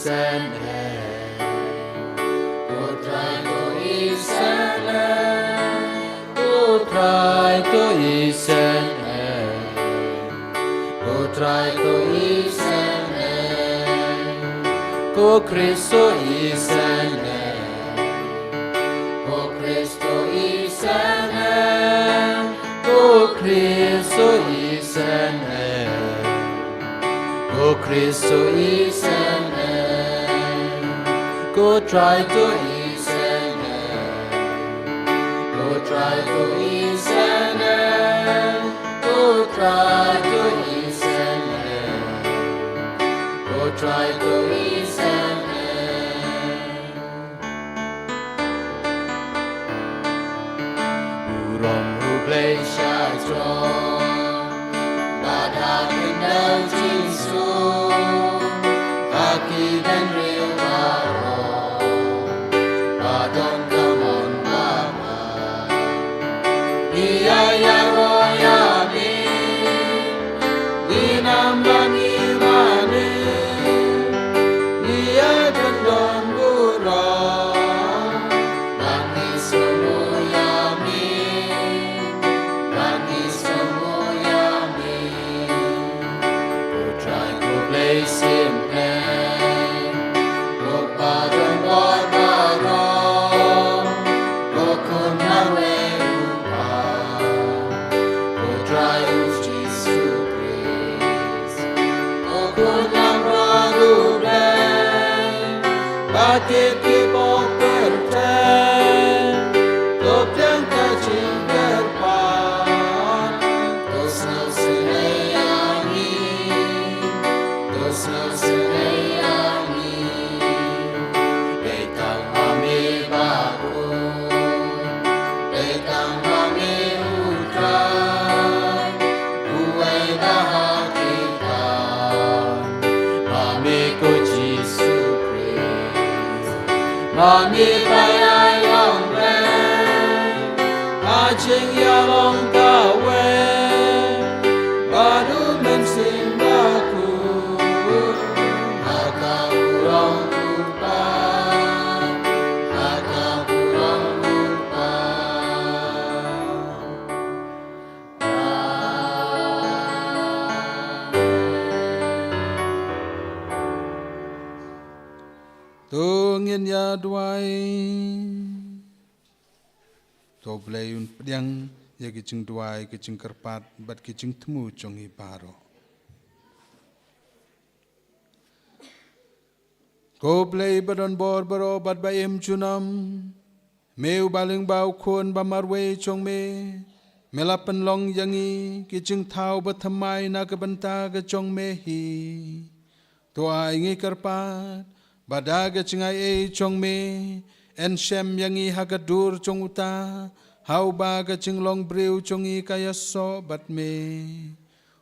Sen e. Ko Trai to i sen e. Ko Trai to i sen e. Ko Trai to i sen e. Ko Kristo i sen e. Ko Kristo i sen e. Ko Kristo i sen e. Ko Kristo i sen e. Ko Trai to i sen e. Ko Trai to i sen e. Ko Trai to i sen e. Ko Trai to i sen e. U rong U Blei sha jrong, bad ha khyndew jingsngew, ha ki bynriew baroh, ba don ka mon ba bha. Ngi ïaroh ïa me, ngi nam ba ngi mane, ngi ïa kyndon burom, ba ngi sngewthuh ïa me, ba ngi sngewthuh ïa me. Ko Trai ko Blei Sympdem, ko Pa don bor baroh, ko Khun marwei U Kpa, ko Trai U Jisu Khrist, ko Khun Langbrot U Blei, bad ki kpoh pyrthei, to pdiang ka jingkyrpad, to sngewsynei ïa ngi, to sngewsynei ïa ngi. Dei tang ma me Bakhun, dei tang ma me U Trai, uwei na ha ki kaiñ, ma me ko Jisu Khrist, ma me Trai Blei, ha jingïalong kawei bad U Mynsiem Bakhuid, ha ka burom U Kpa, ha ka burom U Kpa. To ngin ïa duwai. To Blei un pdiang ïa ki jingduwai, ki jingkyrpad bad ki jingthmu jong ngi baroh. Ko Blei ba don bor baroh bad ba im junom, me uba lyngba U Khun ba marwei jong me, me la pynlong ïa ngi ki jingthaw bathymmai na ka bynta ka jong me hi. To ai ngi kyrpad ba da ka jingaiei jong me, yn shem ïa ngi ha ka dur jong uta ha uba ka jinglong briew jong ngi ka ïasoh bad me,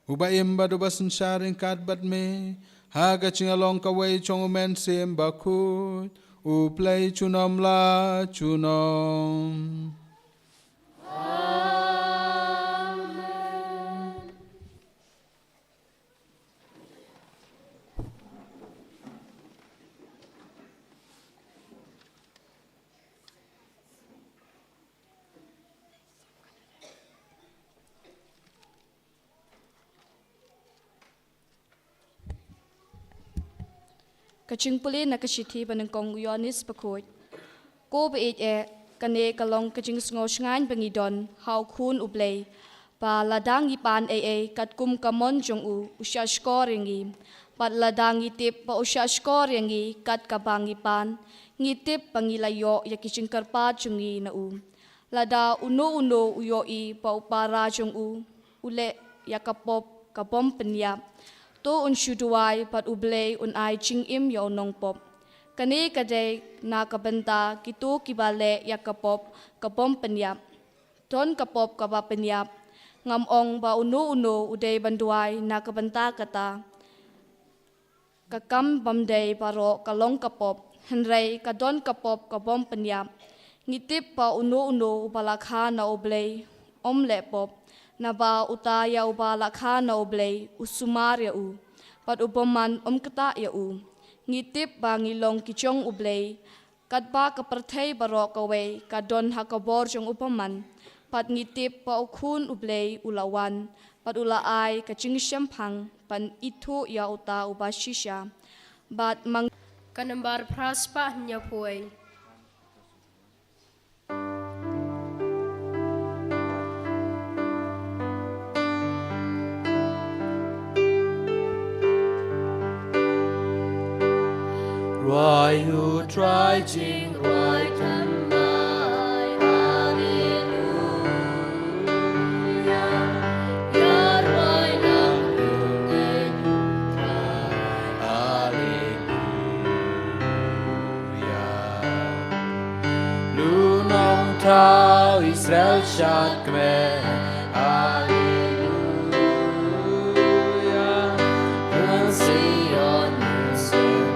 uba im bad uba synshar ryngkat bad me ha ka jingïalong kawei jong U Mynsiem Bakhuid, U Blei junom la junom. Amen. Ka jingpule na ka shithi ba nyngkong u Ïoannis Bakhuid. Ko baieit eh, kane ka long ka jingsngew shngaiñ ba ngi don ha U Khun U Blei, ba lada ngi pan ei ei katkum ka mon jong u, u shahshkor ïa ngi. Bad lada ngi tip ba u shahshkor ïa ngi kat kaba ngi pan, ngi tip ba ngi la ïoh ïa ki jingkyrpad jong ngi na u. Lada uno uno u ïohi ba u para jong u u leh ïa ka pop ka bym pynïap, to un shu duwai bad U Blei un ai jingim ïa u nongpop. Kane ka dei na ka bynta kito kiba leh ïa ka pop ka bym pynïap. Don ka pop kaba pynïap. Ngam ong ba uno uno u dei ban duwai na ka bynta kata. Ka kam bym dei baroh ka long ka pop, hynrei ka don ka pop ka bym pynïap. Ngi tip ba uno uno uba la kha na U Blei um leh pop, naba uta ïa uba la kha na U Blei u sumar ïa u, bad u bymman um ktah ïa u. Ngi tip ba ngi long ki jong U Blei, katba ka pyrthei baroh kawei ka don ha ka bor jong u bymman. Bad ngi tip ba U Khun U Blei u la wan, bad u la ai ka jingshemphang ban ithuh ïa uta uba shisha. Bad mang ka nambar phra spah hynñiewphew. Rwai U Trai, jingrwai thymmai, Haleluya. Ïa rwai lang U Trai, Haleluya. Lum Nongthaw Israel shad kmen, Haleluya. Pynsiot nusur,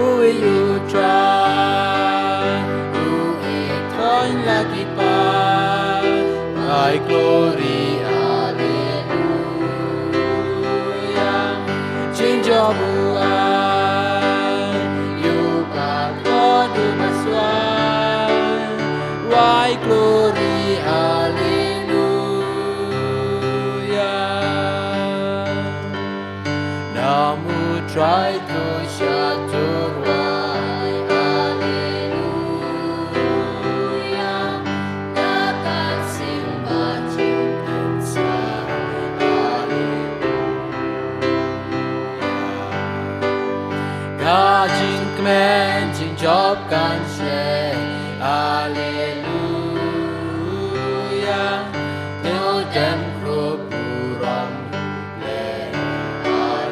uwi U Trai, uwi thon la ki paid, ai glory, Haleluya. Jingjop u ai ïa u patlot u baswai, rwai glory, Haleluya. Nam U Trai to sha to rwai, Haleluya. Na ka sing ba jingpynsa, Haleluya. Ka jingkmen jingjop kan shlei, Haleluya. To dem krup burom, Haleluya.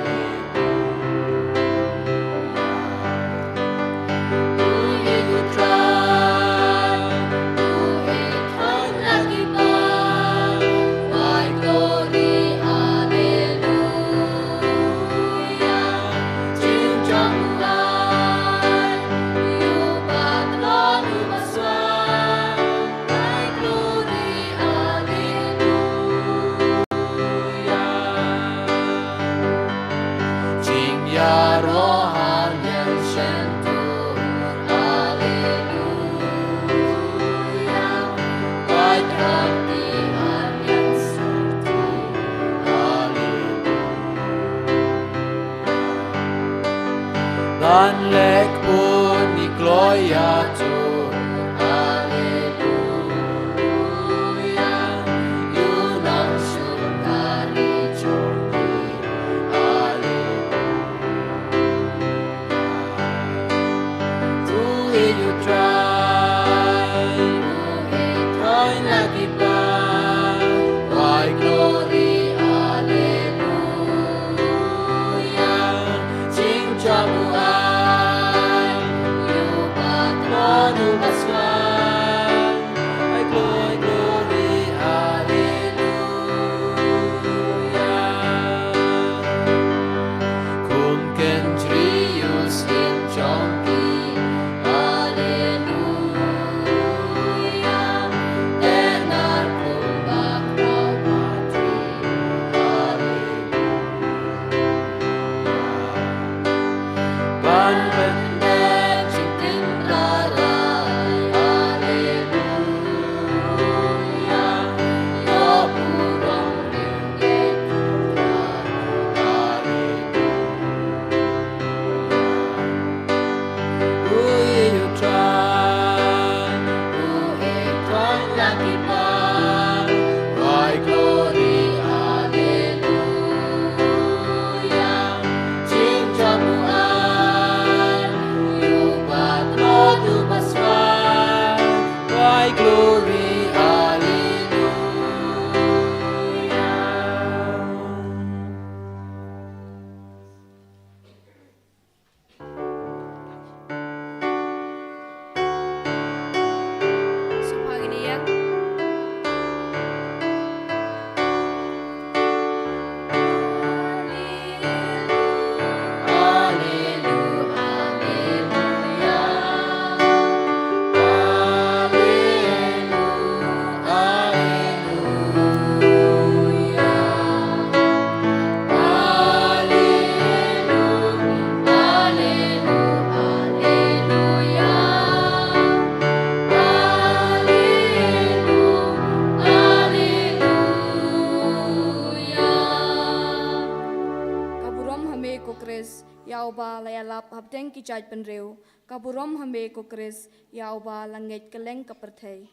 Ïa uba la ïalap hapdeng ki jaitbynriew, ka burom ha me ko Khrist, ïa uba la ngeit kylleng ka pyrthei.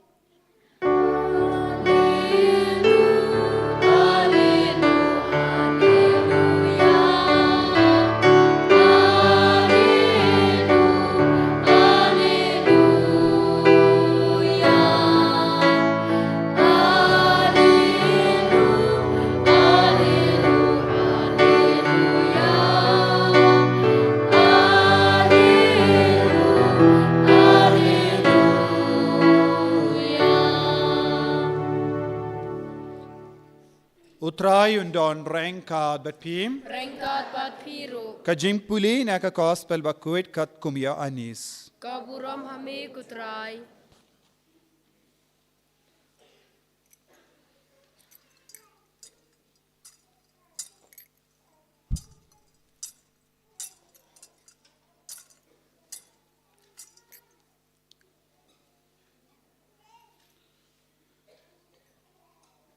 U Trai un don ryngkat bad phi. Ryngkat bad phi ruh. Ka jingpule na ka Gospel bakhuid katkum u Ïoannis. Ka burom ha me ko Trai.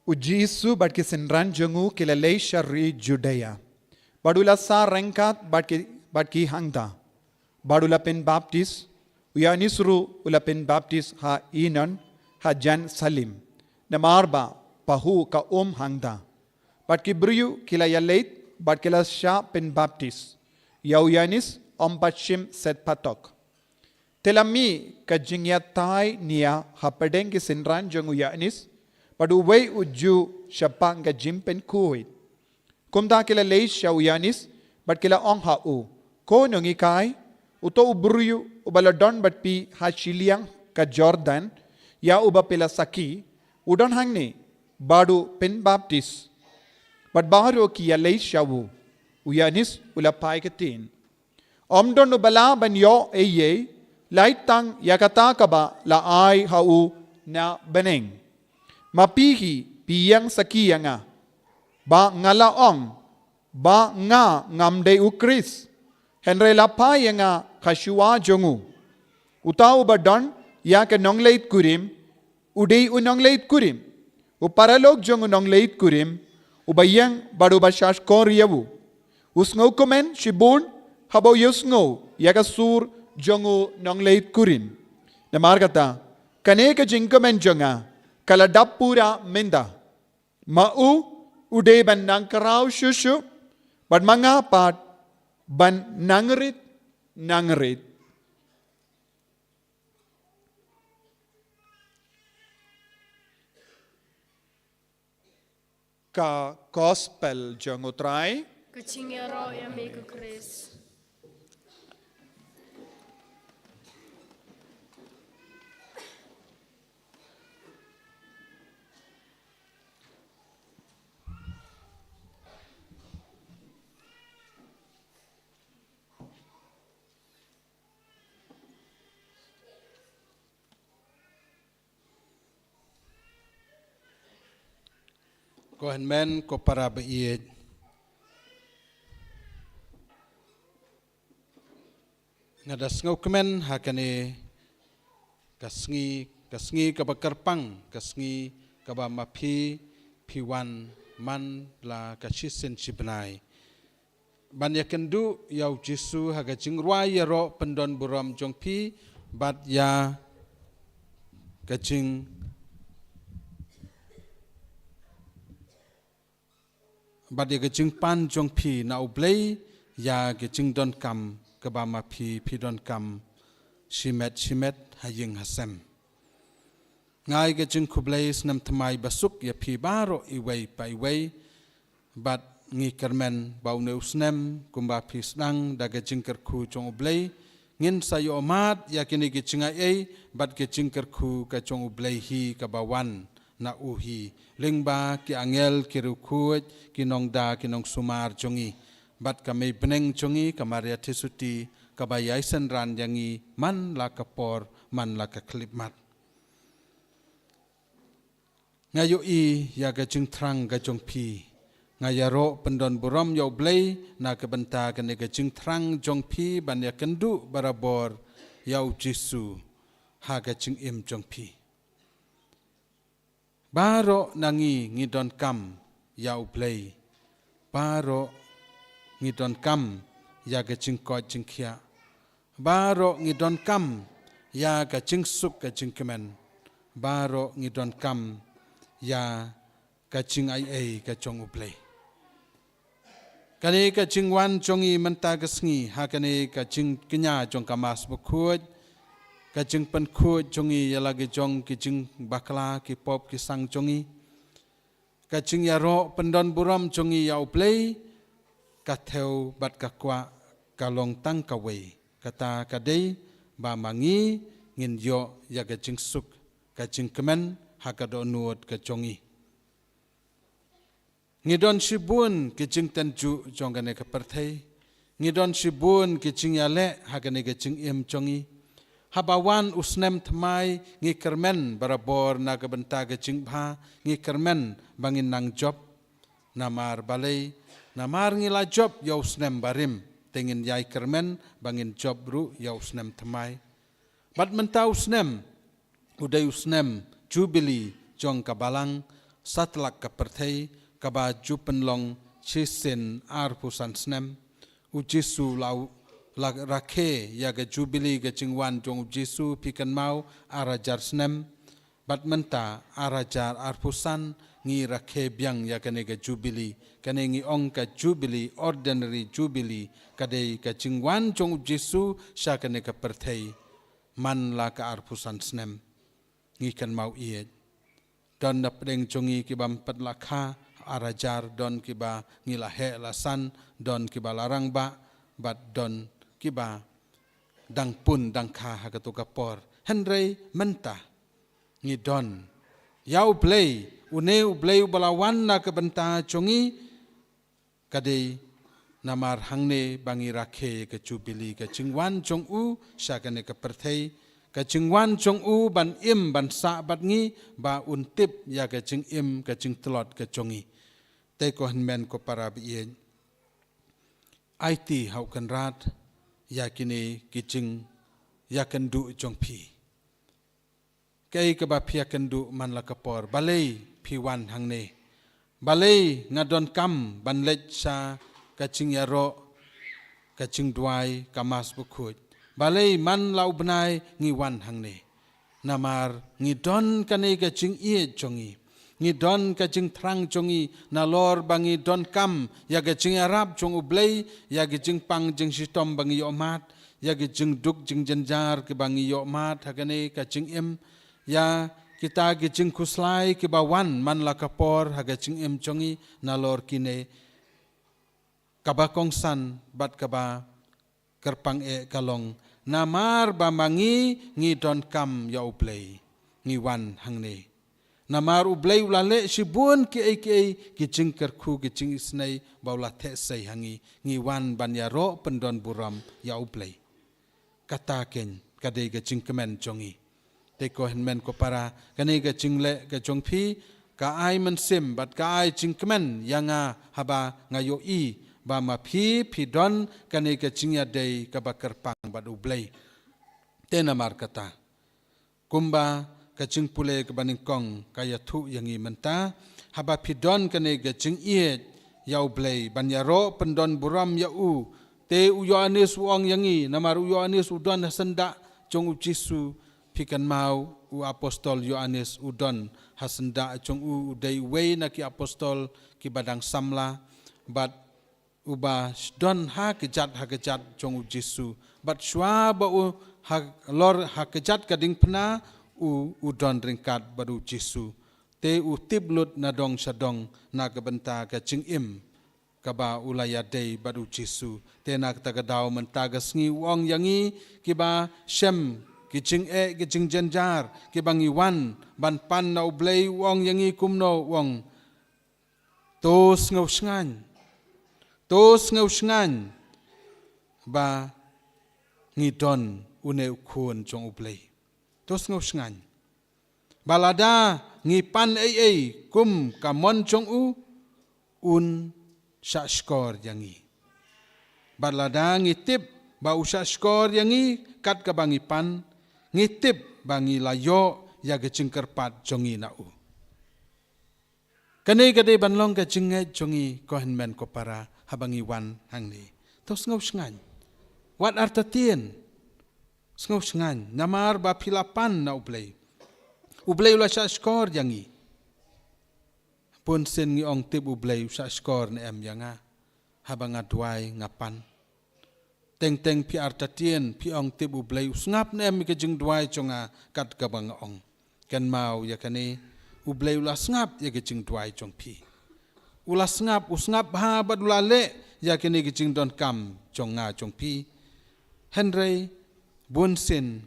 U Jisu bad ki synran jong u ki la leit sha ri Judia. Bad u la sah ryngkat bad ki, bad ki hangta. Bad u la pynbaptis, u Ïoannis ruh u la pynbaptis ha Ainon, ha jan Salim. Namar ba, pahuh ka um hangta. Bad ki briew ki la ïaleit, bad ki la shah pynbaptis. Ïa u Ïoannis, ym pat shim set patok. Te la mih ka jingïatai nia hapdeng ki synran jong u Ïoannis, bad uwei u Jiw shaphang ka jingpynkhuid. Kumta ki la leit sha u Ïoannis, bad ki la ong ha u, Ko nonghikai, uto u briew, uba la don bad phi ha shiliang ka Jordan, ïa uba phi la sakhi, u don hangne, bad u pynbaptis. Bad baroh ki ïaleit sha u, u Ïoannis u la phai ktien. Ym don uba lah ban ïoh ei ei, lait tang ïa kata kaba la ai ha u na bneng. Ma phi hi phi ïeng sakhi ïa nga. Ba nga la ong, ba nga ngam dei u Khrist. Hynrei la phai ïa nga ka shuwa jong u. Uta uba don ïa ka nongleit kurim, u dei u nongleit kurim. U paralok jong u nongleit kurim, uba ïeng bad uba shahshkor ïa u. U sngewkmen shibun, haba u ïohsngew ïa ka sur jong u nongleit kurim. Namar kata, kane ka jingkmen jong nga, ka la dap pura mynta. Ma u, u dei ban nang khraw shuh shuh, bad ma nga pat, ban nang rit, nang rit. Ka Gospel jong u Trai. Ka jingïaroh ïa me ko Khrist. Ko hynmen ko para ba ïeit. Nga da sngewkmen ha kane ka sngi, ka sngi kaba kyrpang, ka sngi kaba ma phi, phi wan man la ka shisien shibnai. Ban ïakynduh ïa u Jisu ha ka jingrwai ïaroh pyndon burom jong phi, bad ïa ka jing, bad ïa ka jingpan jong phi na u Blei, ïa ka jingdonkam kaba ma phi, phi donkam shimet shimet ha ïing ha sem. Nga ai ka jingkhublei snem thymmai ba suk ïa phi baroh iwei pa iwei, bad ngi kyrmen ba une u snem, kumba phi sdang da ka jingkyrkhu jong u Blei, ngin sa ïohmad ïa kine ki jingai ei, bad ka jingkyrkhu ka jong u Blei hi kaba wan na u hi, lyngba ki angel, ki riewkhuid, ki nongda, ki nongsumar jong ngi, bad ka mei bneng jong ngi, ka Maria Theisotti, kaba ïai synran ïa ngi man la ka por, man la ka khyllipmat. Nga ïohi ïa ka jingthrang ka jong phi. Nga ïaroh pyndon burom ïa u Blei na ka bynta kane ka jingthrang jong phi ban ïakynduh barabor ïa u Jisu ha ka jingim jong phi. Baroh na ngi ngi donkam ïa u Blei. Baroh ngi donkam ïa ka jingkoit jingkhiah. Baroh ngi donkam ïa ka jingsuk ka jingkmen. Baroh ngi donkam ïa ka jingai ei ka jong U Blei. Kane ka jingwan jong ngi mynta ka sngi ha kane ka jingkñia jong ka Mass Bakhuid, ka jingpynkhuid jong ngi ïa la ki jong ki jingbakla ki pop ki sang jong ngi, ka jingïaroh pyndon burom jong ngi ïa U Blei, ka thew bad ka kwah ka long tang kawei, kata ka dei ba ma ngi ngin ïoh ïa ka jingsuk ka jingkmen ha ka dohnud ka jong ngi. Ngi don shibun ki jingtynjuh jong kane ka pyrthei. Ngi don shibun ki jingïaleh ha kane ka jingim jong ngi. Haba wan u snem thymmai ngi kyrmen barabor na ka bynta ka jingbha, ngi kyrmen ba ngin nang jop. Namar balei? Namar ngi la jop ïa u snem barim, te ngin ïai kyrmen ba ngin jop ruh ïa u snem thymmai. Bad mynta u snem u dei u snem Jubili jong ka Balang satlak ka pyrthei, kaba ju pynlong shisien arphew san snem. U Jisu la, la rakhe ïa ka Jubili ka jingwan jong U Jisu, phi kynmaw, ar hajar snem. Bad mynta ar hajar arphew san ngi rakhe biang ïa kane ka Jubili. Kane ngi ong ka Jubili, ordinary Jubili, ka dei ka jingwan jong U Jisu sha kane ka pyrthei man la ka arphew san snem. Ngi kynmaw ïeit. Don na pdeng jong ngi kiba ym pat la kha, ar hajar, don kiba ngi la heh la san, don kiba la rangbah, bad don kiba dang pun dang kha ha kato ka por. Hynrei mynta ngi don ïa U Blei, une U Blei uba la wan na ka bynta jong ngi, ka dei namar hangne ba ngi rakhe ka Jubili, ka jingwan jong u sha kane ka pyrthei, ka jingwan jong u ban im ban sah bad ngi, ba un tip ïa ka jingim ka jingtlot ka jong ngi. Te ko hynmen ko para ba ïeit, aiti ha U Kynrad ïa kine ki jingïakynduh jong phi. Kaei kaba phi ïakynduh man la ka por? Balei phi wan hangne? Balei nga donkam ban leit sha ka jingïaroh, ka jingduwai, ka Mass Bakhuid? Balei man la u bnai ngi wan hangne? Namar ngi don kane ka jingïeit jong ngi. Ngi don ka jingthrang jong ngi nalor ba ngi donkam ïa ka jingïarap jong U Blei, ïa ka jingpang jingshitom ba ngi ïohmad, ïa ka jingduk jingjynjar kiba ngi ïohmad ha kane ka jingim, ïa kita ki jingkhuslai kiba wan man la ka por ha ka jingim jong ngi nalor kine. Kaba kongsan bad kaba kyrpang eh ka long, namar ba ma ngi ngi donkam ïa U Blei, ngi wan hangne. Namar U Blei u la leh shibun kiei kiei, ki jingkyrkhu, ki jingisynei ba u la theh sei ha ngi, ngi wan ban ïaroh pyndon burom ïa U Blei. Kata keiñ ka dei ka jingkmen jong ngi. Te ko hynmen ko para, kane ka jingleh ka jong phi ka ai mynsiem bad ka ai jingkmen ïa nga haba nga ïohi ba ma phi phi don kane ka jingïadei kaba kyrpang bad U Blei. Te namar kata, kumba ka jingpule kaba nyngkong ka ïathuh ïa ngi mynta, haba phi don kane ka jingïeit ïa U Blei ban ïaroh pyndon burom ïa u, te u Ïoannis u ong ïa ngi, namar u Ïoannis u don ha syndah jong U Jisu. Phi kynmaw, u apostol Ïoannis u don ha syndah jong u, u dei uwei na ki apostol kiba dang samla bad uba don ha kjat ha kjat jong U Jisu. Bad shuwa ba u halor ha kjat ka diengphna, u u don ryngkat bad U Jisu. Te u tip lut na dong sha dong na ka bynta ka jingim kaba u la ïadei bad U Jisu. Te na kata ka daw mynta ka sngi u ong ïa ngi kiba shem ki jingeh ki jingjynjar kiba ngi wan ban pan na U Blei, u ong ïa ngi kumno? U ong, to sngewshngaiñ. To sngewshngaiñ ba ngi don une u Khun jong U Blei. To sngewshngaiñ ba lada ngi pan ei ei kum ka mon jong u, un shah shkor ïa ngi. Bad lada ngi tip ba u shah shkor ïa ngi kat kaba ngi pan, ngi tip ba ngi la ïoh ïa ka jingkyrpad jong ngi na u. Kane ka dei ban long ka jingngeit jong ngi, ko hynmen ko para, haba ngi wan hangne. To sngewshngaiñ. Wat artatien. Sngewshngaiñ. Namar ba phi la pan na U Blei. U Blei u la shahshkor ïa ngi. Bun sien ngi ong tip U Blei u shahshkor ne em ïa nga. Haba nga duwai nga pan. Teng teng phi artatien, phi ong tip U Blei u sngap ne em ïa ka jingduwai jong nga kat kaba nga ong. Kynmaw ïa kane, U Blei u la sngap ïa ka jingduwai jong phi. U la sngap, u sngap bha bad u la leh ïa kane ka jingdonkam jong nga jong phi. Hynrei bun sien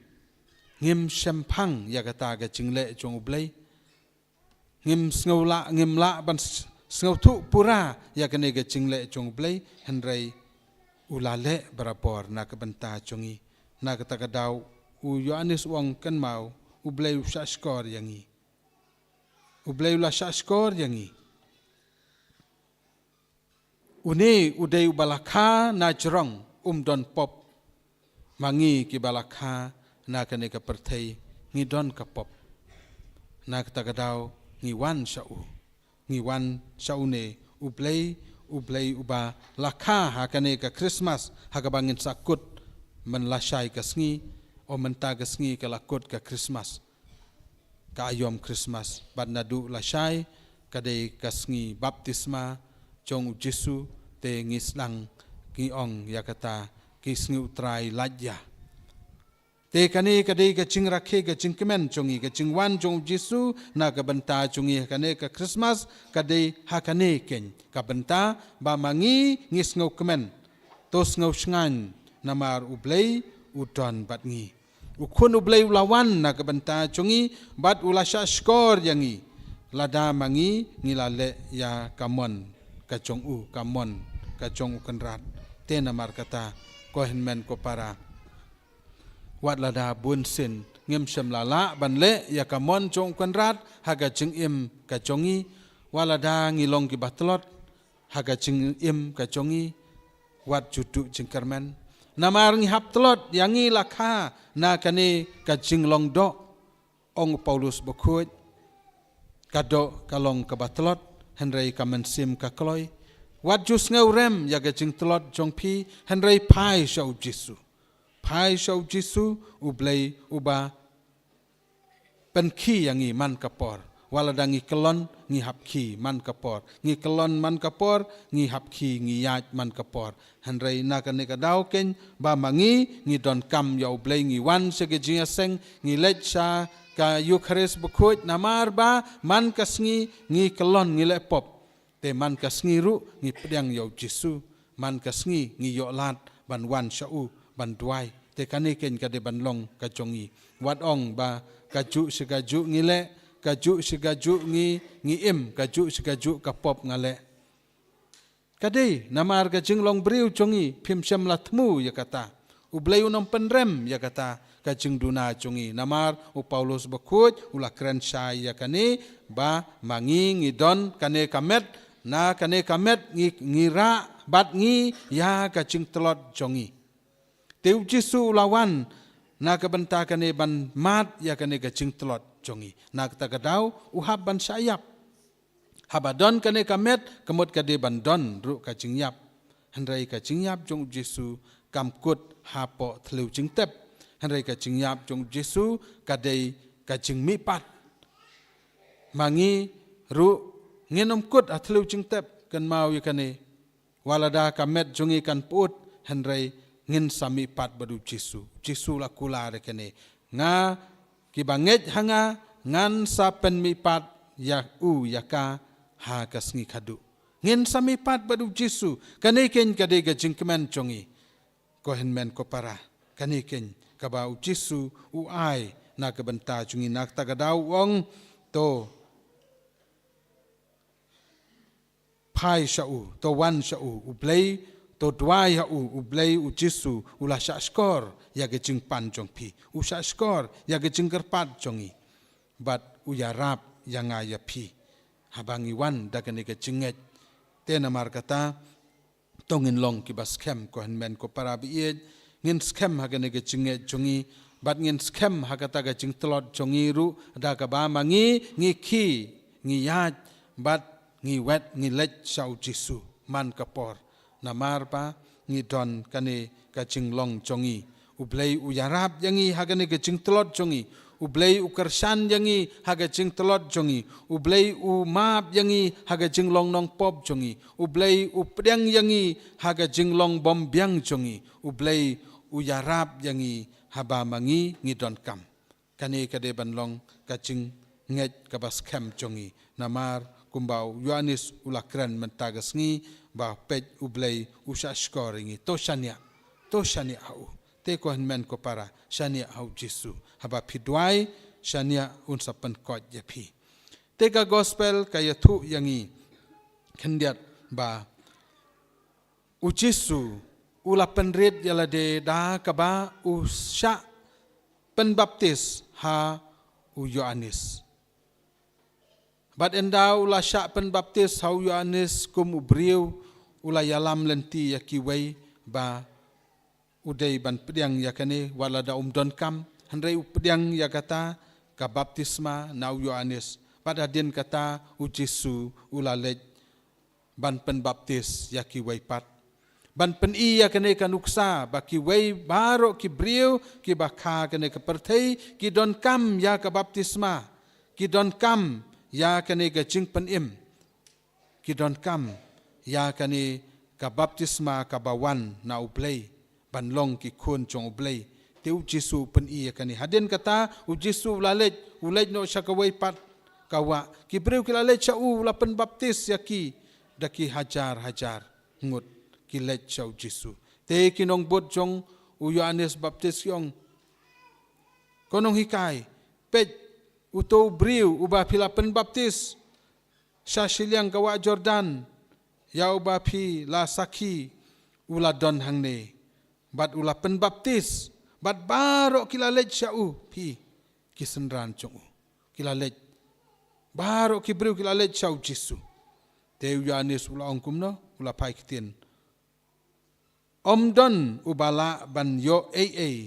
ngim shemphang ïa kata ka jingleh jong U Blei. Ngim sngew lah, ngim lah ban s-, sngewthuh pura ïa kane ka jingleh jong U Blei, hynrei u la leh barabor na ka bynta jong ngi. Na kata ka daw u Ïoannis u ong kynmaw, U Blei u shahshkor ïa ngi. U Blei u la shahshkor ïa ngi. Une u dei uba la kha na jrong, um don pop. Ma ngi kiba la kha na kane ka pyrthei ngi don ka pop. Na kata ka daw ngi wan sha u. Ngi wan sha une U Blei, U Blei uba la kha ha kane ka Christmas, ha kaba ngin sa kut man lashai ka sngi, o mynta ka sngi ka la kut ka Christmas. Ka aïom Christmas, bad naduh lashai ka dei ka sngi baptisma jong U Jisu, te ngi sdang ngi ong ïa kata ki sngi U Trai lait ïa. Te kane ka dei ka jingrakhe ka jingkmen jong ngi, ka jingwan jong U Jisu na ka bynta jong ngi ha kane ka Christmas, ka dei ha kane keiñ ka bynta ba ma ngi ngi sngewkmen. To sngewshngaiñ namar U Blei u don bad ngi. U Khun U Blei u la wan na ka bynta jong ngi bad u la shahshkor ïa ngi. Lada ma ngi ngi la leh ïa ka mon ka jong u, ka mon ka jong U Kynrad. Te namar kata ko hynmen ko para, wat lada bun sien ngim shym la lah ban leh ïa ka mon jong U Kynrad ha ka jingim ka jong ngi, wat lada ngi long kiba tlot ha ka jingim ka jong ngi, wat ju duh jingkyrmen. Namar ngi hap tlot, ïa ngi la kha na kane ka jinglong doh. Ong u Paulus bakhuid, ka doh ka long kaba tlot, hynrei ka mynsiem ka kloi. Wat ju sngewrem ïa ka jingtlot jong phi, hynrei phai sha U Jisu. Phai sha U Jisu, U Blei uba pynkhie ïa ngi man ka por. Wat lada ngi kyllon, ngi hap khie man ka por. Ngi kyllon man ka por, ngi hap khie, ngi ïaid man ka por. Hynrei na kane ka daw keiñ ba ma ngi ngi donkam ïa U Blei, ngi wan sha ka jingïaseng, ngi leit sha ka Eukharist bakhuid namar ba man ka sngi ngi kyllon, ngi leh pop. Te man ka sngi ruh ngi pdiang ïa U Jisu. Man ka sngi ngi ïoh lad ban wan sha u ban duwai. Te kane keiñ ka dei ban long ka jong ngi. Wat ong ba kajuh shi kajuh ngi leh, kajuh shi kajuh ngi, ngi im, kajuh shi kajuh ka pop nga leh. Ka dei namar ka jinglong briew jong ngi, phim shym la thmu ïa kata. U Blei un ym pynrem ïa kata ka jingduna jong ngi. Namar u Paulus bakhuid u la kren shai ïa kane ba ma ngi ngi don kane ka met, na kane ka met ngi, ngi rah bad ngi ïa ka jingtlot jong ngi. Te U Jisu u la wan na ka bynta kane ban mad ïa kane ka jingtlot jong ngi. Na kata ka daw u hap ban shah ïap. Haba don kane ka met, ka mut ka dei ban don ruh ka jingïap. Hynrei ka jingïap jong U Jisu kam kut hapoh thliew jingtep. Hynrei ka jingïap jong U Jisu ka dei ka jingmihpat. Ma ngi ruh ngin ym kut ha thliew jingtep, kynmaw ïa kane. Wat lada ka met jong ngi kan pyut, hynrei ngin sa mihpat bad U Jisu. U Jisu la kular ïa kane. Nga, kiba ngeit ha nga, ngan sa pynmihpat ïa u ïa ka ha ka sngi khadduh. Ngin sa mihpat bad U Jisu. Kane keiñ ka dei ka jingkmen jong ngi. Ko hynmen ko para. Kane keiñ kaba U Jisu u ai na ka bynta jong ngi, na kata ka daw u ong, to phai sha u, to wan sha u, U Blei, to duwai ha u, U Blei U Jisu u la shahshkor ïa ka jingpan jong phi, u shahshkor ïa ka jingkyrpad jong ngi. Bad u ïarap ïa nga ïa phi haba ngi wan da kane ka jingngeit. Te namar kata, to ngin long kiba skhem, ko hynmen ko para ba ïeit, ngin skhem ha kane ka jingngeit jong ngi, bad ngin skhem ha kata ka jingtlot jong ngi ruh, da kaba ma ngi ngi khie, ngi ïaid, bad ngi wet, ngi leit sha U Jisu man ka por. Namar ba ngi don kane ka jinglong jong ngi. U Blei u ïarap ïa ngi ha kane ka jingtlot jong ngi. U Blei u kyrshan ïa ngi ha ka jingtlot jong ngi. U Blei u map ïa ngi ha ka jinglong nongpop jong ngi. U Blei u pdiang ïa ngi ha ka jinglong bym biang jong ngi. U Blei u ïarap ïa ngi haba ma ngi ngi donkam. Kane ka dei ban long ka jingngeit kaba skhem jong ngi. Namar kumba u Ïoannis u la kren mynta ka sngi ba peit U Blei u shah shkor ïa ngi. To shaniah. To shaniah ha u. Te ko hynmen ko para, shaniah ha U Jisu. Haba phi duwai, shaniah un sa pynkoit ïa phi. Te ka gospel ka ïathuh ïa ngi khyndiat ba U Jisu u la pynrit ïa lade da kaba u shah pynbaptis ha u Ïoannis. Bad ynda u la shah pynbaptis ha u Ïoannis kum u briew, u la ïalam lynti ïa kiwei ba u dei ban pdiang ïa kane, wat lada um donkam, hynrei u pdiang ïa kata ka baptisma na u Ïoannis. Bad hadien kata U Jisu u la leit ban pynbaptis ïa kiwei pat. Ban pyni ïa kane ka nuksa ba kiwei baroh ki briew kiba kha kane ka pyrthei ki donkam ïa ka baptisma, ki donkam ïa kane ka jingpynim, ki donkam ïa kane ka baptisma kaba wan na U Blei ban long ki khun jong U Blei. Te U Jisu u pyni ïa kane. Hadien kata U Jisu u la leit, u leit noh sha kawei pat ka wah. Ki briew ki la leit sha u, u la pynbaptis ïa ki da ki hajar hajar ngut ki leit sha U Jisu. Te ki nongbud jong u Ïoannis Baptis ki ong, ko nonghikai, peit, uto u briew uba phi la pynbaptis sha shiliang ka wah Jordan, ïa uba phi la sakhi, u la don hangne. Bad u la pynbaptis, bad baroh ki la leit sha u, phi, ki synran jong u. Ki la leit. Baroh ki briew ki la leit sha U Jisu. Te u Ïoannis u la ong kumno, u la phai ktien. Ym don uba lah ban ïoh ei ei,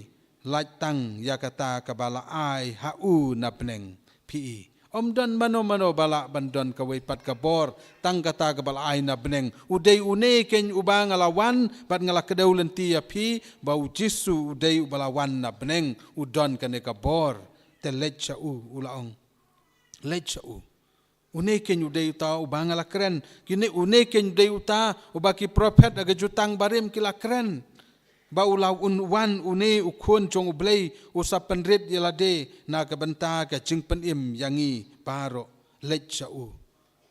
lait tang ïa kata kaba la ai ha u na bneng, phi i. Ym don mano mano ba lah ban don kawei pat ka bor, tang kata kaba la ai na bneng. U dei une keiñ uba nga la wan, bad nga la kdew lynti ïa phi, ba U Jisu u dei uba la wan na bneng, u don kane ka bor. Te leit sha u, u la ong. Leit sha u. Une keiñ u dei uta uba nga la kren. Kine une keiñ u dei uta uba ki prophet ha ka Jutang Barim ki la kren. Ba u la un wan une u khun jong U Blei u sa pynrit ïa lade na ka bynta ka jingpynim ïa ngi baroh, leit sha u.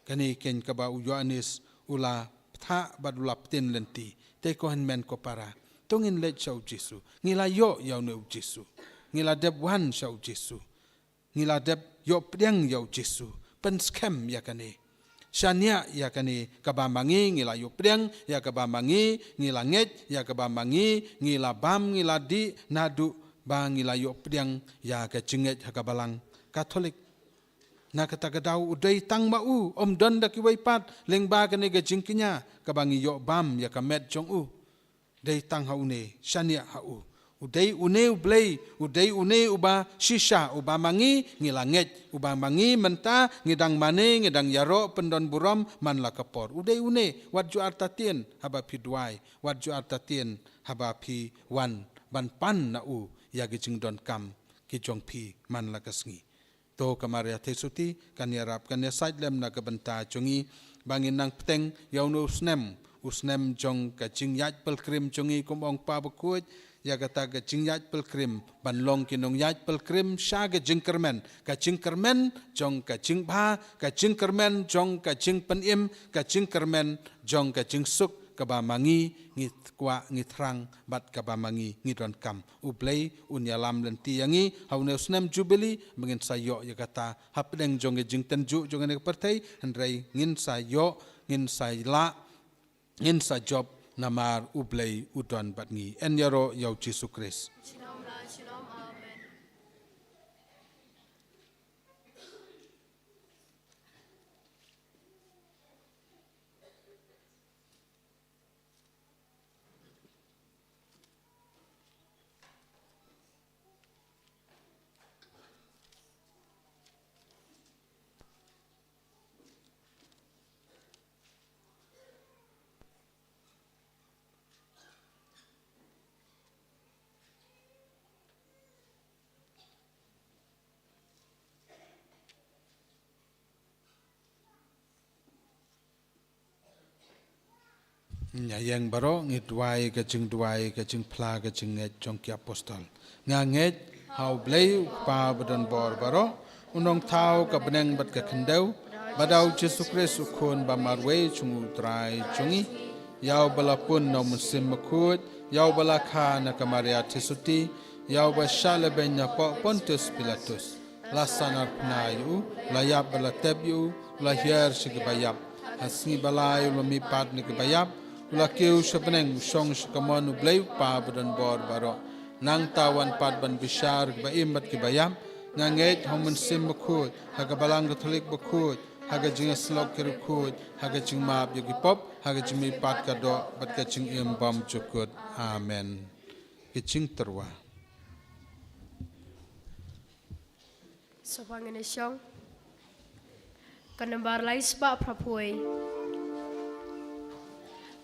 Kane keiñ kaba u Ïoannis u la pynthah bad u la pyntin lynti. Te ko hynmen ko para, to ngin leit sha U Jisu. Ngi la ïoh ïa une U Jisu. Ngi la dep wan sha U Jisu. Ngi la dep ïoh pdiang ïa U Jisu. Pynskhem ïa kane. Shaniah ïa kane kaba ma ngi ngi la ïoh pdiang, ïa kaba ma ngi ngi la ngeit, ïa kaba ma ngi ngi la bam ngi la dih, naduh ba ngi la ïoh pdiang ïa ka jingngeit ha ka balang Katholik. Na kata ka daw u dei tang ma u, ym don da kiwei pat, lyngba kane ka jingkñia kaba ngi ïoh bam ïa ka met jong u. Dei tang ha une, shaniah ha u. U dei une U Blei, u dei une uba shisha, uba ma ngi ngi la ngeit, uba ma ngi mynta ngi dang mane, ngi dang ïaroh pyndon burom man la ka por. U dei une, wat ju artatien haba phi duwai, wat ju artatien haba phi wan ban pan na u ïa ki jingdonkam ki jong phi man la ka sngi. To ka Maria Theisotti kan ïarap, kan ïasaid lem na ka bynta jong ngi, ba ngin nang bteng ïa une u snem, u snem jong ka jingïaid pilgrim jong ngi kum ong Pa Bakhuid, ïa kata ka jingïaid pilgrim ban long ki nongïaid pilgrim sha ka jingkyrmen, ka jingkyrmen jong ka jingbha, ka jingkyrmen jong ka jingpynim, ka jingkyrmen jong ka jingsuk kaba ma ngi ngi kwah ngi thrang bad kaba ma ngi ngi donkam. U Blei un ïalam lynti ïa ngi ha une u snem Jubili ba ngin sa ïoh ïa kata hapdeng jong ka jingtynjuh jong kane ka pyrthei, hynrei ngin sa ïoh, ngin sa lah, ngin sa jop namar U Blei u don bad ngi. Yn ïaroh ïa U Jisu Khrist. Ïa ïeng baroh, ngi duwai ka jingduwai ka jingphla ka jingngeit jong ki apostol. Nga ngeit ha U Blei U Kpa badonbor baroh, U Nongthaw ka bneng bad ka khyndew, bad ha U Jisu Khrist U Khun ba marwei jong U Trai jong ngi, ïa uba la pun na U Mynsiem Bakhuid, ïa uba la kha na ka Maria Theisotti, ïa uba shah lehbeiñ napoh Pontius Pilatus, la sahnarphna ïa u, la ïap bad la tep ïa u, la hiar sha kiba ïap. Ha sngi ba lai u la mihpat na kiba ïap, u la kiew sha bneng, u shong sha kamon U Blei U Kpa badonbor baroh. Nangta wan pat ban bishar kiba im bad kiba ïap. Nga ngeit ha U Mynsiem Bakhuid, ha ka Balang Katholik bakhuid, ha ka jingïasyllok ki riewkhuid, ha ka jingmap ïa ki pop, ha ka jingmihpat ka doh bad ka jingim bymjukut. Amen. Ki jingtyrwa. Sngewbha ngin ïa shong. Ka nombar lai spah phra phew.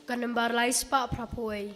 Ka nombar lai spah phra phew.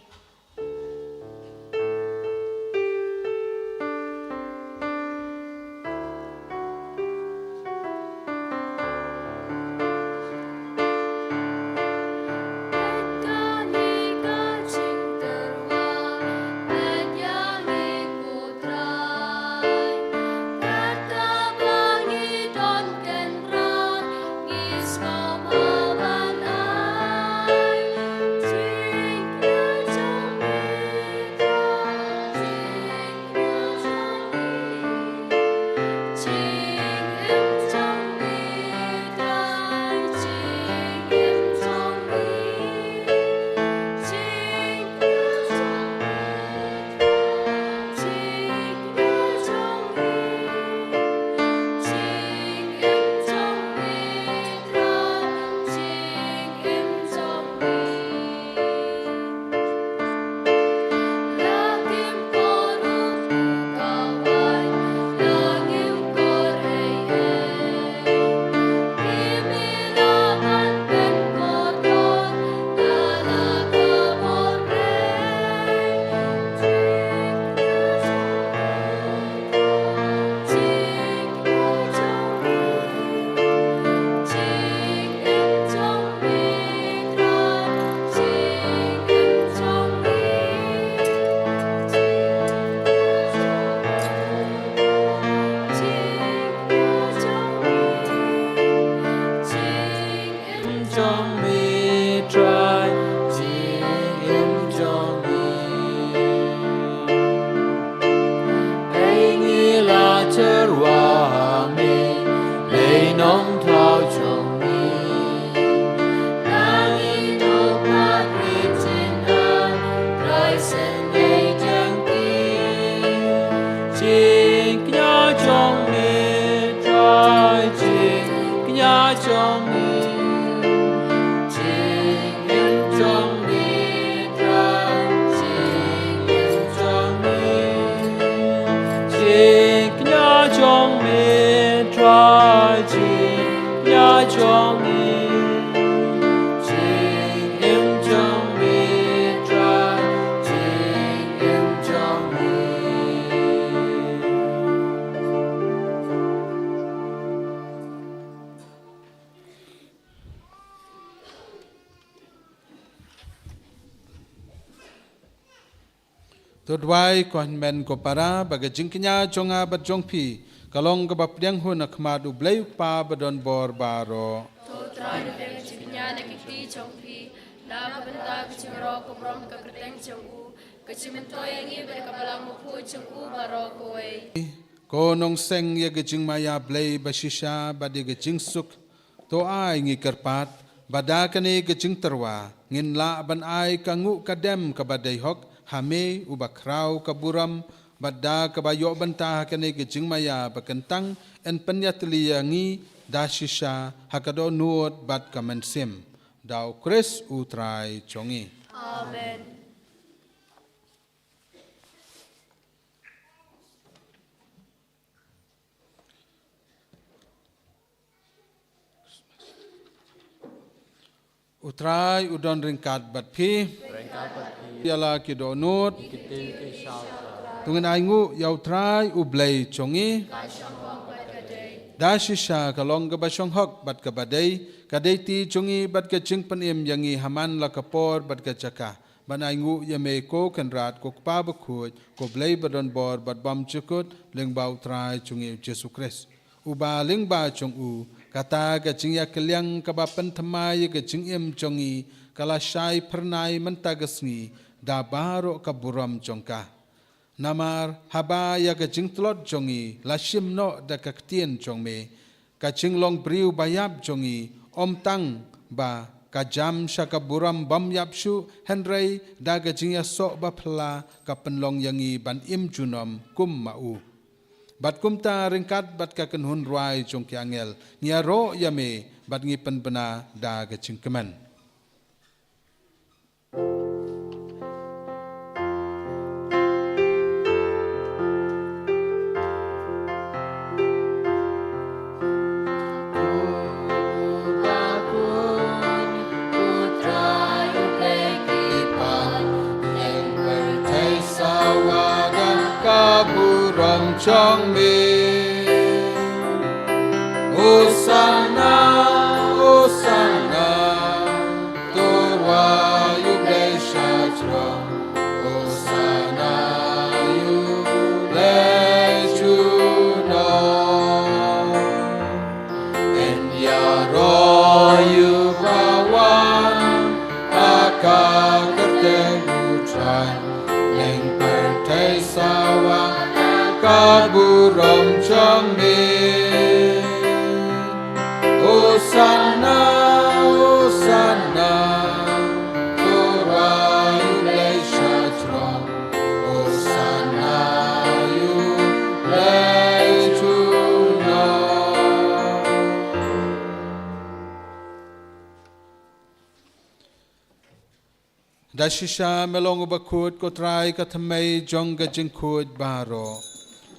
Jong me Trai, jingim jong me. Ei ngi la tyrwa me, Blei Nongthaw jong me. La ngi dup bad rit jingim, Trai sngewbha jong ki. Jingkñia jong me Trai, jingkñia jong me. Jingim jong me Trai, jingim jong me. Jingkñia jong me Trai, jingkñia jong me. Jingim jong me Trai, jingim jong me. To duwai ko hynmen ko para ba ka jingkñia jong nga bad jong phi ka long kaba pdiang hun ha khmat U Blei U Kpa badonbor baroh. To Trai, da ka jingkñia na ki kti jong phi, na ka bynta ka jingïaroh ka burom ka kyrteng jong u, ka jingmyntoi ïa ngi bad ka Balang Bakhuid jong u baroh kawei. Ko Nongseng, ïa ka jingmaïa Blei bashisha bad ïa ka jingsuk, to ai ngi kyrpad ba da kane ka jingtyrwa ngin lah ban ai ka nguh ka dem kaba dei hok ha me uba khraw ka burom, bad da kaba ïoh bynta ha kane ka jingmaïa bakyntang yn pynïatylli ïa ngi da shisha ha ka dohnud bad ka mynsiem. Da U Khrist U Trai jong ngi. Amen. U Trai u don ryngkat bad phi. Ryngkat bad phi. Ïa la ki dohnud. Ki kti ki sha U Trai. To ngin ainguh ïa U Trai U Blei jong ngi. Ka shang bha bad ka dei. Da shisha ka long kaba shong hok bad kaba dei, ka dei ti jong ngi bad ka jingpynim ïa ngi ha man la ka por bad ka jaka, ban ainguh ïa me ko Kynrad ko Kpa bakhuid, ko Blei badonbor bad bymjukut, lyngba U Trai jong ngi U Jisu Khrist. Uba lyngba jong u, kata ka jingïakylliang kaba pynthymmai ïa ka jingim jong ngi, ka la shai phyrnai mynta ka sngi, da baroh ka burom jong ka. Namar, haba ïa ka jingtlot jong ngi, la shim noh da ka ktien jong me, ka jinglong briew baïap jong ngi, ym tang ba ka jam sha ka burom bymïap shuh, hynrei da ka jingïasoh baphylla, ka pynlong ïa ngi ban im junom kum ma u. Bad kumta ryngkat bad ka kynhun rwai jong ki angel, ngi ïaroh ïa me, bad ngi pynbna da ka jingkmen. Ka burom jong me. Hosanna, Hosanna, to rwai ïa u Blei sha jrong. Hosanna ïa u Blei junom. Yn ïaroh ïa uba wan ha ka kyrteng U Trai, lyngba pyrthei sawa ka burom jong me. Hosanna, Hosanna, to rwai ïa u Blei sha jrong. Hosanna ïa u Blei junom. Da shisha me long uba khuid ko Trai ka thymmei jong ka jingkhuid baroh.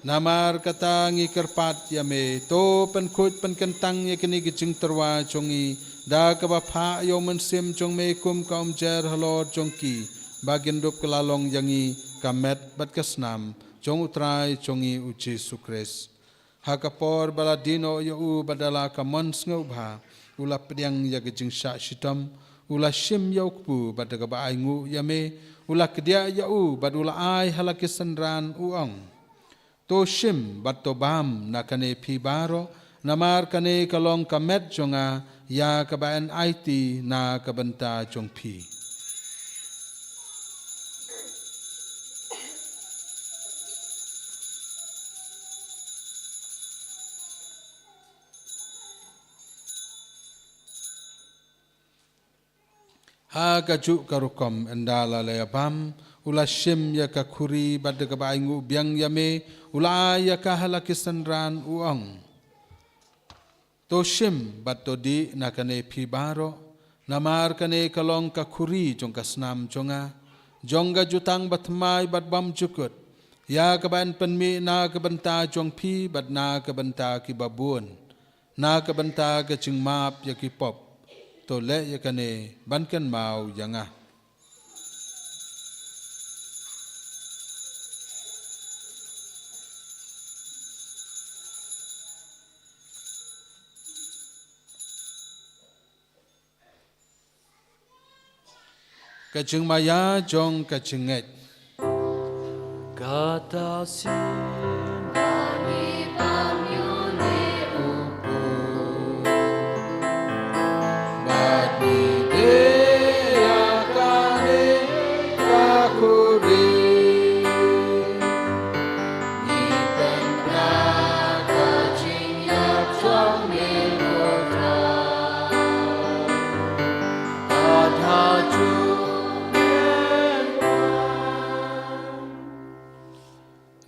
Namar kata ngi kyrpad ïa me, to pynkhuid pynkyntang ïa kine ki jingtyrwa jong ngi, da kaba phah ïa u Mynsiem jong me kum ka umjer halor jong ki, ba kin dup kylla long ïa ngi ka met bad ka snam jong U Trai jong ngi U Jisu Khrist. Ha ka por ba la die noh ïa u bad da la ka mon sngewbha, u la pdiang ïa ka jingshah shitom, u la shim ïa u kpu bad da kaba ainguh ïa me, u la kdiah ïa u bad u la ai ha la ki synran u ong. To shim bad to bam na kane phi baroh, namar kane ka long ka met jong nga, ïa kaba yn aiti na ka bynta jong phi. Ha kajuh ka rukom ynda la la ïa bam, u la shim ïa ka khuri bad da kaba ainguh biang ïa me, u la ai ïa ka ha la ki synran u ong. To shim bad to dih na kane phi baroh, namar kane ka long ka khuri jong ka snam jong nga, jong ka jutang bathymmai bad bymjukut, ïa kaba yn pynmih na ka bynta jong phi bad na ka bynta kiba bun, na ka bynta ka jingmap ïa ki pop. To leh ïa kane ban kynmaw ïa nga. Ka jingmaïa jong ka jingngeit. Kata sien ani bam ïa une u kpu. Bad ngi dei ïa kane ka khuri. Ngi pynbna ka jingïap jong me ko Trai.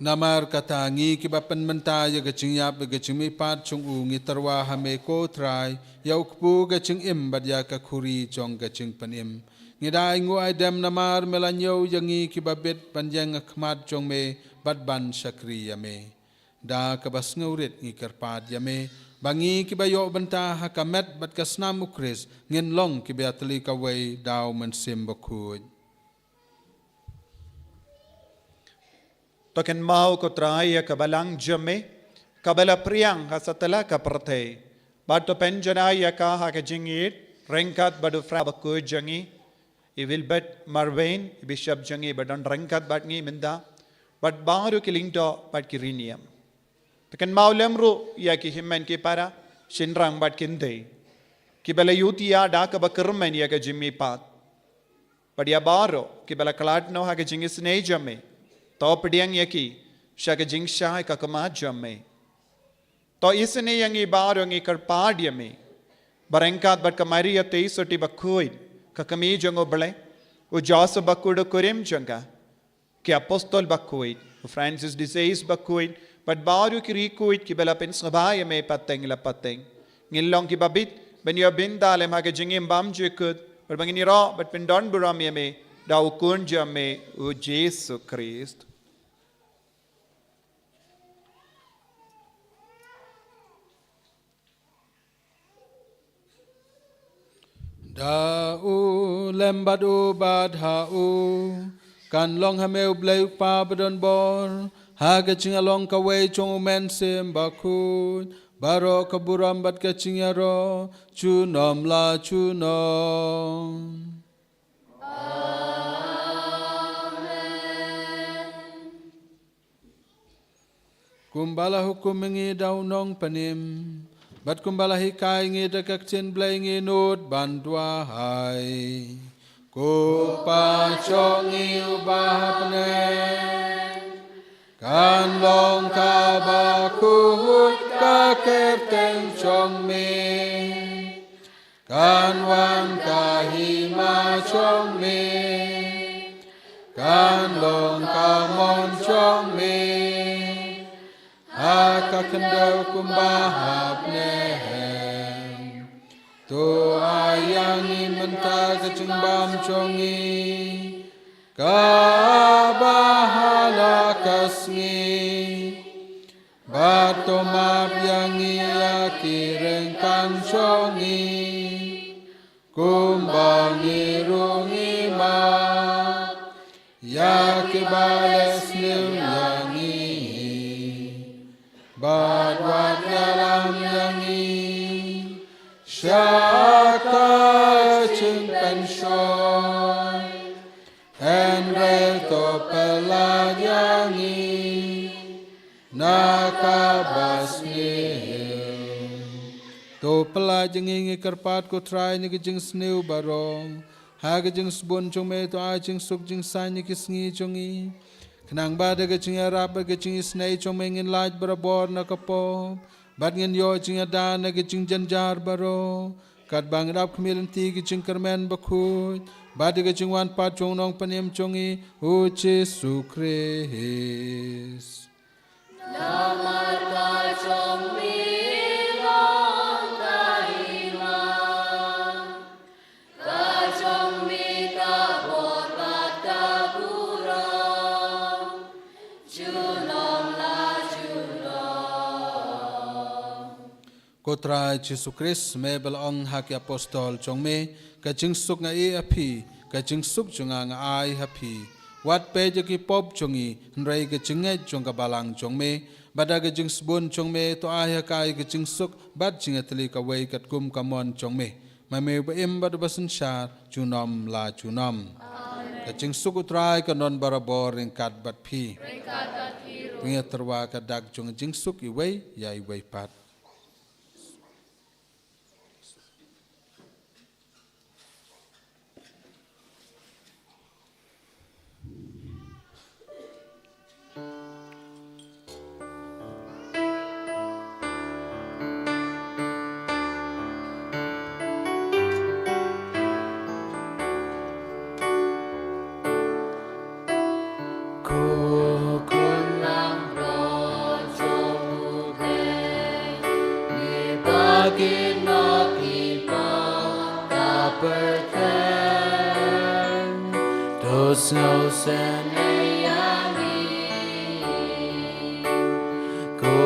Namar kata ngi kiba pynmynta ïa ka jingïap bad ka jingmihpat jong u ngi tyrwa ha me ko Trai, ïa u kpu ka jingim bad ïa ka khuri jong ka jingpynim. Ngi da ainguh aidem namar me la ñiew ïa ngi kiba bit ban ïeng ha khmat jong me bad ban shakri ïa me. Da kaba sngewrit ngi kyrpad ïa me, ba ngi kiba ïoh bynta ha ka met bad ka snam u Khrist, ngin long kiba ïatylli kawei da u Mynsiem Bakhuid. To kynmaw ko Trai ïa ka balang jong me, kaba la phriang ha satlak ka pyrthei. Bad to pynjanai ïa ka ha ka jingïeit ryngkat bad u Francis bakhuid jong ngi, i Wilbert Marwein, i Bishop jong ngi ba don ryngkat bad ngi mynta, bad baroh ki lyngdoh bad ki riewniam. Te kynmaw lem ruh ïa ki hynmen ki para, shynrang bad kynthei, kiba la ïohi ïa da kaba kyrmen ïa ka jingmihpat. Bad ïa baroh kiba la khlad noh ha ka jingisynei jong me, to pdiang ïa ki sha ka jingshai ka khmat jong me. To isynei ïa ngi baroh, ngi kyrpad ïa me, ba ryngkat bad ka Maria Theisotti bakhuid, ka kmie jong U Blei, u Joseph bakhuid u kurim jong ka, ki apostol bakhuid, u Francis de Sales bakhuid, bad baroh ki riewkhuid kiba la pynsngewbha ïa me pateng la pateng, ngin long kiba bit ban ïoh bynta lem ha ka jingim bymjukut, bad ba ngin ïaroh bad pyndonburom ïa me da u Khun jong me, u Jisu Khrist. Da u lem bad u bad ha u, kan long ha me U Blei U Kpa badonbor, ha ka jingïalong kawei jong U Mynsiem Bakhuid, baroh ka burom bad ka jingïaroh junom la junom. Kumba la hukum ïa ngi da u Nongpynim, bad kumba la hikai ïa ngi da ka ktien Blei, ngin nud ban duwai. Ko Pa jong ngi uba ha bneng, kan long kaba khuid ka kyrteng jong me. Kan wan ka hima jong me, kan long ka mon jong me ha ka khyndew kumba ha bneng. To ai ïa ngi mynta ka jingbam jong ngi kaba ha la ka sngi. Bad to map ïa ngi ïa ki ryngkang jong ngi, kumba ngi ruh ngi map ïa kiba leh sniew ïa ngi. Bad wat ïalam ïa ngi sha ka jingpynshoi, hynrei to pyllait ïa ngi na kaba sniew. To pyllait ïa ngi, ngi kyrpad ko Trai, na ka jingsniew baroh. Ha ka jingsbun jong me to ai jingsuk jingsaiñ ïa ki sngi jong ngi, khnang ba da ka jingïarap bad ka jingisynei jong me ngin lait barabor na ka pop, bad ngin ïoh jingïada na ka jingjynjar baroh, katba ngi dap khmih lynti ka jingkyrmen bakhuid bad da ka jingwan pat jong u Nongpynim jong ngi, u Jisu Khrist. Namar ka jong me long ka hima, ka jong me ka bor bad ka burom, junom la junom. Ko Trai Jisu Khrist, me ba la ong ha ki apostol jong me, ka jingsuk nga ai ha phi, ka jingsuk jong nga nga ai ha phi. Wat peit ïa ki pop jong ngi, hynrei ka jingngeit jong ka balang jong me, bad da ka jingsbun jong me to ai ha ka ïa ka jingsuk bad jingïatylli kawei katkum ka mon jong me. Ma me uba im bad uba synshar junom la junom. Amen. Ka jingsuk u Trai kan don barabor ryngkat bad phi. Ryngkat bad phi ruh. To ngin ïatyrwa ka dak jong ka jingsuk iwei ïa iwei pat. Ko khun langbrot jong U Blei, me ba kynnoh ki pop ka pyrthei, to sngewsynei ïa ngi. Ko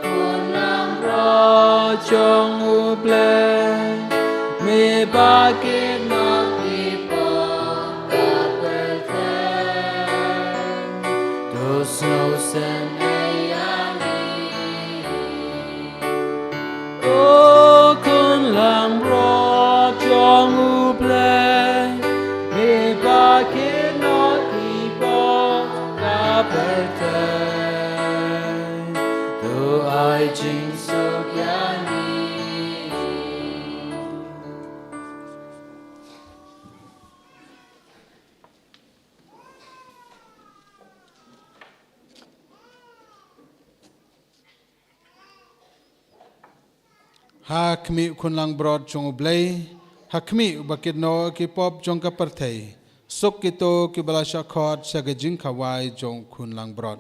khun langbrot jong U Blei, me ba kynnoh ki pop ka pyrthei, to sngewsynei ïa ngi. Ha khmih u khun langbrot jong U Blei, ha khmih uba kit noh ïa ki pop jong ka pyrthei, suk kito kiba la shah khot sha ka jingkhawai jong u khun langbrot.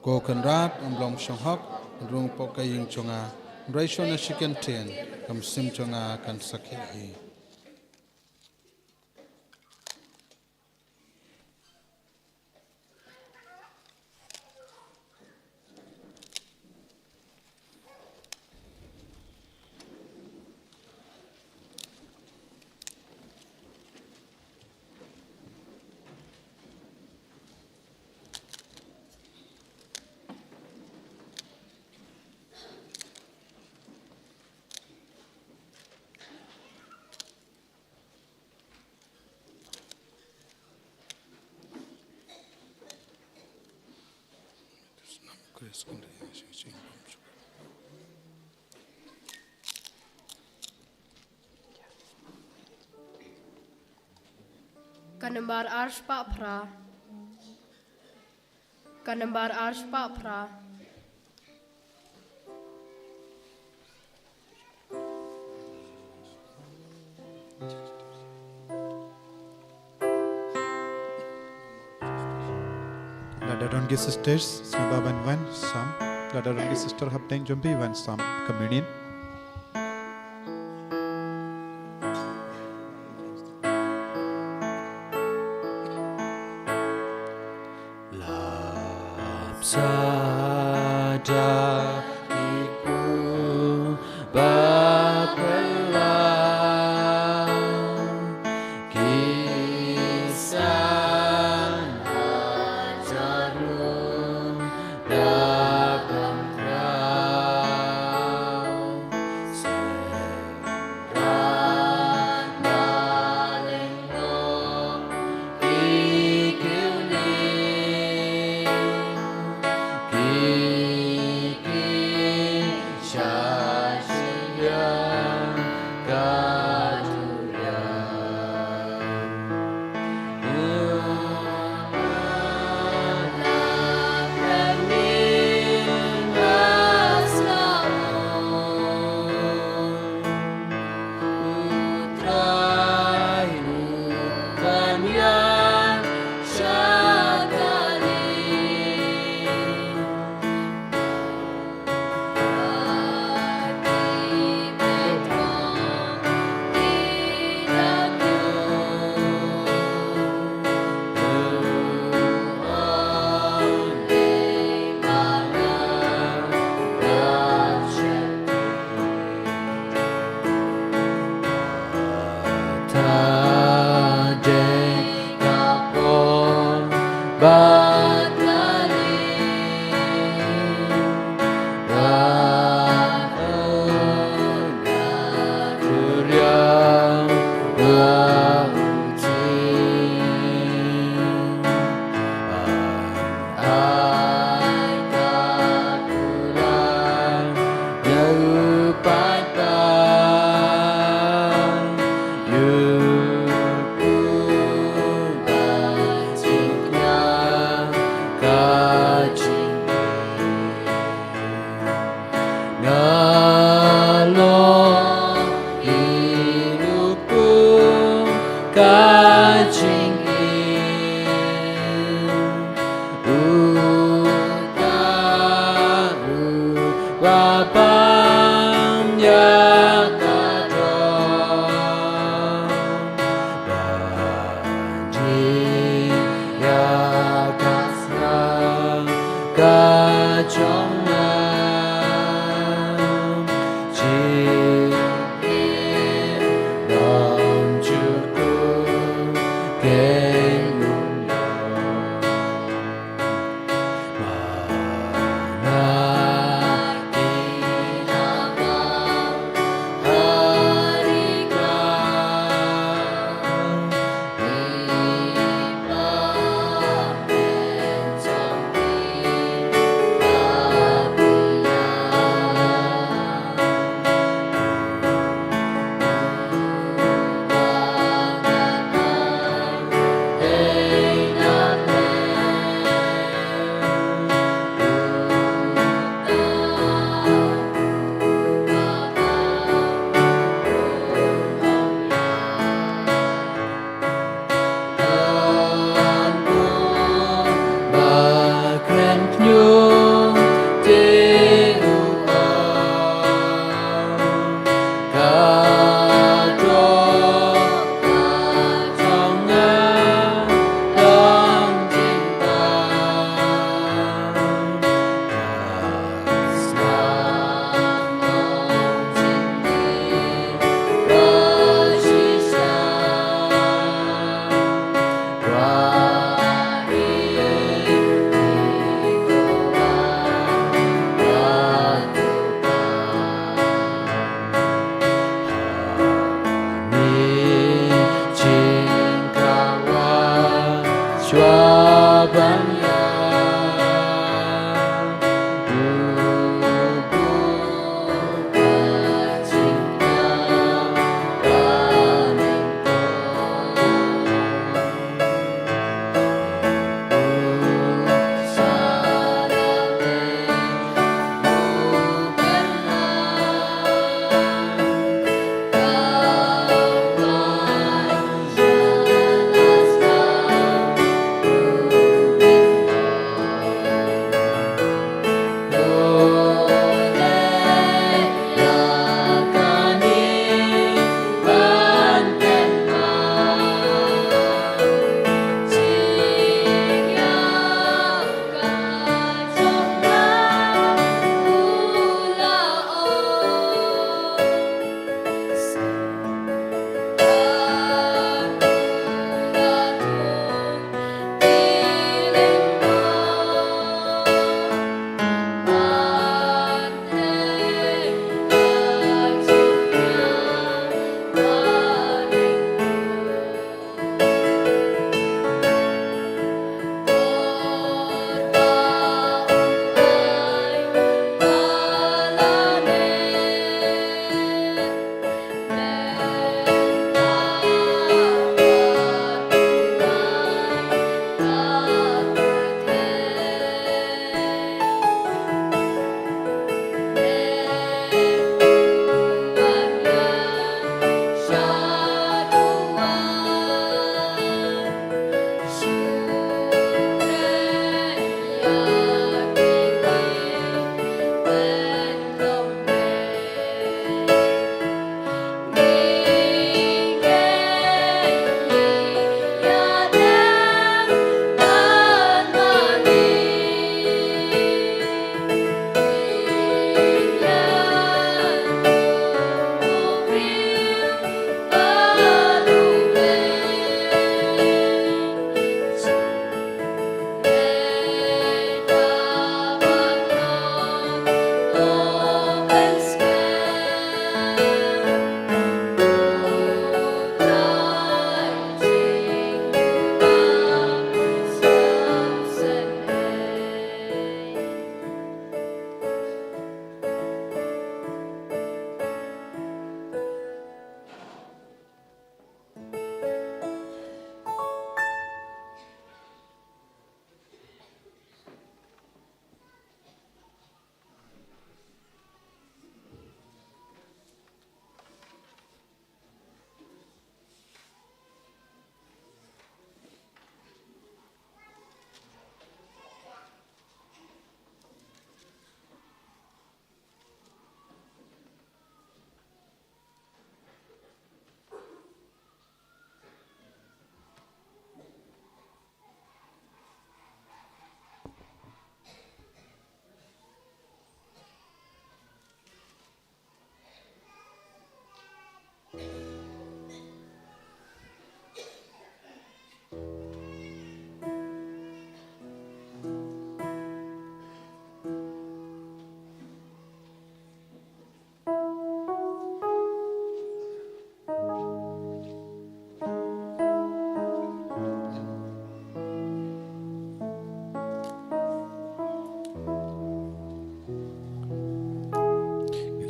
Ko Kynrad, un long shong hok, un rung hapoh ka ïing jong nga, un rei shuh na shi kyntien, ka mynsiem jong nga kan sakhi hi. Ka nambar ar spah phra. Ka nambar ar spah phra. Lada don ki sisters, sngewbha ban wan sam. Lada don ki sister hapdeng jong phi, wan sam communion. Lap sa da ki pu ba pela, ki san ha jarum da pang krau. Nga long i rukom ka jingim, uta u ba bam ïa ka doh. Ban jia ka snam ka jong nga. Jingim dang jukut keiñ lum.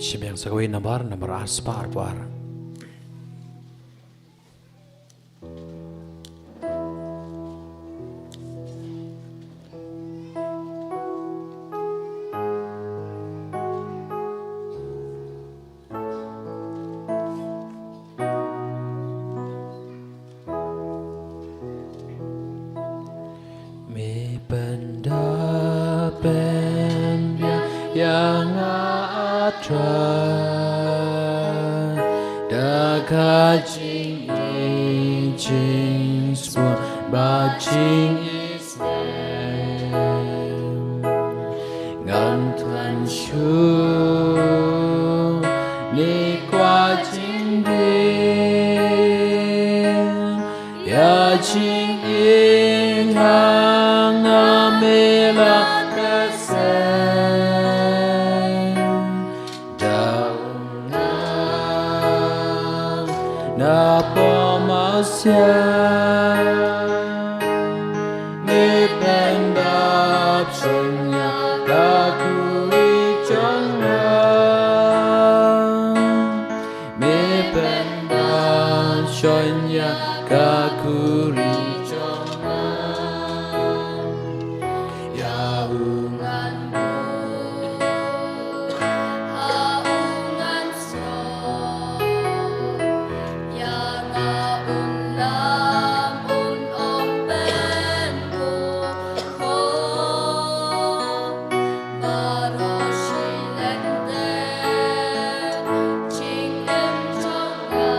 Shim ïa sa kawei nambar, nambar ar spah arphew ar. Me pynda pynbiang ïa nga, A Trai, da ka jingïeit, jingsngewbha bad jingïaseng. Ngan khlaiñ shuh, ne kwah jingdih, ïa jingïeit ha nga me la ka seng. Da u nang na pop ma sia, me Shon ïa ka khuri jong nga. Me pyndap shon ïa ka khuri jong nga. Ïa u ngan buh ha u ngan snoh. Ïa nga un lam un ong pen buh ho. Baroh shi lyndet jingim jong nga.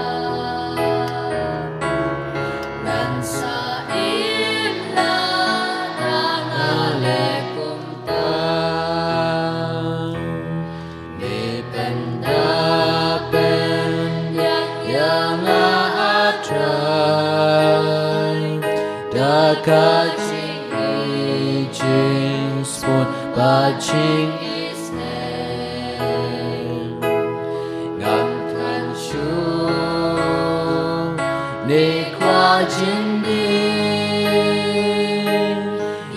Ngan sa im lang na nga leh kumta. Me pyndap pynbiang ïa nga, A Trai, da ka jingïeit jingsbun bad jingisynei. Ngam khlaiñ shuh ne kwah jingdie.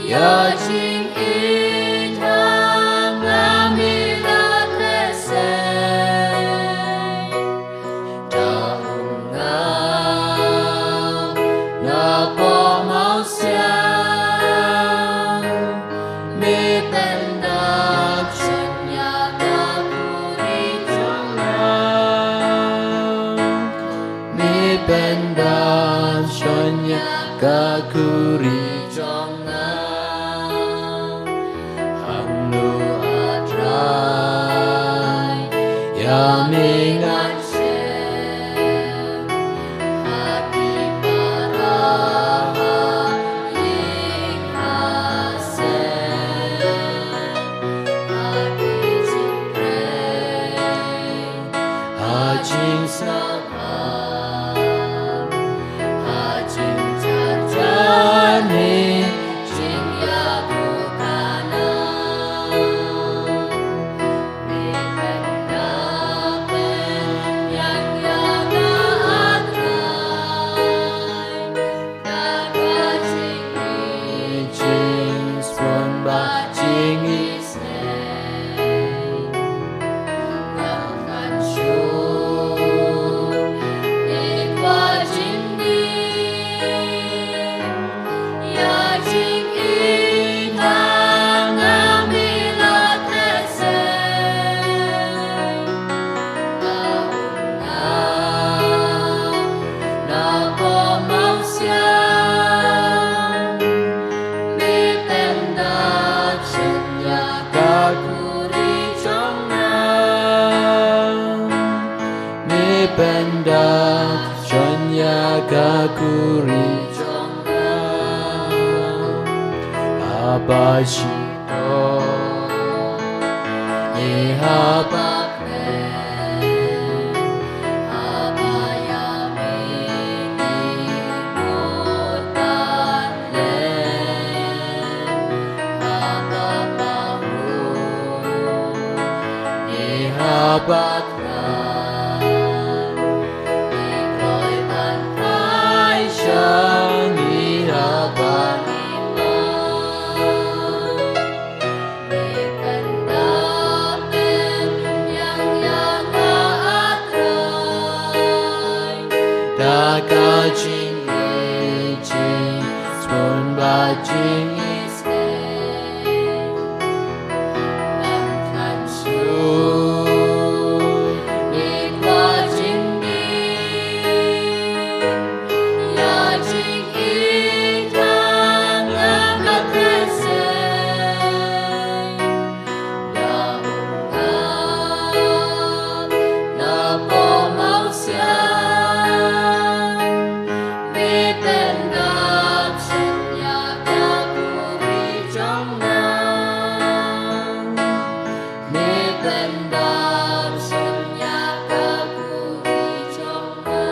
Ïa jingïeit ha nga me la theh sei. Da um nga napoh mawsiang. Me pyndap shon ïa ka khuri jong nga. Me pyndap shon ïa ka khuri jong nga. Hangno, A Trai, ïa me ngan shem? Ha ki para, ha ïing ha sem, ha ki jingpyrshah, ha jingsngewbha, ha jingjynjar ne jingïathuhkhana. Me pyndap pynbiang ïa nga, A Trai, da ka jingïeit jingsbun bad jingisynei. Ngam khlaiñ shuh ne kwah jingdie. Ïa jingïeit ha nga me la theh sei. Nga um nga napoh mawsiang. Me pyndap shon ïa ka khuri jong nga. Me pyndap shon ïa ka khuri jong nga. Haba shitom ne haba khlem, haba ïa me ngi bud ban leh, haba pahur ne haba khlaiñ, ngi kloi ban phai sha ngi haba ngi pang. Me pyndap pynbiang ïa nga, A Trai, da ka jingïeit jingsbun bad jingisynei. Ngam khlaiñ shuh ne kwah jingdie. Ïa jingïeit ha nga me la theh sei. Da um nga napoh mawsiang. Me pyndap shon ïa ka khuri jong nga. Me pyndap shon ïa ka khuri jong nga.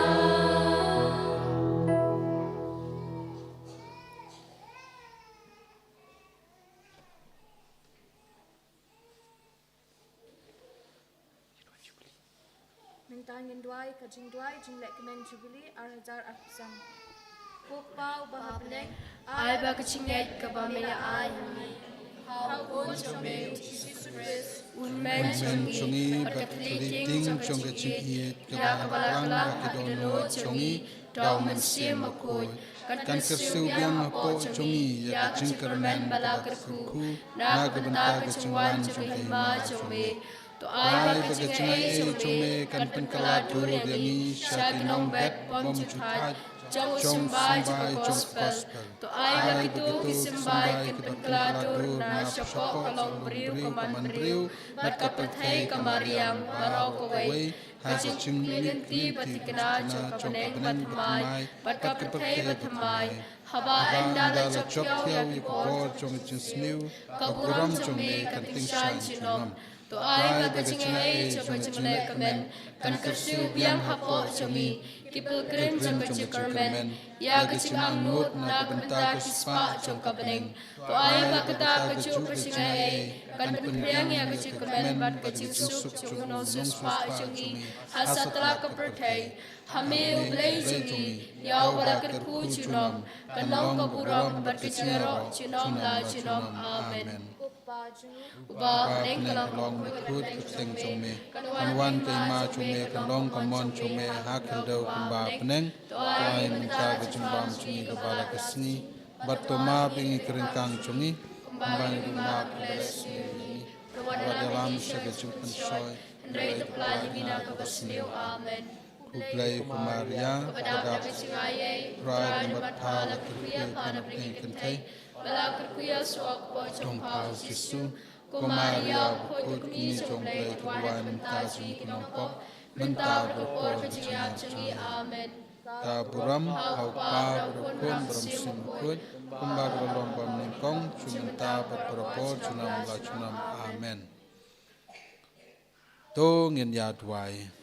Mynta ngin duwai ka jingduwai jingleh kmen Jubili ar hajar arphew san. Ko Kpa uba ha bneng, ai ba ka jingngeit kaba me la ai ha ngi Ha u Khun jong me u Jisu Khrist, u Hynmen jong ngi, bad ka thylliej ding jong ka jingïeit, kaba la klang ha ki dohnud jong ngi da u Mynsiem Bakhuid, kan kyrsiew biang hapoh jong ngi ïa ka jingkyrmen ba la kyrkhu na ka bynta ka jingwan jong ka hima jong me. To ai ba ka jingaiei jong me kan pynkylla dur ïa ngi sha ki nongbet bymjukut jong u symbai jong ka gospel. To ai ba kito ki symbai kin pynkylla dur na shapoh ka longbriew ka manbriew bad ka pyrthei ka mariang baroh kawei, ha ka jinglynti ba thikna jong ka bneng bathymmai bad ka pyrthei bathymmai. Haba ynda la jop thiaw ïa ka bor jong ka jingsniew, ka burom jong me kan tyngshaiñ junom. To ai ba ka jingaiei jong ka jinglehkmen kan kyrsiew biang hapoh jong ngi, ki pilgrim jong ka jingkyrmen, ïa ka jingangnud na ka bynta ki spah jong ka bneng. To ai ba kata kajuh ka jingaiei kan pynphriang ïa ka jingkmen bad ka jingsuk jong u nongspah jong ngi ha satlak ka pyrthei. Ha me u Blei jong ngi, ïa uba la kyrkhu junom, kan long ka burom bad ka jingïaroh junom la junom. Amen. Uba ha bneng ka long bakhuid ka kyrteng jong me. Kan wan ka hima jong me, kan long ka mon jong me ha khyndew kumba ha bneng. To ai mynta ka jingbam jong ngi kaba la ka sngi. Bad to map ïa ngi ki ryngkang jong ngi, kumba ngi ruh map ïa kiba la sniew ïa ngi. Wat ïalam sha ka jingpynshoi, hynrei to pyllait ïa ngi na kaba sniew. Amen. U Blei, ko Maria, kaba dap da ka jingaiei, U Trai bad pha la kyrkhu ïa pha na pdeng ki kynthei, bad la kyrkhu ïa u soh hapoh jong pha u Jisu. Ko Maria, bakhuid ka kmie jong U Blei, to duwai namar jong ngi ki nongpop, mynta bad ha ka por ka jingïap jong ngi. Amen. Ka burom ha u Kpa bad ha u Khun bad ha u Mynsiem Bakhuid, kumba ka la long ba nyngkong, shu mynta bad barabor, junom la junom. Amen. To ngin ïa duwai.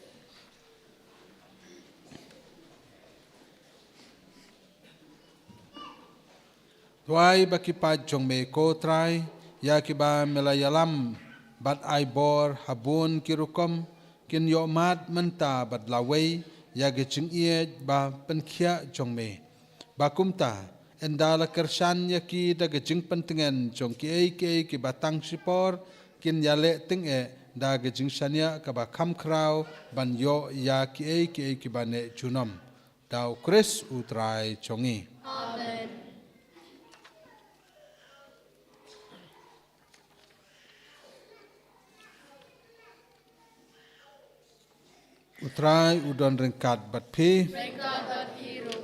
Duwai ba ki paid jong me, ko Trai, ïa kiba me la ïalam bad ai bor ha bun ki rukom, kin ïoh mad mynta bad lawei ïa ka jingïeit ba pynkhiah jong me. Ba kumta, ynda la kyrshan ïa ki da ka jingpyntngen jong kiei kiei kiba tang shipor, kin ïaleh tyngeh da ka jingshaniah kaba kham khraw ban ïoh ïa kiei kiei kiba neh junom. Da u Khrist u Trai jong ngi. Amen. U Trai u don ryngkat bad phi. Ryngkat bad phi ruh.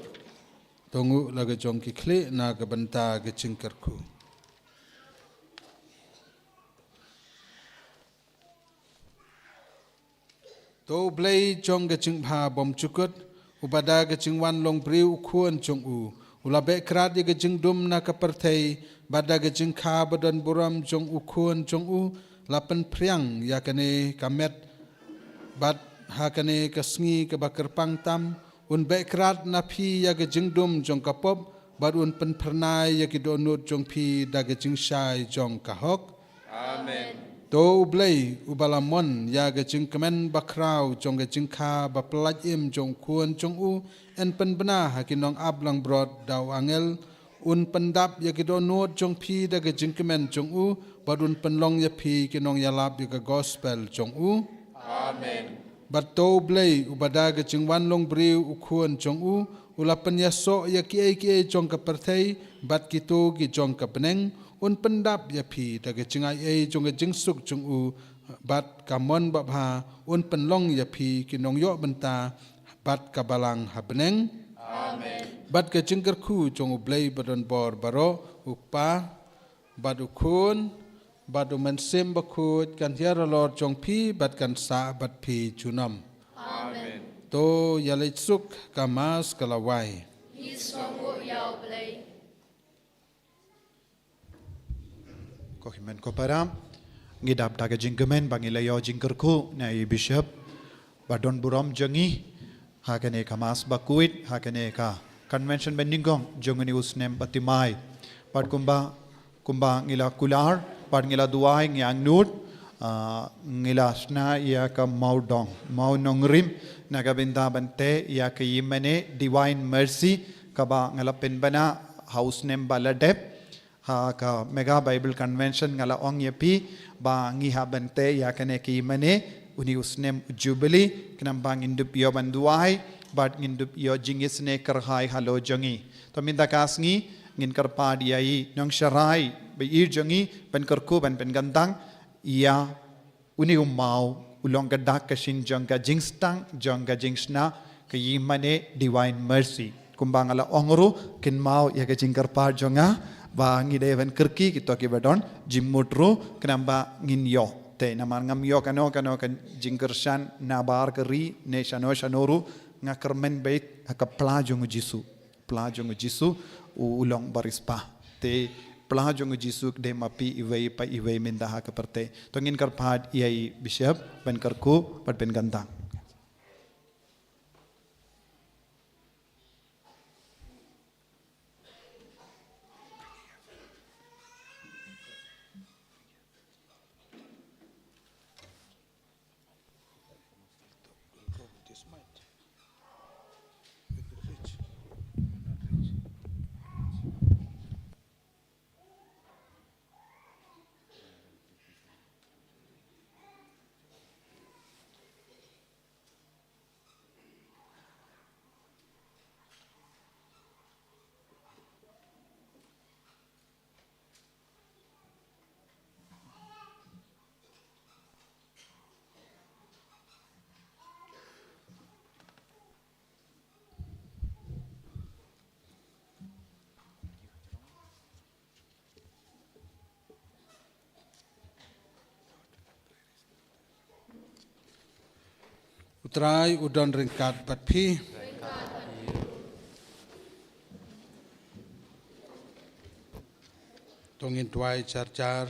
To nguh la ka jong ki khlieh na ka bynta ka jingkyrkhu. To U Blei jong ka jingbha bymjukut, uba da ka jingwan long briew u Khun jong u, u la beh krad ïa ka jingdum na ka pyrthei, bad da ka jingkha ba don burom jong u Khun jong u, la pynphriang ïa kane ka met, bad ha kane ka sngi kaba kyrpang tam, un beh krad na phi ïa ka jingdum jong ka pop, bad un pynphyrnai ïa ki dohnud jong phi da ka jingshai jong ka hok. Amen. To U Blei, uba la mon ïa ka jingkmen bakhraw jong ka jingkha bapyllait im jong u Khun jong u, yn pynbna ha ki nongap langbrot da u angel, un pyndap ïa ki dohnud jong phi da ka jingkmen jong u, bad un pynlong ïa phi ki nongïalap ïa ka gospel jong u. Amen. Bad to U Blei, uba da ka jingwan long briew u Khun jong u, u la pynïasoh ïa kiei kiei jong ka pyrthei, bad kito ki jong ka bneng, un pyndap ïa phi da ka jingaiei jong ka jingsuk jong u, bad ka mon babha, un pynlong ïa phi ki nongïoh bynta bad ka balang ha bneng. Amen. Bad ka jingkyrkhu jong U Blei badonbor baroh, u Kpa, bad u Khun, bad u Mynsiem Bakhuid, kan hiar halor jong phi, bad kan sah bad phi junom. Amen. To ïaleit suk, ka Mass ka la wai. Ngi sngewnguh ïa U Blei. Ko hynmen ko para, ngi dap da ka jingkmen ba ngi la ïoh jingkyrkhu na i Bishop ba don burom jong ngi ha kane ka Mass bakhuid, ha kane ka convention banyngkong jong une u snem bathymmai. Bad kumba, kumba ngi la kular, bad ngi la duwai, ngi angnud, ah, ngi la shna ïa ka mawdong, mawnongrim, na ka bynta ban teh ïa ka ïingmane Divine Mercy, kaba nga la pynbna ha u snem ba la dep. Ha ka Mega Bible Convention nga la ong ïa phi ba ngi hap ban teh ïa kane ka ïingmane, une u snem u Jubilee, khnang ba ngin dup ïoh ban duwai bad ngin dup ïoh jingisynei kyrhai halor jong ngi. To mynta ka sngi ngin kyrpad ïa i nongsharai ba-ïeit jong ngi ban kyrkhu ban pynkyntang ïa une u maw u long ka dak ka shin jong ka jingstad jong ka jingshna, ka ïingmane Divine Mercy. Kumba nga la ong ruh, kynmaw ïa ka jingkyrpad jong nga ba ngi dei ban kyrkhu ïa kito kiba don jingmut ruh, khnang ba ngin ïoh. Te namar ngam ïoh kano kano ka jingkyrshan nabar ka ri ne shano shano ruh, nga kyrmen beit ha ka pla jong u Jisu. Pla jong u Jisu u, u long ba riewspah. Te pla jong u Jisu ka dei ma phi iwei pa iwei mynta ha ka pyrthei. To ngin kyrpad ïa i Bishop ban kyrkhu bad pynkyntang. U Trai u don ryngkat bad phi. To ngin duwai jar jar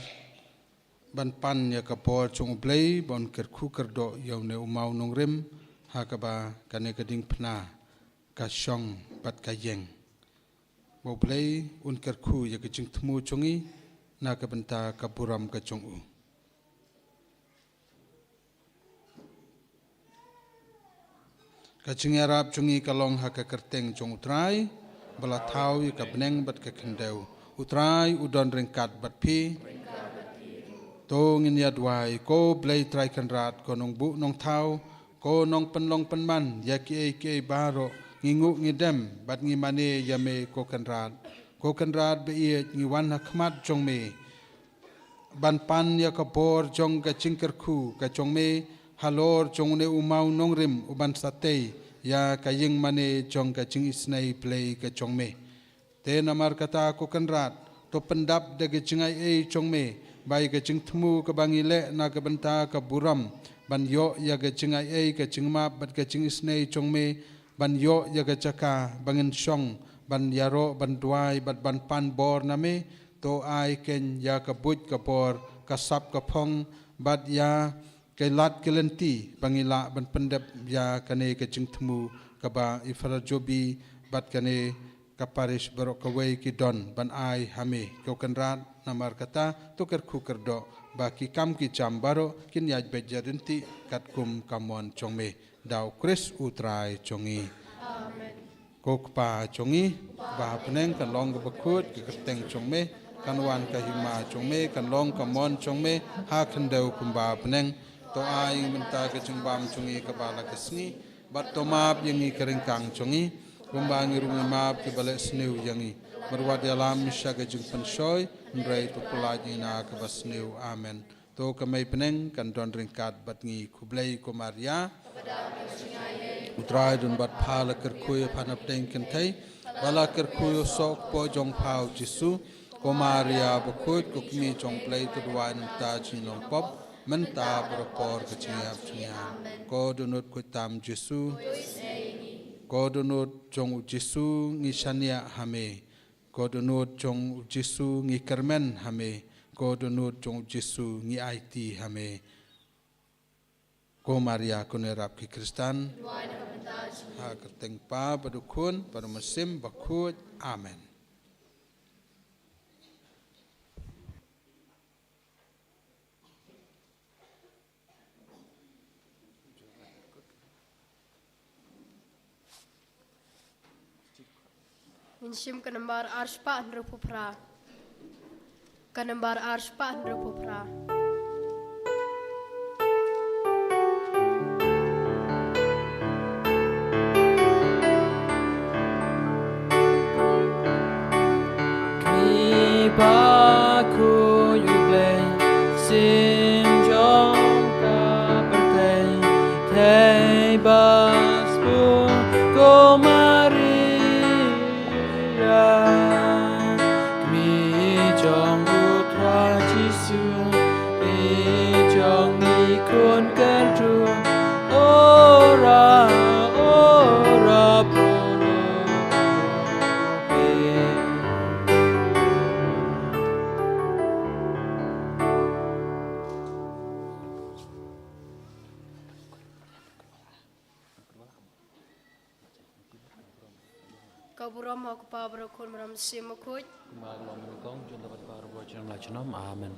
ban pan ïa ka bor jong U Blei ban kyrkhu kyrdoh ïa une u maw nongrim ha kaba kane ka diengphna ka shong bad ka ïeng. Ba U Blei un kyrkhu ïa ka jingthmu jong ngi na ka bynta ka burom ka jong u. Ka jingïarap jong ngi ka long ha ka kyrteng jong U Trai, ba la thaw ïa ka bneng bad ka khyndew. U Trai u don ryngkat bad phi. To ngin ïa duwai. Ko Blei Trai Kynrad, ko Nongbuh Nongthaw, ko Nongpynlong Pynman ïa kiei kiei baroh, ngi nguh ngi dem bad ngi mane ïa me ko Kynrad. Ko Kynrad ba-ïeit, ngi wan ha khmat jong me ban pan ïa ka bor jong ka jingkyrkhu ka jong me halor jong une u maw nongrim, u ban sa tei ïa ka ïingmane jong ka jingisynei Blei ka jong me. Te namar kata ko Kynrad, to pyndap da ka jingaiei jong me ba ïa ka jingthmu kaba ngi leh na ka bynta ka burom, ban ïoh ïa ka jingaiei, ka jingmap bad ka jingisynei jong me, ban ïoh ïa ka jaka ba ngin shong ban ïaroh, ban duwai bad ban pan bor na me. To ai keiñ ïa ka buit ka bor, ka sap ka phong, bad ïa ka lad ka lynti ba ngi lah ban pyndep ïa kane ka jingthmu kaba i Father Jobi bad kane ka parish baroh kawei ki don ban ai ha me. Ko Kynrad, namar kata to kyrkhu kyrdoh ba ki kam ki jam baroh kin ïaid beit ïaid ryntih katkum ka mon jong me. Da U Khrist U Trai jong ngi. Amen. Ko Kpa jong ngi ba ha bneng, kan long kaba khuid ka kyrteng jong me, kan wan ka hima jong me, kan long ka mon jong me ha khyndew kumba ha bneng. To ai mynta ka jingbam jong ngi kaba la ka sngi, bad to map ïa ngi ka ryngkang jong ngi, kumba ngi ruh ngi map kiba leh sniew ïa ngi. Bad wat ïalam sha ka jingpynshoi, hynrei to pyllait ïa ngi na kaba sniew. Amen. To ka mei bneng kan don ryngkat bad ngi. Khublei ko Maria. U Trai don bad pha, la kyrkhu ïa pha na pdeng kynthei, bad la kyrkhu ïa u soh kpoh jong pha u Jisu. Ko Maria bakhuid, ko kmie jong U Blei, to duwai na ka bynta jong ngi ki nongpop, mynta bad ha ka por ka jingïap jong ngi. Amen. Ko dohnud khuid tam Jisu. Ko dohnud jong u Jisu ngi shaniah ha me. Ko dohnud jong u Jisu ngi kyrmen ha me. Ko dohnud jong u Jisu ngi aiti ha me. Ko Maria kane ka rap ki Khristan. Ha ka kyrteng Kpa bad u Khun bad u Mynsiem Bakhuid. Amen. Ngin shim ka nambar arspah hynriewphew phra. Ka nambar ar spah hynriewphew phra. Kmie ba khuid U Blei, sim jong ka pyrthei, thei ba sbun ko Maria. Kmie jong U Trai Jisu, kmie jong ngi khun kynrung, ora, ora pro nobis. Ka burom ha u Kpa bad u Khun bad u Mynsiem Bakhuid. Kumba ka long mynnyngkong, junom bad baroh junom la junom. Amen.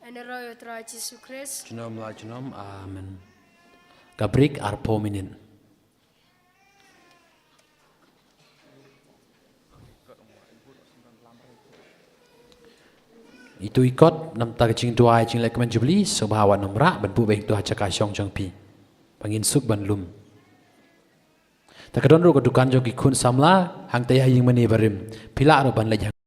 Ïa U Trai Jisu Khrist. Junom la junom. Amen. Ka break arphew minit. Ito i kot, namar ka jingduwai jingleh kmen Jubilee, sngewbha wat nym rah ban buh beit ito ha jaka shong jong phi, ba ngin suk ban lum. Te ka don ruh ka dukan jong ki khun samla hangtei ha ïing mane barim. Phi lah ruh ban leit ha